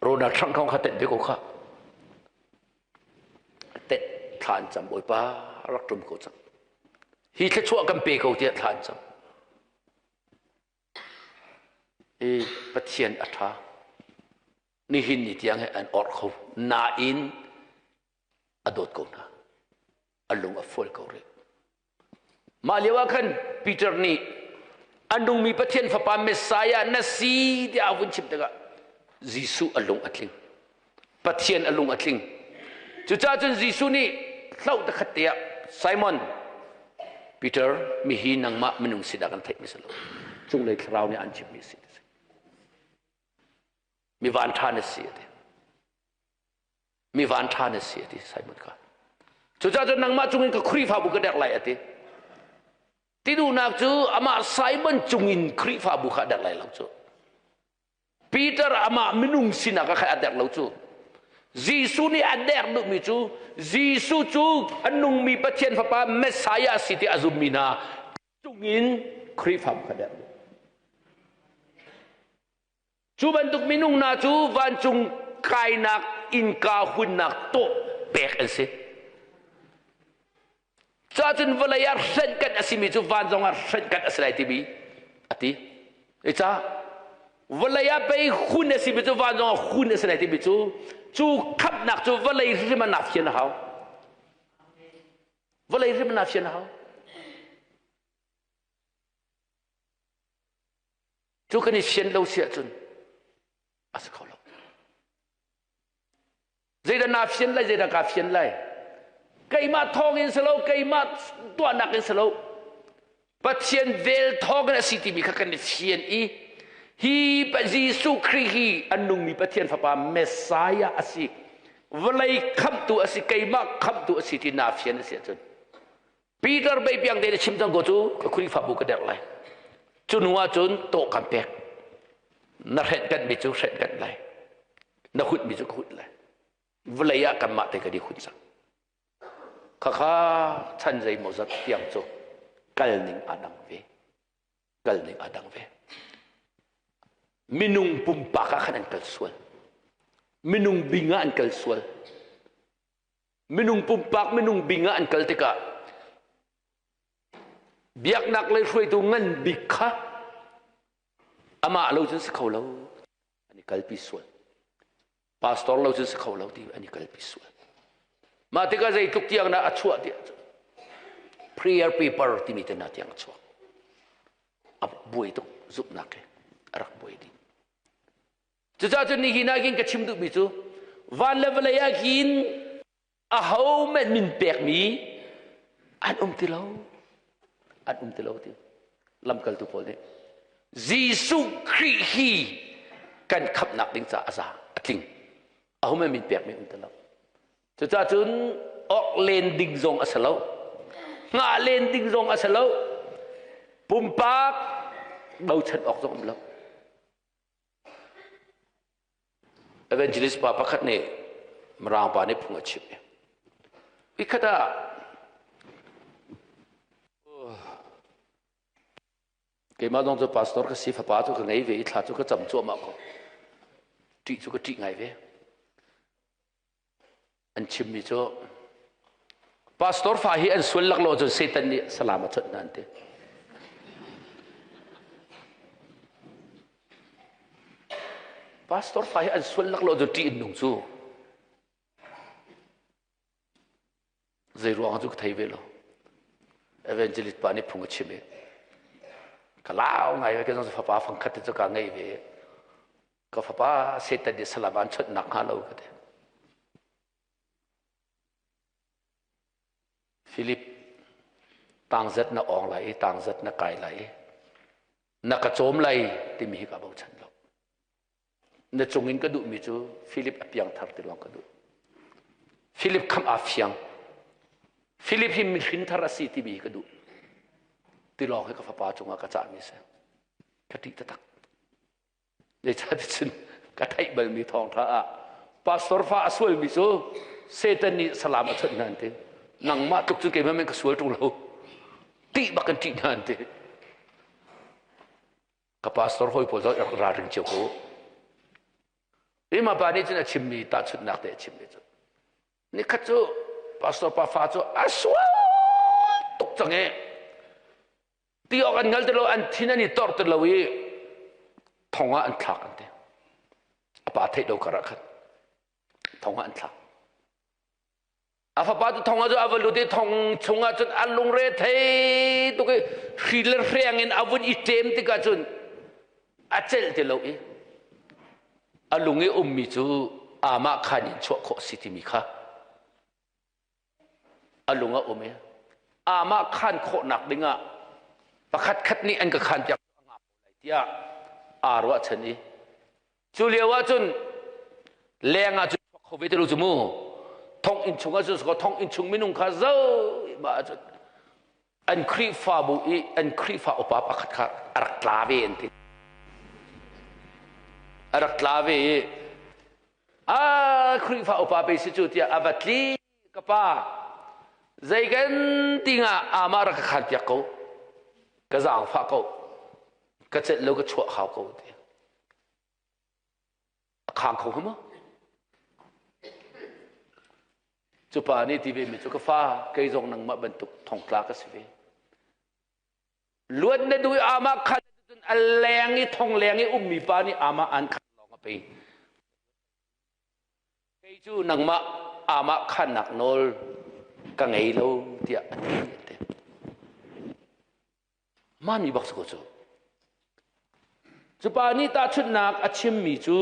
Ronald Trump kong kha tenh ve ko kha. Tenh thla an cam Bawipa rak ṭum ko cang. Hi thluachuah kan pe ko tiah thla an cam. I Pathian a ṭha. Nihin ni tiang hi an orh kho. Nain a dawt ko hna. A lung a fual ko rih. Mah lio ah khan Peter nih a nungmi Pathian fapa Messiah na si tiah a vun chim tikah Jesuh a lung a tling. Pathian a lung a tling. Cucaah cun Jesuh nih hloh takhat te ah Simon Peter mihi nangmah minung sinah kan theihmi si lo. Cunglei thlarau nih an chimmi si. Mi van ṭha na si a ti. Mi van ṭha na si a ti Simon kha. Cucaah cun nangmah cungin ka Khrihfabu ka derh lai a ti. Ti duhnak cu amah Simon cungin Khrihfabu kha a derh lai lo cu. Peter amah minung sinak ah khan a derh lo cu. Jesuh nih a derh duhmi cu Jesuh cu a nungmi Pathian Fapa Messiah si ti a zummi hna cungin Khrihfabu kha derh duh. Cu bantuk minung hna cu vancung kainak innka hunnak tawh pek an si. Cacun vawlei ah hrenh a simi cu van zong ah hrenh a si lai timi a ti. Ica vawlei ah pei hun a simi cu van zong ah hun a si lai timi cu cu khamhnak cu vawlei hrim ah naa fian a hau. Vawlei hrim ah naa fian a hau. Cu kan i fian lo si ahcun a si kho lo. Zeidah naa fian lai, zeidah kaa fian lai? Keimah thawng in si lo, keimah tuahnak in si lo. Pathian vel thawng in a si timi kha kan i fian i hi Jesuh Khrih hi a nungmi Pathian Fapa Messiah a si. Vawlei khamhtu a si, keimah khamhtu a si ti naa fian a si ahcun Peter bei piang te chim cang ko cu ka Khrihfabu ka derh lai. Cu hnu ah cun tawh kan pek. Na hrenh kanh mi cu hrenh kanh lai. Na hut mi cu ka hut lai. Vawlei ah kanmah te ka di hun cang. Khakha chan zeimawzat tiang cu kal ning aa dang ve. Kal ning aa dang ve. Minung pumpak ah khan an kal sual. Minung bing ah an kal sual. Minung pumpak minung bing ah an kal tikah biaknak lei hruaitu ngan bik kha amah lo cun si kho lo an i kalpi sual. Pastor lo cun si kho lo ti an i kalpi sual. Mah tikah zeitluk tiang dah a chuah tiah prayer paper timi te hna tiang a chuak. A buai tuk zumhnak hi a rak buai dih. Cucaah cun nihin ah khin ka chim duhmi cu van le vawlei ah khin ahohmanh min pekmi an um ti lo. An um ti lo ti. Lamkaltu pawl nih Jesuh Khrih hi kan khamhnak ding caah a za a tling. Ahohmanh min pekmi um ti lo. Cucaah cun awk len ding zong a si lo. Hngah len ding zong a si lo. Pumpak bochan awk zong um lo. Evangelist pa pakhat nih Mirang pa nih phung a chimh. Ikhat ah keimah zong cu pastor ka si fapa cu ka ngei ve i thla cu ka cam cuahmah ko. Ṭih cu ka ṭih ngai ve. An chimmi cu pastor fa hi an sual laklawh cun Satan nih salam a chawnh hna an ti. Pastor fa hi an sual lak lo cu ṭih in nung cu. Zei ruang cu ka thei ve lo. Evangelist pa nih phung a chim i ka lau ngai ve ka zong fapa fangkhat te cu ka ngei ve. Ka fapa Satan nih salam an chawnh nak hnga lo ka ti. Philip tangzat na awng lai i tangzat na kai lai i na ka cawm lai timi hi ka bochan lo. Na cungin ka duhmi cu Philip a piangthar ti lawng ka duh. Philip khamh aa fiang. Philip hi mihrin thar a si timi hi ka duh. Ti lawng hi ka fapa cungah ka cahmi si. Ka ṭih taktak. Zeicahticun ka theih balmi thawngṭha ah pastor fa a sualmi cu Satan nih salam a chawnh hna an ti. Nangmah tluk cu keimah men ka sual ṭung lo. Ṭih bak kan ṭih hna an ti. Ka pastor hawi pawl zong rak ralring cio ko. Ima pa nih cun a chimmi tahchunhnak te a chimmi cu nikhat cu pastor pa fa cu a sual tuk cang i ti awk an hngal ti lo an thin an i tor ti lo i thong ah an thlak an ti a pa theih lo kar ah khan thong ah an thlak a fapa cu thong ah cu a va lut i thong chungah cun a lungre thei tuk i hri le hreng in a vun i ṭem tikah cun a celh ti lo i a lung i ummi cu amah khan in chuah khawh si timi kha a lung a um i amah khan khawhnak dingah pakhat khat nih an ka khan piak a ngah lai tiah aa ruahchan i cu lio ah cun leng ah cun chuak kho ve ti lo cu mu thong inn chung ah cun thong inn chung minung kha zo ma ah cun an Khrihfabu i an Khrihfa upa pakhat kha a rak tla ve an ti a rak tla ve i a Khrihfa upa pe si cu tiah a va tli ka pa zei kan tinga amah rak ka khan piak ko ka zaangfah ko ka celh lo ka chuah hau ko ti a khang kho hnga maw cu pa nih ti ve mi cu ka fa kei zong nangmah bantuk thongtla ka si ve luat na duh i amah khan a leng i thong leng i ummi pa nih amah an khan lawng a pe Kei cu nangmah aamah khannak nawl ka ngei lo tiah a ti an ti. Mah mi bak si ko cu. Cu pa nih tahchunhnak a chimmi cu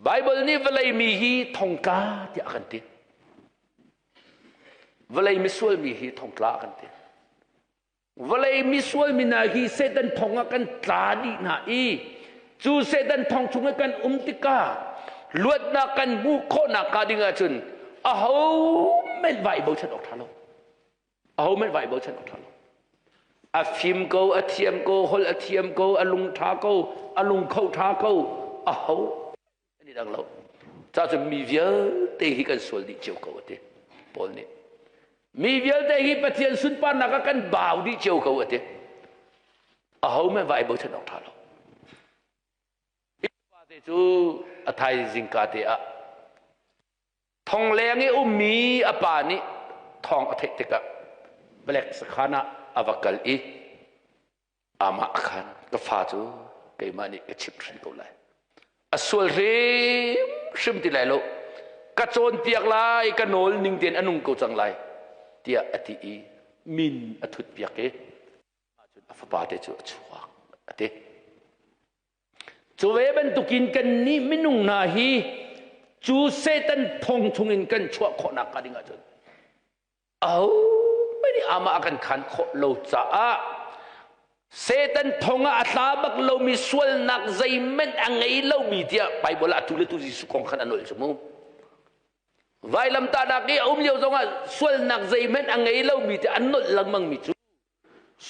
Baibal nih vawlei mi hi thongtla tiah a kan ti. Vawlei misual mi hi thongtla a kan ti. Vawlei misual mi hna hi Satan thong ah kan tla dih hna i cu Satan thong chung i kan um tikah luatnak kan hmuh khawhnak hnga ding ahcun aho hmanh vai bochan awk ṭha lo. Aho hmanh vai bochan awk ṭha lo. A fim ko, a thiam ko, holh a thiam ko, a lung ṭha ko, a lung kho ṭha ko, aho an i dang lo. Ca cun mi vialte hi kan sual dih cio ko a ti Paul nih. Mi vialte hi Pathian sunparnak ah kan bau dih cio ko a ti. Aho men vai bochan awk ṭha lo. Pa te cu a thaizing ka te ah thong leng i ummi a pa nih thawng a theih tikah Black sakhan ah a va kal i amah khan ka fa cu keimah nih ka chimh hrim ko lai a sual hrimhrim ti lai lo ka cawnpiak lai ka nawl ning tein a nung ko cang lai tiah a ti i min a thut piak i cun a fapa te cu a chuak a ti cu ve bantukin kannih minung hna hi cu Satan thong chungin kan chuah khawhnak hnga ding ahcun Ahohmanh nih amah a kan khan khawh lo caah Satan thong ah a tla bak lomi sualnak zeihmanh a ngei lomi tiah Baibal ah atu le tu Jesuh kong khan a nolh cu mu. Vailamtahnak i a um lio zongah sualnak zeihmanh a ngei lomi tiah an nolh lengmangmi cu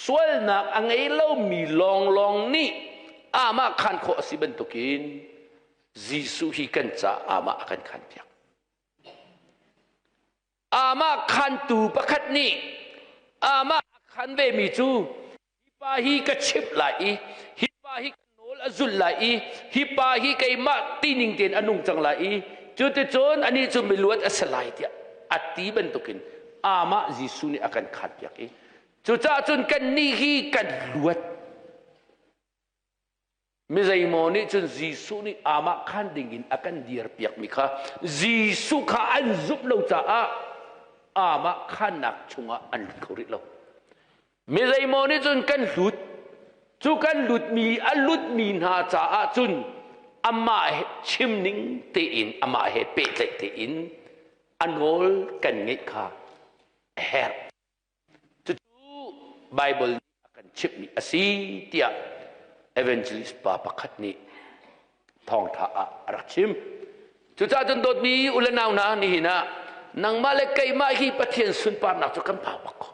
sualnak a ngei lomi lawnglawng nih amah khan khawh a si bantukin Jesuh hi kan caah amah a kan khanpiak. Amah khantu pakhat nih amah a khan vemi cu hi pa hi ka chimh lai i hi pa hi ka nawl a zulh lai i hi pa hi keimah tining tein a nung cang lai i cuticun anih cu miluat a si lai tiah a ti bantukin amah Jesuh nih a kan khanpiak i cucaah cun kannih hi kan luat. Mi zeimaw nih cun Jesuh nih amah khan dingin a kan dirpiakmi kha Jesuh kha an zumh lo caah amah khannak chungah an lut kho rih lo. Mi zeimaw nih cun kan hlut cu kan lutmi a lutmi hna caah cun amah he chim ning tein amah he pehtlaih tein a nawl kan ngeih kha a herh. Cucu Baibal nih a kan chimhmi a si tiah evangelist pa pakhat nih thawngṭha ah a rak chim. Cucaah cun dawtmi u le nau hna nihin ah nangmah le keimah hi Pathian sunparnak cu kan bau bak ko.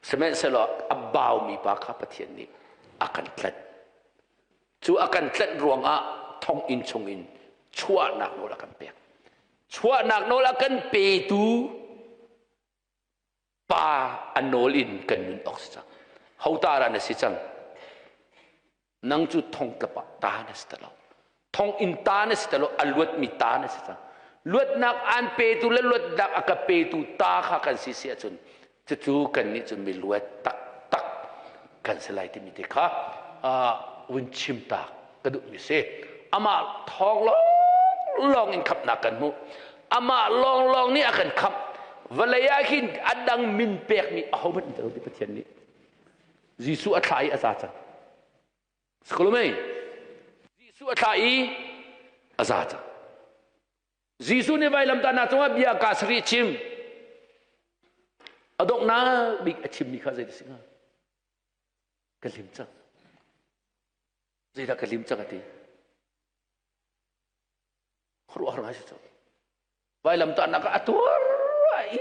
Sihmanhsehlaw a baumi pa kha Pathian nih a kan tlanh. Cu a kan tlanh ruangah thonginn chungin chuahnak nawl a kan pek. Chuahnak nawl a kan petu Pa a nawl in kan nun awk si cang. Ho ta dah na si cang? Nang cu thongtlap ah ta na si ti lo. Thonginn ta na si ti lo, a luatmi ta na si cang. Luatnak aan petu le luatnak a ka petu ta kha kan si si ahcun cucu kannih cu mi luat taktak kan si lai timi te kha vun chim ta ka duhmi si. Amah thawng lawnglawng in khamhnak kan hmuh. Amah lawnglawng nih a kan khamh. Vawlei ah hin a dang min pekmi ahohmanh in ti Pathian nih. Jesuh a thlah i a za cang. Sikolomei Jesuh a thlah i a za cang. Jesuh nih vailamtahnak cungah bia kaa sarih chim. A donghnak bik a chimmi kha zei ti si hnga? Ka lim cang. Zeidah ka lim cang a ti? Khuaruahhar ngai si cu. Vailamtahnak ah a tuar i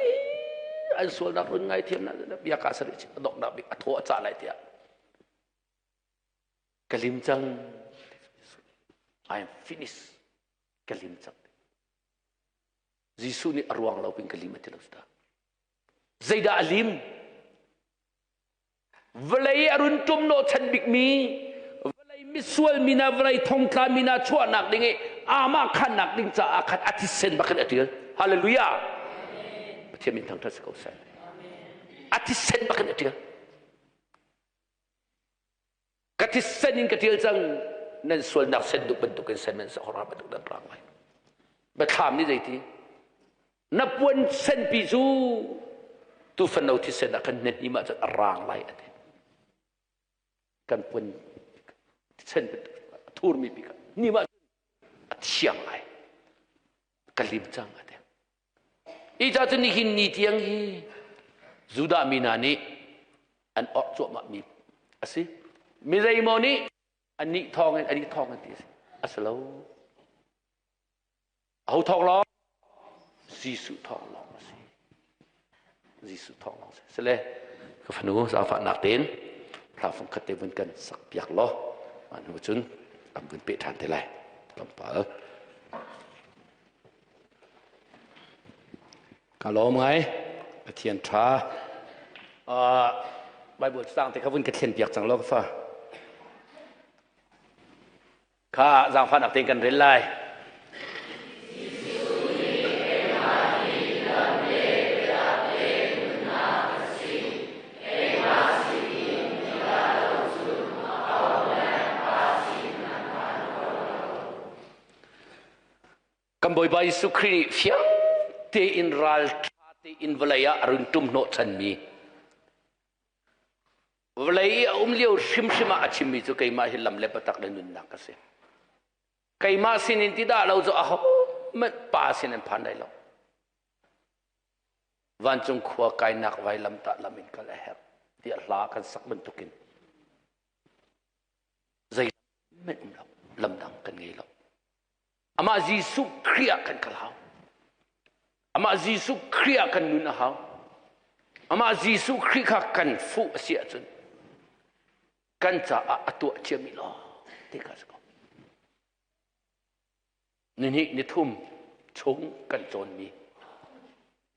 an sualnak run ngaithiam na bia kaa sarih a donghnak bik a thaw a cah lai tiah ka lim cang. I am finished. Ka lim cang. Jesuh nih a ruang lo pin ka lim a ti lo ta. Zeidah a lim? Vawlei a run ṭum hnawhchan bikmi vawlei misual mi hna vawlei thongtla mi hna chuahnak ding i amah khannak ding caah khan a thisen bak in a ṭial. Hallelujah! Pathian min thangṭhat si ko seh. A thisen bak in a ṭial. Ka thisen in ka ṭial cang nan sualnak sen duh bantukin sen nan sahora bantuk nan rang lai. Biathlam nih zeiti? Na puan senpi cu tuufano thisen ah khan na hnim ahcun a raang lai a ti. Kan puan thisen a thurmi pi kha hnim ahcun a thiang lai. Ka lim cang a ti. Hi ca cu nihin ni tiang hi Judah mi hna nih an orh cuahmahmi a si. Mi zeimaw nih anih thawng in anih thawng in ti a si. A si lo. Aho thawng lawng? Jesuh thawng lawng a si. Jesuh thawng lawng a si. Sile ka fanu zaangfahnak tein hla fung khat te vun kan sak piak law mah hnu cun kan vun peh ṭhan te lai. Tlawmpal. Ka lawm ngai. Pathian ṭha. Bible cang te kha vun ka thlen piak cang law ka fa. Kha zaangfahnak tein kan rel lai. Kan Bawipa Jesuh Khrih nih fiang tein ralṭha tein vawlei ah a run ṭum hnawhchanmi Vawlei i a um lio hrimhrim ah a chimmi cu keimah hi lam le biatak le nunnak ka si. Keimah sinin ti dah lo cu ahohmanh pa sin an phan lai lo. Vancung khua kainak vailam tah lam in kal a herh tiah hla kan sak bantukin zeihmanh um lo lam dang kan ngei lo. Amah Jesuh Khrih ah kan kal hau. Amah Jesuh Khrih ah kan nun a hau. Amah Jesuh Khrih kha kan fuh a si ahcun kan caah a tuah ciami law ti kha si ko. Nihnih nithum chung kan cawnmi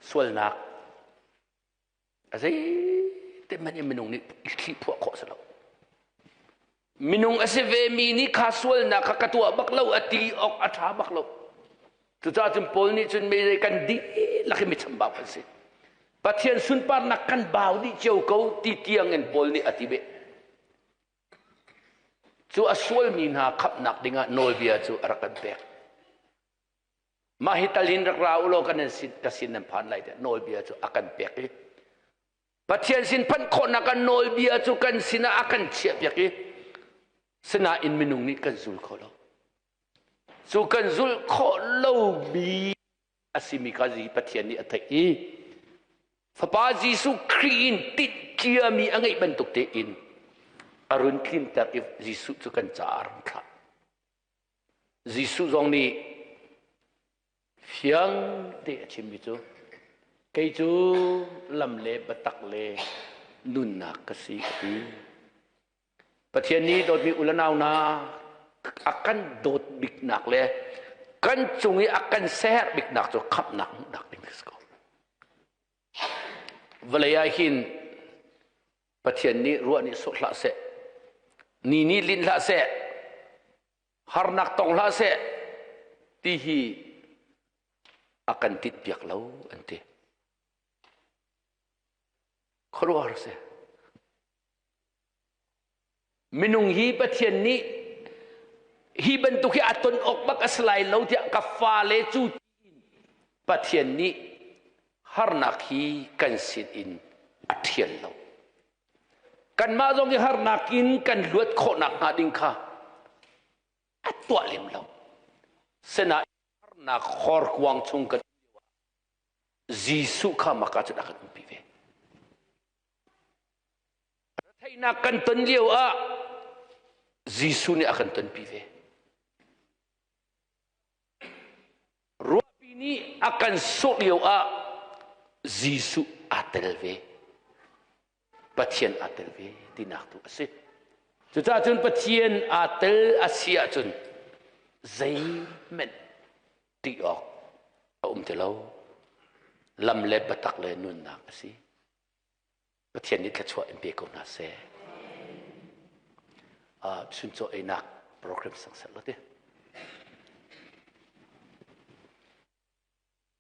sualnak A zeite hmanh in minung nih thli phuah khawh a si lo. Minung a si vemi nih kha sualnak kha ka tuah bak lo a ti awk a ṭha bak lo. Cucaah cun Paul nih cun mei kan dihlak hi mi chambau kan si. Pathian sunparnak kan bau dih cio ko ti tiang in Paul nih a ti beh. Cu a sualmi hna khamhnak dingah nawlbia cu a rak kan pek. Mah hi tal hin rak ra u law kan sin ka sin nan phan lai tiah nawlbia cu a kan pek i Pathian sin phanh khawhnak ah nawlbia cu kan sinah a kan chiahpiak i sinain minung nih kan zul kho lo. Cu kan zulh khawh lomi a simi kha Pathian nih a theih i Fapa Jesuh Khrih in tinh ciami a ngeih bantuk tein a run tlinter i Jesuh cu kan caah a run thlah. Jesuh zong nih fiang te a chimmi cu kei cu lam le biatak le nunnak ka si a ti. Pathian nih dawtmi u le nau hna a kan dawt biknak le kan cung i a kan ser biknak cu khamhnak hmuhnak ding a si ko. Vawlei ah hin Pathian nih ruah nih sawh hlah seh, ni nih linh hlah seh, harnak tong hlah seh ti hi a kan tinhpiak lo an ti. Khuaruahhar si. Minung hi Pathian nih hi bantuk hi a ton awk bak a si lai lo tiah ka fale cu Pathian nih harnak hi kan sin in a ṭhial lo. Kanmah zong hi harnak in kan luat khawhnak hnga ding kha a tuah lem lo. Sinain harnak horkuang chung kan Jesuh kha maka cun a kan umpi ve. Retheihnak kan ton lio ah Jesuh nih a kan tonpi ve. Ruahpi nih a kan sawh lio ah Jesuh aa tel ve. Pathian aa tel ve tinak tu a si. Cucaah cun Pathian aa tel a si ahcun zeihmanh ṭih awk a um ti lo. Lam le biatak le nunnak a si. Pathian nih thluachuah in pe ko hna seh. Chuncaw einak program sang seh lo ti.